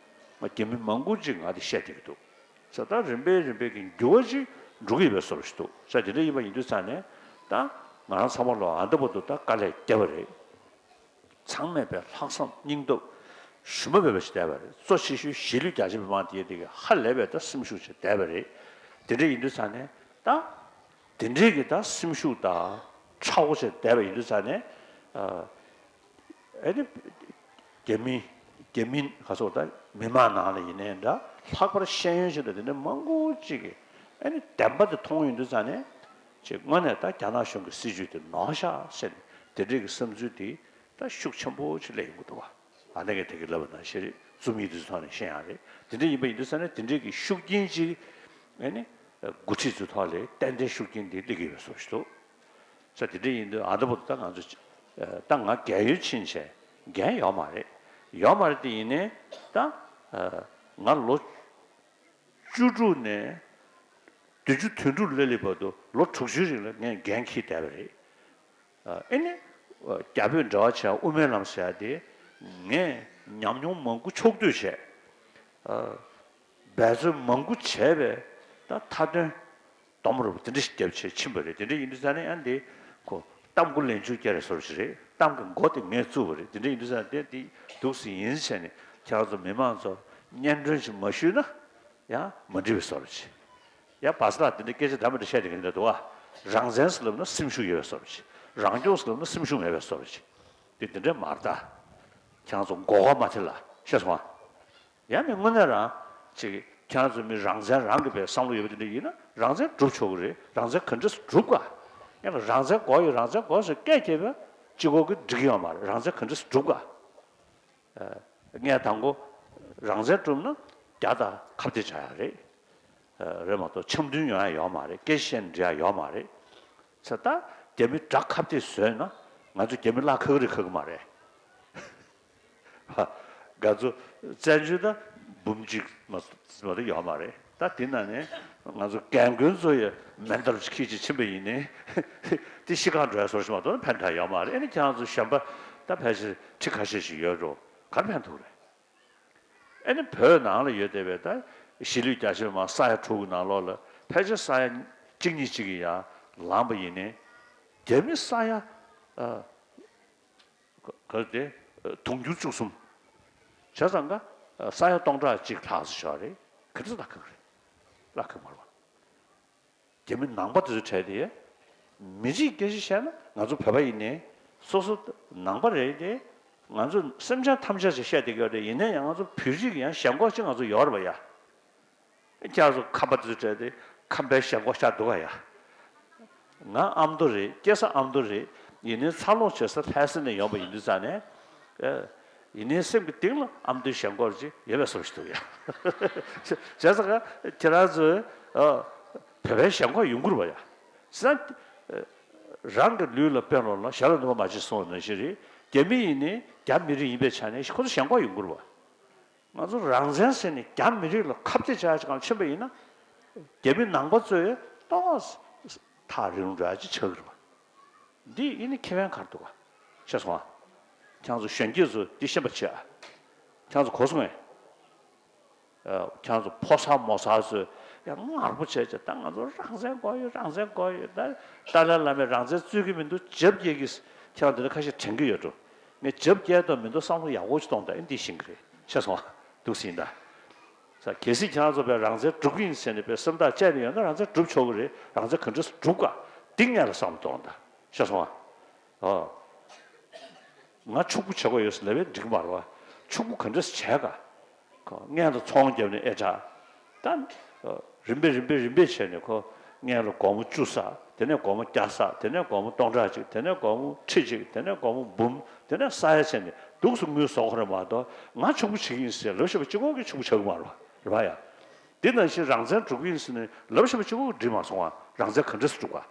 ང་རྒྱ་མི་མང་པོ་ཅིག་ང་དེ་བཤད་བསྡད་ཀྱི་འདུག་ས་ད་རིམ་པས་རིམ་པས་ཀྱི་འགྱུར་བ་ཅིག་འགྲོ་གི་ཡོད་པའི་བཟོ་འདྲ་ཞིག་འདུག་ས་དེ་འདྲ་ཡིན་པ་ཡིན་དུས་ཙང་ནས་ད་ང་རང་ཚང་མ་ལོ་ཨ་འདྲ་པོ་འདུག་ད་དཀའ་ལས་བརྒྱབ་པ་རེད། ཚང་མས་པའི་ལྷག་བསམ་སྙིང་སྟོབས་ཞུམ་པ་མེད་པ་ཞིག་བསྡད་པ་རེད། གཙོ་ཆེ་ཤོས་གཞིས་ལུས་རྒྱ་ཆེ་མི་མང་དེ་དེ་གི་ཧ་ལས་པའི་ད་སེམས་ཤུགས་ཅིག་བསྡད་པ་རེད། དེ་འདྲ་ཡིན་དུས་ཙང་ནས་ད། དེ་འདྲའི་གི་ད་སེམས་ཤུགས་དང་མཁྲེགས་པོ་བྱས་བསྡད་པ་ཡིན་དུས་ཙང་ནས། ཨ། ཨ་ནི་རྒྱ་མི་རྒྱ་མི་ག་ཚོད་ད་མི་མང་ནང་ལ་ཡིན་ནའི་འདྲ། ལྷག་པར་ཤེས་ཡོན་ཅན་དང་དེ་འདྲ་མང་པོ་ཅིག་གིས་ཨ་ནི་བདེན་པ་དེ་མཐོང་ཡོང་དུས་ཙང་ནས་ཅིག་དངོས་གནས་ད་རྒྱ་ནག་གཞུང་གི་སྲིད་བྱུས་དེ་ནོར་ཤག་ཟེར་ནས་དེ་འདྲའི་གི་བསམ་ཚུལ་དེ་ད་ཤུགས་ཆེན་པོ་ཅིག་སླེབས་ཡོང་གི་འདུག་བ། ཨ་ནེ་གིས་དེ་གི་ལབ་པ་ནང་བཞིན་རེད། རྩོམ་ཡིག་དེ་ཚོའི་ཐོག་ནས་ཤེས་ཡག་རེད། དེ་འདྲ་ཡིན་པ་ཡིན་དུས་ཙང་ནས་དེ་འདྲའི་གི་ཤུགས་རྐྱེན་ཅིག་ཨ་ནི་འགོ་ཁྲིད་ཚོའི་ཐོག་ལ་ཏན་ཏན་ཤུགས་རྐྱེན་དེ་སླེབས་ཀྱི་ཡོད་པའི་བཟོ་ཞིག་འདུག་ས་དེ་འདྲ་ཡིན་དུས་ཨ་ད་བར་དུ་ད་ང་ཚོ་ད་ང་རྒས་ཡོལ་ཕྱིན་བྱས་འགན་ཡོད་མ་རེད། ཡོད་མ་རེད་དེ་ཡིན་ནའི་ད་ང་ལོ་བཅུ་དྲུག་ནས་བདུན་ཅུ་དོན་དྲུག་སླེབས་སླེབས་བར་དུ་ལོ་དྲུག་ཅུའི་རིང་ལ་ངས་འགན་འཁྱེར་བསྡད་པ་རེད། ཨ་ནི་རྒྱ་བོད་འབྲེལ་བ་བྱས་དབུ་མའི་ལམ་ཟེར་ཡ་དེ་ངས་ཉམས་མྱོང་མང་པོ་ཕྱོགས་བསྡུས་བྱས། འབད་རྩོལ་མང་པོ་བྱས་པའི་ད་མཐའ་དོན་སྡོམ་རུ་དེ་འདྲ་ཞིག་བརྒྱབ་བྱས་ཕྱིན་པ་རེད། དེ་འདྲ་ཡིན་དུས་ཙང་ནས་ཨ་འདི་ཁོ་གཏམ་མགོ་ལན་ཆུང་རྒྱག་རེད་བཟོ་འདྲ་ཞིག་རེད། གཏམ་གྱི་མགོ་དེ་ངས་བཙུགས་པ་རེད། དེ་འདྲ་ཡིན་དུས་ཙང་དེ་འདི་འདུག་སེ་ཡིན་ཟེར་ནས་ཁྱེད་རང་ཚོ་མི་མང་ཚོ་སྙན་སྒྲོན་ཞིག་མ་ཞུས་ན་ཡང་མ་འགྲིག་པའི་བཟོ་འདྲ་ཞིག་ཡ་བ་ས་ལགས་དེ་འདྲ་སྐད་ཆ་འདྲ་མི་འདྲ་བཤད་བསྡད་མཁན་འདྲ་འདུག་ཨ། རང་བཙན་ཟེར་ལབ་ན་སེམས་ཤུགས་ཡོད་པའི་བཟོ་འདྲ་ཅིག་རང་སྐྱོང་ཟེར་ལབ་ན་སེམས་ཤུགས་མེད་པའི་བཟོ་འདྲ་ཅིག་དེ་དེ་འདྲས་མ་རེད་ད། ཁྱེད་རང་ཚོ་མགོ་སྐོར་མ་ཐེབས་ལ་ཤེས་སོང་ཨ། ཡང་ནི་དངོས་གནས་རང་ཅིག་ཁྱེད་རང་ཚོ་མི་རང་བཙན་རང་གི་བའི་བསམ་བློ་ཡོད་པ་དེ་འདྲ་ཡིན་ན་རང་བཙན་སྒྲུབ་ཆོག་གི་རེད། རང་བཙན་ག་འདྲས་སྒྲུབ་ག་ཡང་ན་རང་བཙན་དགོས་ཡོད་རང་བཙན་དགོས་ཟེར་སྐད་རྒྱབ་པ་གཅིག་པོ་གིས་འགྲིག་གི་ཡོད་མ་རེད། རང་བཙན་ག་འདྲས་སྒྲུབ་ག་ངས་དང་པོ་རང་བཙན་སྒྲུབ་ན་རྒྱ་དང་ཁ་གཏད་བྱ་ཡག་རེད། རེད་མ་གཏོགས་འཆམ་མཐུན་ཡོང་ཡག་ཡོད་མ་རེད། སྐད་ཆ་བཤད་ནས་འགྲིག་ཡག་ཡོད་མ་རེད། ཚེ་ད་རྒྱ་མི་དགྲ་ཁ་གཏད་བཟོས་ན་ང་ཚོ་རྒྱ་མི་གླགས་ཁ་གི་རེད་ཁ་གི་མ་རེད། ང་ཚོ་བཙན་བྱོལ་ད་འབུམ་གཅིག་མ་མ་གཏོགས་ཡོད་མ་རེད། ད་དེ་ན་ནས་ང་ཚོ་རྒན་རྒོན་ཚོ་ཡི་མེ་མདའ་ཁྱེར་ཅིག་ཕྱིན་པ་ཡིན་ནའི་དེ་ཤི་ཁར་འགྲོ་ཡ་སོར་ཞིག་མ་གཏོགས་ཕན་ཐོགས་ཡོད་མ་རེད། ཨ་ནི་ཁྱེད་རང་ཚོ་གཞན་པ་ད་ཕལ་ཆེར་ཁྲི་ཁ་ཤས་ཤིག་ཡོད་འགྲོ། ག་རེ་ཕན་ཐོགས་རེད། ཨ་ནི་བོད་ནང་ལ་ཡོད་བསྡད་པའི་ད་གཞིས་ལུས་རྒྱ་ཆེ་མ་ས་ཡ་དྲུག་གི་ནང་ལོགས་ལ་ཕལ་ཆེར་ས་ཡ་གཅིག་གཉིས་གཅིག་གི་ཡང་ལངས་པ་ཡིན་ནའི་རྒྱ་མི་ས་ཡ་ཨ། ག་དེ་དུང་ཕྱུར་བཅུ་གསུམ། བྱས་ཙང་ཀ་ས་ཡ་སྟོང་ཕྲག་གཅིག་ལྷག་ཙམ་ཞིག་རེད། ག་འདྲ་ལྷག་གི་རེད། ལྷག་གི་མ་རེད་པ། རྒྱ་མི་ནང་པ་དེ་ཚོའི་གྲས་དེ། མི་གཅིག་སྐད་ཆ་བཤད་ན་ང་ཚོ་བོད་པ་ཡིན་ནའི་སོ་སོ་ནང་པ་རེད་དེ། ང་ཚོ་སེམས་ཅན་ཐམས་ཅད་ཅིག་བཤད་བསྡད་ཀྱི་ཡོད་རེད། ཡིན་ནའི་ཡང་ང་ཚོ་བོད་རིགས་ཀྱི་ཡང་ཞེན་ཁོག་ཅིག་ང་ཚོ་ཡོད་རེད་པ་ཡ། ཁྱེད་ཚོ་ཁམས་པ་དེ་ཚོ་གྲས་དེ་ཁམས་པའི་ཞེན་ཁོག་ཤར་འདུག་ག་ཡ། ང་ཨ་མདོ་རེད། སྐྱེས་ས་ཨ་མདོ་རེད། ཡིན་ནའི་འཚར་ལོངས་བྱེད་ས་ལྷ་ས་ནས་ཡོང་པ་ཡིན་དུས་ཙང་ནས། ཨེ། ཡིན་ནའི་སེམས་ཀྱི་གཏིང་ལ་ཨ་མདོའི་ཞེན་ཁོག་ཅིག་ཡོད་པའི་བཟོ་ཞིག་འདུག་ཡ། བྱས་ཙང་ཀ་ཁྱེད་རང་ཚོས་ཨ། བོད་པའི་ཞེན་ཁོག་ཡོང་གི་རེད་པ་ཡ། བྱས་ཙང་། རང་གི་ལུས་ལ་དཔོན་སློང་ལ་ཞྭ་ལ་ནུ་མ་མ་བྱེད་གསུངས་པ་ནང་བཞིན་རེད། རྒྱ་མི་ཡིན་ནའི་རྒྱ་མི་རིགས་ཡིན་པའི་ཆ་ནས་ཁོ་ཚོ་ཞེན་ཁོག་ཡོང་གི་རེད་པ། ང་ཚོ་རང་བཙན་ཟེར་ནས་རྒྱ་མི་རིགས་ལ་ཁ་གཏད་བྱ་ཡག་ཅིག་སྒང་ཕྱིན་པ་ཡིན་ན། རྒྱ་མི་ནང་པ་ཚོས་ཏོག་ཙམ་ཐག་རིང་འགྲོ་ཡག་ཅིག་ཆགས་ཀྱི་རེད་པ། འདི་ཡིན་ནའི་ཁེ་ཕན་ག་རེ་འདུག་ག་ཤེས་སོང་ཨ། ཁྱེད་ཚོ་གཞོན་སྐྱེས་ཚོ་འདི་ཤེས་པ་བྱེད་ཨ། ཁྱེད་ཚོ་གོ་སོང་ངས། ཨ། ཁྱེད་ཚོ་ཕོ་གསར་མོ་གསར་ཚོས་ཡང་ངར་པོ་བྱས་བྱས་ད་ང་ཚོ་རང་བཙན་དགོས་ཡོད། རང་བཙན་དགོས་ཡོད། ད་ཏཱ་ལའི་བླ་མས་རང་བཙན་རྩོད་ཀྱི་མི་འདུག་ཇབ་རྒྱག་གི། ཁྱེད་རང་འདི་འདྲ་ཁ་ཤས་དྲན་གྱི་ཡོད་འགྲོ། ངས་ཇབ་རྒྱག་དང་མི་འདུག་བསམ་བློ་ཡག་པོ་ཞིག་གཏོང་དང་ཨེ་འདི་ཤེས་ཀྱི་རེད། ཤེས་སོང་ཨ། འདུག་སེ་ཡིན་ད། ས་གལ་སྲིད་ཁྱེད་རང་ཚོ་བས་རང་བཙན་སྒྲུབ་ཀྱི་ཡིན་ཟེར་ནས་བས་སེམས་ཐག་བཅད་ནས་ཡོད་ན་རང་བཙན་སྒྲུབ་ཆོག་གི་རེད། རང་བཙན་ག་འདྲས་སྒྲུབ་ག་འདི་སྔོན་ལ་བསམ་བློ་གཏོང་དང་། ཤེས་སོང་ཨ། ཨོ། ང་ཕྱུག་པོ་བྱེད་དགོས་ཡོད་ཟེར་ལབ་པས་འགྲིག་གི་མ་རེད་པ། ཕྱུག་པོ་ག་འདྲས་བྱས་ག་ཁོ་སྔོན་དུ་ཚོང་བརྒྱབ་ནས་ཨེ་དྲག་ད། རིམ་པས་རིམ་པས་རིམ་པས་བྱས་ནས་ཁོ་སྔོན་ལ་སྒོར་མོ་བཅུ་བསགས། དེ་ནས་སྒོར་མོ་བརྒྱ་བསགས། དེ་ནས་སྒོར་མོ་སྟོང་ཕྲག་གཅིག་དེ་ནས་སྒོར་མོ་ཁྲི་གཅིག་དེ་ནས་སྒོར་མོ་འབུམ། དེ་ནས་ས་ཡ་བྱས་ནས་འདུག་སེ་དངུལ་བཟོ་གི་རེད་མ་གཏོགས་ང་ཕྱུག་པོ་བྱེད་ཀྱི་ཡིན་ཟེར་ལབ་བཞག་པ་གཅིག་པོ་གིས་ཕྱུག་པོ་ཆགས་ཀྱི་མ་རེད་པ། རེད་པ་ཡ། འདི་ནང་བཞིན་རང་བཙན་སྒྲུབ་ཀྱི་ཡིན་ཟེར་ནས་ལབ་བཞག་པ་གཅིག་པོ་གིས་འགྲིག་མ་སོང་བ། རང་བཙན་ག་འདྲས་སེ་སྒྲུབ་ག་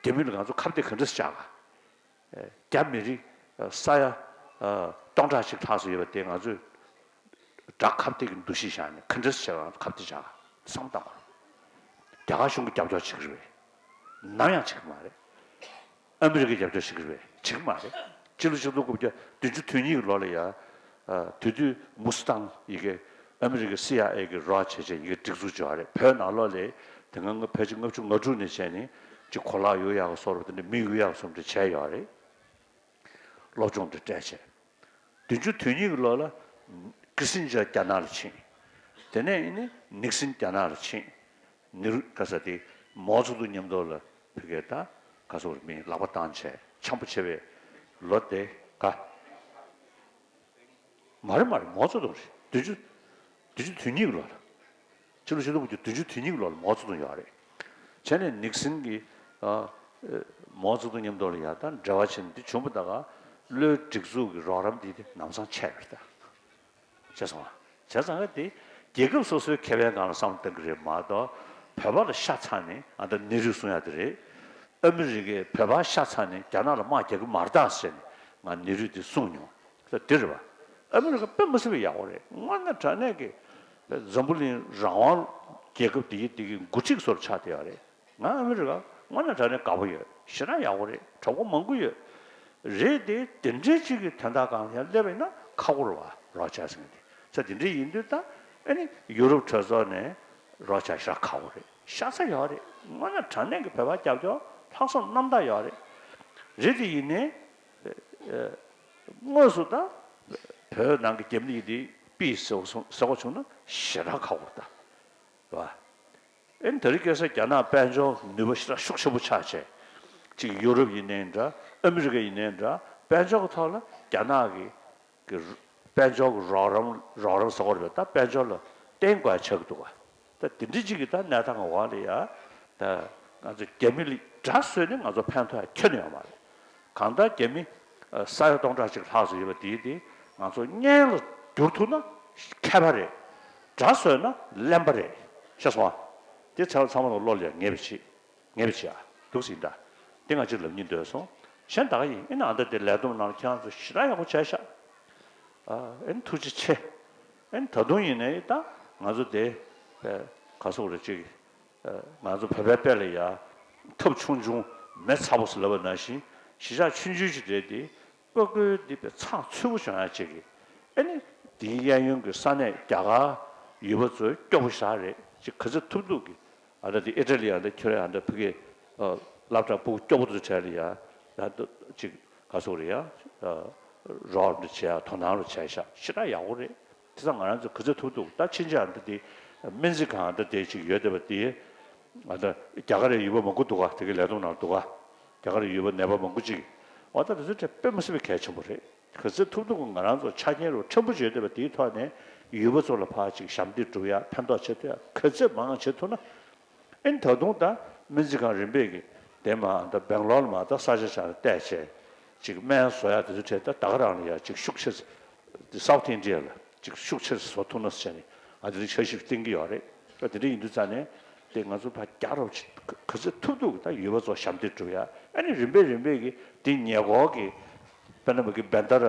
རྒྱ་མི་ལ་ང་ཚོ་ཁ་གཏད་ག་འདྲས་སེ་བཅག་ག་རྒྱ་མི་རིགས་ས་ཡ་སྟོང་ཕྲག་གཅིག་ལྷག་ཙམ་ཡོད་པ་དེ་ང་ཚོས་དགྲ་ཁ་གཏད་ཀྱི་འདུ་ཤེས་བཞག་ནས་ག་འདྲས་བྱས་ང་ཚོ་ཁ་གཏད་བྱ་བསམ་བཏང་དགོས། རྒྱ་གར་གཞུང་གིས་རྒྱབ་སྐྱོར་བྱེད་ཀྱི་རེད་པས། ནམ་ཡང་བྱེད་ཀྱི་མ་རེད། ཨ་མི་རི་ཀས་རྒྱབ་སྐྱོར་བྱེད་ཀྱི་རེད་པས། བྱེད་ཀྱི་མ་རེད། སྤྱི་ལོ་ཆིག་སྟོང་དགུ་བརྒྱ་བདུན་ཅུ་དོན་གཉིས་ཀྱི་ལོ་ལ་ཡ། དེ་དུས་མུ་སི་ཏང་ཡི་གེ་ཨ་མི་རི་ཀའི་སི་ཨའི་ཨེ་གི་རོགས་བྱས་བྱས་ཡི་གེ་སྒྲིག་འཛུགས་བྱས་པ་རེད། བོད་ནང་ལོགས་ལ་དེ་སྔ་ཕལ་ཆེར་ལྔ་བཅུ་ང་དྲུག་ནས་བྱས་ནས་ཅིག་གོ་ལག་གཡུག་ཡག་གི་བཟོ་འདྲ་དེ་འདྲ་མི་གཡུག་ཡག་གི་བཟོ་འདྲ་བྱས་ཡོད་རེད། སློབ་སྦྱོང་དེ་སྤྲད་བྱས། བདུན་ཅུ་དོན་གཉིས་ཀྱི་ལོ་ལ་ཀི་སིན་ཇར་རྒྱ་ནག་ལ་ཕྱིན། དེ་ནས་ཨེ་ནི་ནིག་སིན་རྒྱ་ནག་ལ་ཕྱིན། ནེ་རུ་ག་ས་དེ་མའོ་ཙེ་ཏུང་མཉམ་དུ་ལ་ཕ་གིར་ད་ག་ས་རུ་མི་ལག་པ་བཏང་བྱས་འཆམ་པོ་བྱས་པའི་ལོ་དེ་ག་མ་རེད་མ་རེད། མའོ་ཙེ་ཏུང་རེད། བདུན་ཅུ། བདུན་ཅུ་དོན་གཉིས་ཀྱི་ལོ་ལ། ཕྱི་ལོ་ཆིག་སྟོང་དགུ་བརྒྱ་བདུན་ཅུ་དོན་གཉིས་ཀྱི་ལོ་ལ་མའོ་ཙེ་ཏུང་ཡོད་རེད། བྱས་ནས་ནིག་སིན་གྱིས་ཨ། མའོ་ཙེ་ཏུང་མཉམ་དུ་ལ་ཡ་ད་འབྲེལ་བ་བྱས་ནས་འདི་བྱུང་བ་ད་ག་བློའི་སྒྲིག་འཛུགས་ཀྱི་རོགས་རམ་འདི་དེ་ལམ་སང་ཆད་པ་རེད་ད། བྱས་སོང་ཨ། བྱས་ཙང་ཨ་དེ་རྒྱལ་ཁབ་སོ་སོའི་ཁེ་ཕན་སྒང་ལ་བསམ་བློ་གཏང་གི་རེད་མ་གཏོགས་བོད་པ་ལ་ཤ་ཚ་ནས་ཨ་ད་ནེ་རུས་གསུང་ཡ་དེ་རེད། ཨ་མི་རི་ཀས་བོད་པ་ཤ་ཚ་ནས་རྒྱ་ནག་ལ་དམག་རྒྱག་གི་མ་རེད་ད་ཟེར་ནས་ང་ནེ་རུས་དེ་གསུངས་མྱོང་། ད་དེ་རེད་པ། ཨ་མི་རི་ཀ་དཔེ་མི་སྲིད་པའི་ཡག་པོ་རེད། དངོས་གནས་དྲང་གནས་ཀྱི་འཛམ་བུ་གླིང་རང་དབང་རྒྱལ་ཁབ་དེ་ཡི་དེ་གི་འགོ་ཁྲིད་ཚོར་ཆགས་བསྡད་ཡོད་རེད། ང་ཨ་མི་རི་ཀ་དངོས་གནས་དྲང་གནས་དགའ་པོ་ཡོད། ཞེ་དྲག་ཡག་པོ་རེད། གྲོགས་པོ་མང་པོ་ཡོད། རེད་དེ་དེ་འདྲའི་གཅིག་གི་དོན་དག་སྒང་ལ་ཡང་སླེབས་པ་ཡིན་ན་ཁག་པོ་རེད་པ། རོགས་བྱས་ཟིན་དེ་ས་དེ་འདྲའི་ཡིན་དུས་ད་ཨ་ནི་ཡུ་རོབ་གྲོས་ཚོགས་ནས་རོགས་བྱས་ཞེ་དྲག་ཁག་པོ་རེད། ཤ་ཚ་ཡོད་རེད། དངོས་གནས་དྲང་གནས་ཀྱི་བོད་པ་རྒྱབ་སྐྱོར་ལྷག་བསམ་རྣམ་དག་ཡོད་རེད། རེད་དེ་ཡིན་ནའི། དངོས་སུ་ད་བོད་ནང་གི་རྒྱ་མི་ཡིན་དེ་ཕྱིས་ཟེར་བ་བྱུང་ན་ཞེ་དྲག་ཁག་པོ་རེད་ད། རེད་པ། ཨེ་ནི་དེ་རིང་ཁ་སང་རྒྱ་ནག་དཔལ་འབྱོར་ནུས་པ་ཞེ་དྲག་ཤུགས་ཆེན་པོ་ཆགས་བྱས། གཅིག་ཡུ་རོབ་ཡིན་ནའི་འདྲ། ཨ་མི་རི་ཀ་ཡིན་ནའི་འདྲ། དཔལ་འབྱོར་གྱི་ཐོག་ལ་རྒྱ་ནག་གི་གི་དཔལ་འབྱོར་གྱི་རོགས་རམ་རོགས་རམ་ཟེར་དགོས་རེད་པས། ད་དཔལ་འབྱོར་ལ་བརྟེན་དགོས་ཆགས་ཀྱི་འདུག་ག་ད་དེ་འདྲ་ཅིག་གི་ད་གནས་སྟངས་འོག་ལ་ཡ། ད་ང་ཚོ་རྒྱ་མི་ལ་དགྲ་བཟོས་ནས་ང་ཚོ་ཕན་ཐོགས་ཡ་ཁྱོན་ནས་ཡོད་མ་རེད། གང་ལྟར་རྒྱ་མི་ཨ་ས་ཡ་སྟོང་ཕྲག་གཅིག་ལྷག་ཙམ་ཡོད་པ་དེའི་དེ་ང་ཚོ་གཉེན་ལ་བསྒྱུར་ཐུབ་ན་མཁས་པ་རེད། དགྲ་བཟོས་ན་གླེན་པ་རེད། ཤེས་སོང་ཨ། དེ་ཚང་མ་ཚང་མ་ལ་བློ་ལ་ཡ་ངེས་པ་བྱེད། ངེས་པ་བྱེད་ཨ། འདུག་ཟིན་ད། དེ་ང་གཅིག་ལབ་སྙིང་འདོད་སོང་། གཞན་ད་ག་ཡིན། ཨེ་ན་ཨ་ད་དེ་ལས་བསྡོམས་ནང་ལ་ཁྱེད་རང་ཚོ་ཞེ་དྲག་ཡག་པོ་བྱས་ཤག་ཨ། ཨེ་ན་ཐུགས་རྗེ་ཆེ། ཨེ་ན་ད་དུང་ཡིན་ནའི་ད་ང་ཚོ་དེ་ག་སོག་རེ་གཅིག་ང་ཚོ་བོད་པའི་དཔེ་ལ་ཡ། ཐབ་ཆུང་ཆུང་མེ་ཚ་པོ་ཟེར་ལབ་པ་ནང་བཞིན་གཞིས་ཆགས་ཆུང་ཆུང་ཞིག་རེད་དེ། ཨོ་ཀོའི་འདི་པའི་ཚགས་ཚུད་པོ་བྱུང་ཡ་ཅིག་གི། ཨེ་ནི་དེའི་གཡས་གཡོན་གྱི་ས་གནས་རྒྱ་གར་ཡུལ་པ་ཚོའི་སྐྱོ་པོ་ཞེ་དྲག་རེད། ཅིག་ག་ཚོད་ཐུབ་ཐུབ་གི། ཨ་ད་དེ་ཨི་ཊ་ལི་ཡ་འདི་ཁྱོད་རང་ཨ་ད་ཕ་གི་སློབ་གྲྭ་ཕྲུ་གུ་སྐྱོ་པོ་ཚོའི་གྲས་ལ་ཡ། ཡ་ད་ཅིག་ག་སོག་རེད་ཡ། རོགས་རམ་འདྲ་བྱས་ཡ། དོ་སྣང་རུ་བྱས་ཤག་ཞེ་དྲག་ཡག་པོ་རེད། དེ་ཚོ་ང་རང་ཚོ་ག་ཚོད་ཐུབ་ཐུབ། ད་ཕྱིན་ཆད་ཨ་ད་དེ་སྨན་རྩིས་ཁང་ཨ་ད་དེ་ཅིག་ཡོད་བསྡད་པ་དེ། ཨ་ད་རྒྱ་གར་རའི་ཡུལ་པ་མང་པོ་འདུག་ག་དེ་གའི་ལས་བསྡོམས་ནང་འདུག་ག་རྒྱ་གར་ཡུལ་པ་ནད་པ་མང་པོ་ཅིག་འོ་ད་དེ་ཚོའི་གྲས་དཔེ་མི་སྲིད་པའི་གལ་ཆེན་པོ་རེད། ག་ཚོད་ཐུབ་ཐུབ་ང་རང་ཚོ་ཆ་རྐྱེན་རུ་ཕྲན་བུ་བྱས་བསྡད་པ་དེའི་ཐོག་ནས་ཡུལ་པ་ཚོ་ལ་ཕར་ཅིག་ཞབས་འདེགས་སྒྲུབ་ཡ། ཕན་ཐོགས་བྱེད་ཐུབ་ཡ། ག་ཚོད་མང་བྱེད་ཐུབ་ན། ཨེ་ད་དུང་ད་སྨན་རྩིས་ཁང་རིམ་པས་ཀྱི་དེ་མ་ད་སྦེང་ལོར་ལ་མ་ད་ས་ཆ་ཆ་ལ་བལྟས་བྱས་ཅིག་སྨན་བཟོ་ཡ་དེ་ཚོའི་གྲས་ད་ད་ག་རང་ལ་ཡ་ཅིག་ཤུགས་ཆེ། དེ་སའུ་ཐི་ཨིན་ཌི་ཡ་ལ་ཅིག་ཤུགས་ཆེ་བཟོ་ཐུབ་ན་ཟེར་ནས་ཨ་དེ་རིང་འཆར་གཞི་བཏིང་གི་ཡོད་རེད། ཨ་དེ་འདྲ་ཡིན་དུས་ཙང་ནས་དེ་ང་ཚོ་ཕར་རྒྱག་རོགས་བྱེད། ག་ཚོད་ཐུབ་ཐུབ་ད་ཡུལ་པ་ཚོ་ཞབས་འདེགས་སྒྲུབ་ཡ། ཨ་ནི་རིམ་པས་རིམ་པས་ཀྱི་དེ་ཉེ་འཁོར་གྱི་དཔེར་ན་མ་གི་བན་ད་ར་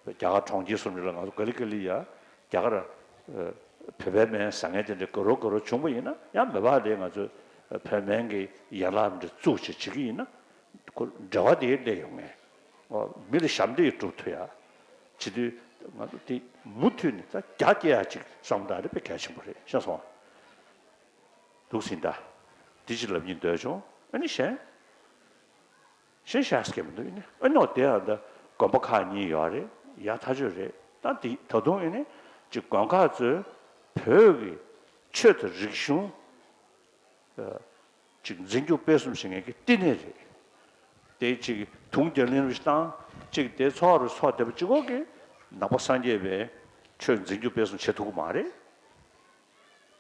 རྒྱ་གར་གྲོང་ཁྱེར་གསུམ་རེ་ལ་ང་ཚོ་ག་ལེ་ག་ལེ་ཡ། རྒྱ་གར་བོད་པའི་སྨན་ཟ་མཁན་དེ་འདྲ་དགའ་རབ་དགའ་རབ་བྱུང་བ་ཡིན་ན་ཡང་མི་ཕར་ལས་ང་ཚོ་བོད་སྨན་གྱི་ཡན་ལག་འདྲ་བཙུགས་བྱས་བྱེད་ཀྱི་ཡིན་ན། ཁོ་འབྲེལ་བ་དེ་སླེབས་ཡོང་ངེས། ཨོ། མི་ལ་ཞབས་འདེགས་སྒྲུབ་ཐུབ་ཡ། བྱེད་དུས་ང་ཚོ་དེ་མུ་མཐུད་ནས་ད་རྒྱ་སྐྱེད་ཡ་ཅིག་བསམ་བློ་བཏང་དེ་དཔེ་གལ་ཆེན་པོ་རེད། ཤེས་སོང་། འདུག་ཟིན་ད། འདི་ཅིག་ལབ་སྙིང་འདོད་བྱུང་། ཨ་ནི་གཞན། གཞན་ཤ་སྐད་མི་འདུག་ཨ་ནི་ཨ་ནོ་དེ་ཡང་ད་དགོན་པ་ཁག་གཉིས་ཡོད་རེད། ཡ་ཐག་ཆོད་རེད། ད་འདི་ད་དུང་ཨ་ནི་ཅིག་དགོན་ཁག་ཚོས་བོད་ཀྱི་ཆོས་དང་རིག་གཞུང་ཅིག་འཛིན་སྐྱོང་སྤེལ་གསུམ་བྱེད་མཁན་གྱི་བསྟི་གནས་རེད། དེ་ཅིག་དུང་རྒྱ་གླིང་རུ་བཏང་། ཅིག་དེ་ཚོགས་རུ་ཚོགས་བསྡད་པ་གཅིག་པོ་གིས་ནང་པ་སངས་རྒྱས་པའི་ཆོས་འཛིན་སྐྱོང་སྤེལ་གསུམ་བྱེད་ཐུབ་ཀྱི་མ་རེད།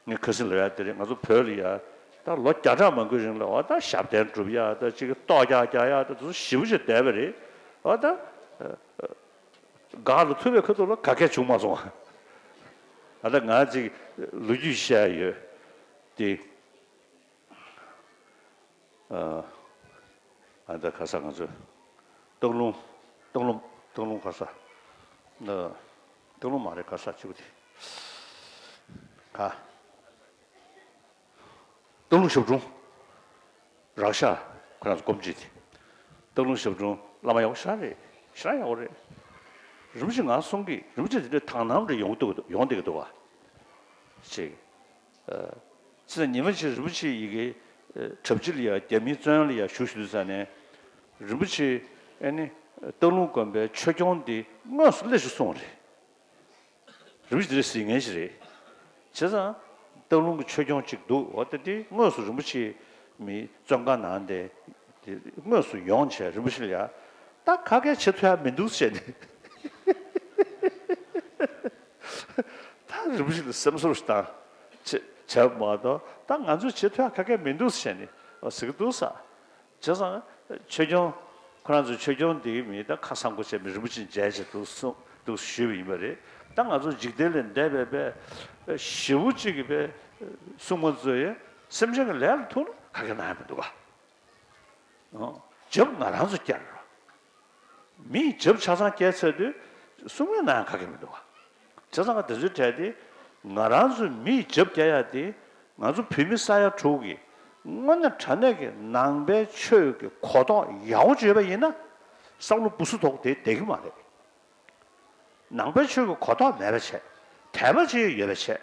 ངས་ཁ་སང་ལབ་ཡ་དེ་རེད། ང་ཚོ་བོད་ལ་ཡ་ད་ལོ་བརྒྱ་ཕྲག་མང་པོའི་རིང་ལ་འོ་ད་ཞབས་བརྟན་སྒྲུབ་ཡ། ད་ཅིག་གཏོར་རྒྱག་རྒྱག་ཡ། ད་དེ་ཚོ་ཞེ་པོ་ཅིག་བསྡད་པ་རེད། འོ་ད་འགག་ལ་ཐུག་པའི་ཁ་ཐུག་ལ་ག་གེ་བྱུང་མ་སོང་། ཨ་ད་ང་ཅིག་ལོ་རྒྱུས་བཤད་ཡ་ཡོད་དེ། ཨ་ད་ཁ་ས་ང་ཚོས་སྟག་ལུང་། སྟག་ལུང་། སྟག་ལུང་ཁ་ས། ཨ་སྟག་ལུང་མ་རེད། ཁ་ས་གཅིག་པུ་དེ་ག་སྟག་ལུང་ཞབས་དྲུང་རག་ཤག་ཁོ་རང་ཚོ་སྐོམ་བྱེད་དེ། སྟག་ལུང་ཞབས་དྲུང་བླ་མ་ཡག་པོ་ཞེ་དྲག་རེད། ཞེ་དྲག་ཡག་པོ་རེད། རིན་པོ་ཆེ་ང་གསུང་གི། རིན་པོ་ཆེ་དེ་འདྲའི་དག་སྣང་རེ་ཡོང་འདུག་ཡོང་བསྡད་ཀྱི་འདུག་བ། ཅིག་ཨ་ཙི་ཉི་མ་གཅིག་རིན་པོ་ཆེ་ཡི་གེ་གྲབས་ཅི་ལ་ཡ། རྒྱ་མིའི་བཙོན་ལ་ཡ་བཞུགས་བཞུགས་དུས་ཙ་ནས་རིན་པོ་ཆེ་ཨ་ནི་སྟག་ལུང་དགོན་པའི་ཆོས་སྐྱོང་འདི་དངོས་སུ་སླེབས་ཤིག་གསུངས་རེད། རིན་པོ་ཆེ་འདི་རེད་ཟེར་མཁན་ཞིག་རེད། བྱས་ཙང་སྟག་ལུང་གི་ཆོས་སྐྱོང་གཅིག་འདུག་འོ་ད་དེ་དངོས་སུ་རིན་པོ་ཆེ་མི་བཙོན་ཁང་ནང་དེ་དེ་དངོས་སུ་ཡོང་བྱས་རིན་པོ་ཆེ་ལ་ཡ། ད་ག་གེ་བྱེད་ཐུབ་ཡ་མི་འདུག་ཟེར་ནས། ད་རིན་པོ་ཆེ་ལ་སེམས་གསོ་ཞིག་བཏང་བྱས་བྱས་པ་མ་གཏོགས་ད་ང་ཚོས་བྱེད་ཐུབ་ཡ་ག་གེ་མི་འདུག་ཟེར་ནས་ཟེར་གི་འདུག་ས། བྱས་ཙང་ཆོས་སྐྱོང་ཁོ་རང་ཚོའི་ཆོས་སྐྱོང་འདིའི་མི་ད་ཁ་གསང་པོ་བྱས་མི་རིན་པོ་ཆེ་མཇལ་བྱས་འདུག་གསུངས་འདུག་ཞུས་པ་ཡིན་པ་རེད། ད་ང་ཚོ་འཇིག་རྟེན་ལས་འདས་པའི་པའི་ཞེ་པོ་གཅིག་གི་པའི་སྲུང་མ་ཚོ་ཡི་སེམས་ཅན་གྱི་ལས་ལ་ཐུག་ན་ག་གེ་གནང་ཡ་མི་འདུག་ག་ཨོ། རྒྱབ་ང་རང་ཚོ་བསྐྱལ་རོགས། མིས་རྒྱབ་ཆ་ཚང་བསྐྱལ་ཚར་དུས་སྲུང་མས་གནང་ཡ་ག་གེ་མི་འདུག་ག་བྱས་ཙང་ང་དེ་ཚོའི་གྲས་དེ་ང་རང་ཚོས་མིས་རྒྱབ་བསྐྱལ་ཡ་དེ་ང་ཚོ་བོད་མི་ས་ཡ་དྲུག་གི་དངོས་གནས་དྲང་གནས་ཀྱི་ནང་པའི་ཆོས་ཀྱི་གོ་རྟོགས་ཡག་པོ་ཅིག་ཡོད་པ་ཡིན་ན་བསམ་བློ་སྦུ་སུ་དོག་དེ་བསྡད་ཀྱི་མ་རེད། ནང་པའི་ཆོས་ཀྱི་གོ་རྟོགས་མེད་པ་བྱས། དད་པ་ཅིག་ཡོད་པ་བྱས།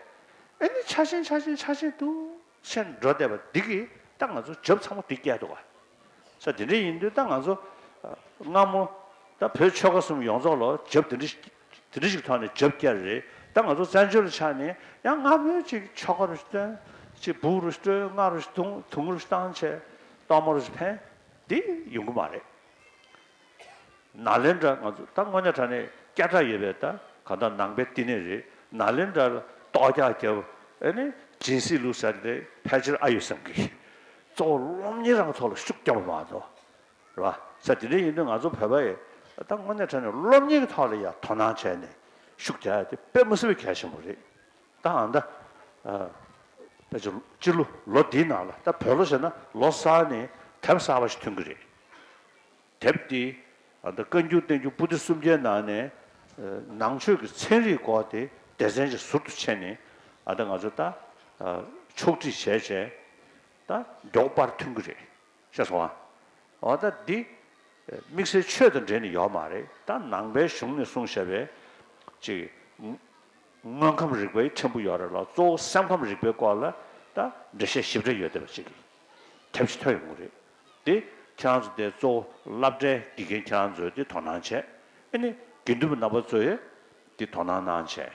ཨ་ནི་ཆགས་ཞེན་ཆགས་ཞེན་ཆགས་ཞེན་འདུག་ཤེས་འགྲོ་བསྡད་པ་འདི་གིས་ད་ང་ཚོ་རྒྱབ་ཚང་མ་འདི་བསྐྱལ་འདུག་ག་ས་དེ་འདྲ་ཡིན་དུས་ད་ང་ཚོ་སྔ་མོ་ད་བོད་ཆོལ་ཁ་གསུམ་ཡོངས་རྫོགས་ལ་རྒྱབ་དེ་འདྲ་ཞིག་དེ་འདྲ་ཞིག་ཐོག་ནས་རྒྱབ་བསྐྱལ་རེད། ད་ང་ཚོ་བཙན་བྱོལ་ལ་ཆགས་ནས་ཡང་སྔ་མོའི་ཅིག་ཆོལ་ཁ་རུ་བཏོན། ཅིག་སྦུག་རུ་སྤྲོད། རྔ་རུ་དུང་དུང་རུ་བཏང་བྱས། གཏོར་མ་རུ་ཕན། འདི་ཡོང་གི་མ་རེད། ནཱ་ལེནྡྲ་ང་ཚོ་ད་དངོས་གནས་དྲང་གནས་སྐད་གྲགས་ཡོད་པའི་ད་གང་ལྟར་ནང་པའི་བསྟི་གནས་རེད། ནཱ་ལེནྡྲ་ལ་གཏོར་རྒྱག་རྒྱབ། ཨ་ནི་སྦྱིན་སྲེག་བླུགས་ཟེར་དེ་ཕལ་ཆེར་ཨ་ཡོད་བསམ་གི། གཙོ་བོ་སློབ་གཉེར་རང་ཐོག་ལ་ཤུགས་རྒྱབ་པ་མ་གཏོགས། རེད་བ། ས་དེ་འདྲ་ཡིན་དུས་ང་ཚོ་བོད་པ་ཡིས་ད་དངོས་གནས་དྲང་གནས་སློབ་གཉེར་གྱི་ཐོག་ལ་ཡང་དོ་སྣང་བྱས་ནས་ཤུགས་རྒྱག་ཡ་དེ་དཔེ་མི་སྲིད་པའི་གལ་ཆེན་པོ་རེད། ད་ཨ་ད། ཨ། ད་ཅི་ལོ་ལོ་འདིའི་ནང་ལ་ད་བོད་ལོ་བྱས་ན་ལོ་གསར་ནས་དེབ་གསར་པ་ཞིག་ཐོན་གྱི་རེད། དེབ་འདི་ཨ་ད་བཀའ་འགྱུར་བསྟན་འགྱུར་པོ་ཏི་སུམ་བརྒྱའི་ནང་ནས་ཨ་ནང་ཆོས་ཀྱི་ཚན་རིག་སྐོར་དེ་སྡེ་ཚན་ཞིག་ཟུར་དུ་ཕྱེ་ནས་ཨ་ད་ང་ཚོ་ད་ཨ་ཕྱོགས་སྒྲིག་བྱས་བྱས་ད་མགྱོགས་པར་ཐོན་གྱི་རེད། ཤེས་སོང་ཨ། འོ་ད་འདི་དམིགས་བསལ་ཆོས་དང་འབྲེལ་ནས་ཡོད་མ་རེད། ད་ནང་པའི་གཞུང་ནས་གསུངས་བཞག་པའི་ཅིག་དངོས་ཁམས་རིག་པའི་ཕྲན་བུ་ཡོད་རེད་ལ། གཙོ་བོ་སེམས་ཁམས་རིག་པའི་སྐོར་ལ་ད་འགྲེལ་བཤད་ཞིབ་ཕྲ་ཡོད་བསྡད་པ་ཅིག་གི་དེབ་ཅིག་ཐོན་ཡོང་གི་རེད། དེ་ཁྱེད་རང་ཚོ་དེ་གཙོ་བོ་སློབ་གྲྭའི་དགེ་རྒན་ཁྱེད་རང་ཚོས་དེ་དོ་སྣང་བྱས། ཨ་ནི་དགེ་འདུན་པ་རྣམ་པ་ཚོས་དེ་དོ་སྣང་གནང་བྱས།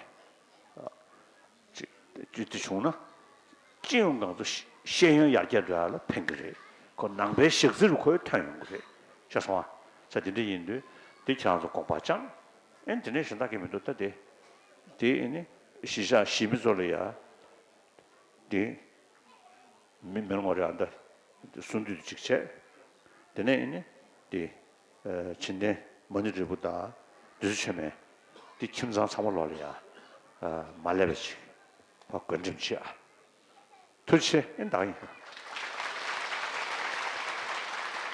ཅིག་ཅིག་དེ་བྱུང་ན། སྤྱི་ཡོངས་ང་ཚོ་ཤེས་ཤེས་ཡོན་ཡར་རྒྱས་འགྲོ་ཡ་ལ་ཕན་གྱི་རེད། ཁོ་ནང་པའི་ཞག་རྩི་རུ་ཁོས་ཐོན་ཡོང་གི་རེད། ཤེས་སོང་ཨ། ས་དེ་འདྲ་ཡིན་དུས་དེ་ཁྱེད་རང་ཚོ་དགོངས་པ་བཅངས། ཨེ་དེ་ནས་གཞན་དག་གི་མི་འདུག་ད་དེ། དེ་ཨེ་ནི་གཞིས་ཆགས་གཞིས་མི་ཚོ་ལ་ཡ། དེ་མི་མི་ངོ་རེ་ཨ་འདྲ་གསུང་དུས་ཅིག་བྱས། དེ་ནས་ཨེ་ནི་དེ་ཨ་བྱིན་ལྡན་མ་ཎི་རིལ་བུ་དང་བདུད་རྩི་ཆོས་སྨན་དེ་ཁྱིམ་ཚང་ཚང་མ་ལོག་ལ་ཡ་ཨ་མ་ལས་པ་ཅིག་ཕ་བཀའ་འགྲིམ་བྱེད་ཨ། ཐུགས་རྗེ་ཆེ། ཨེ་ད་ཡིན།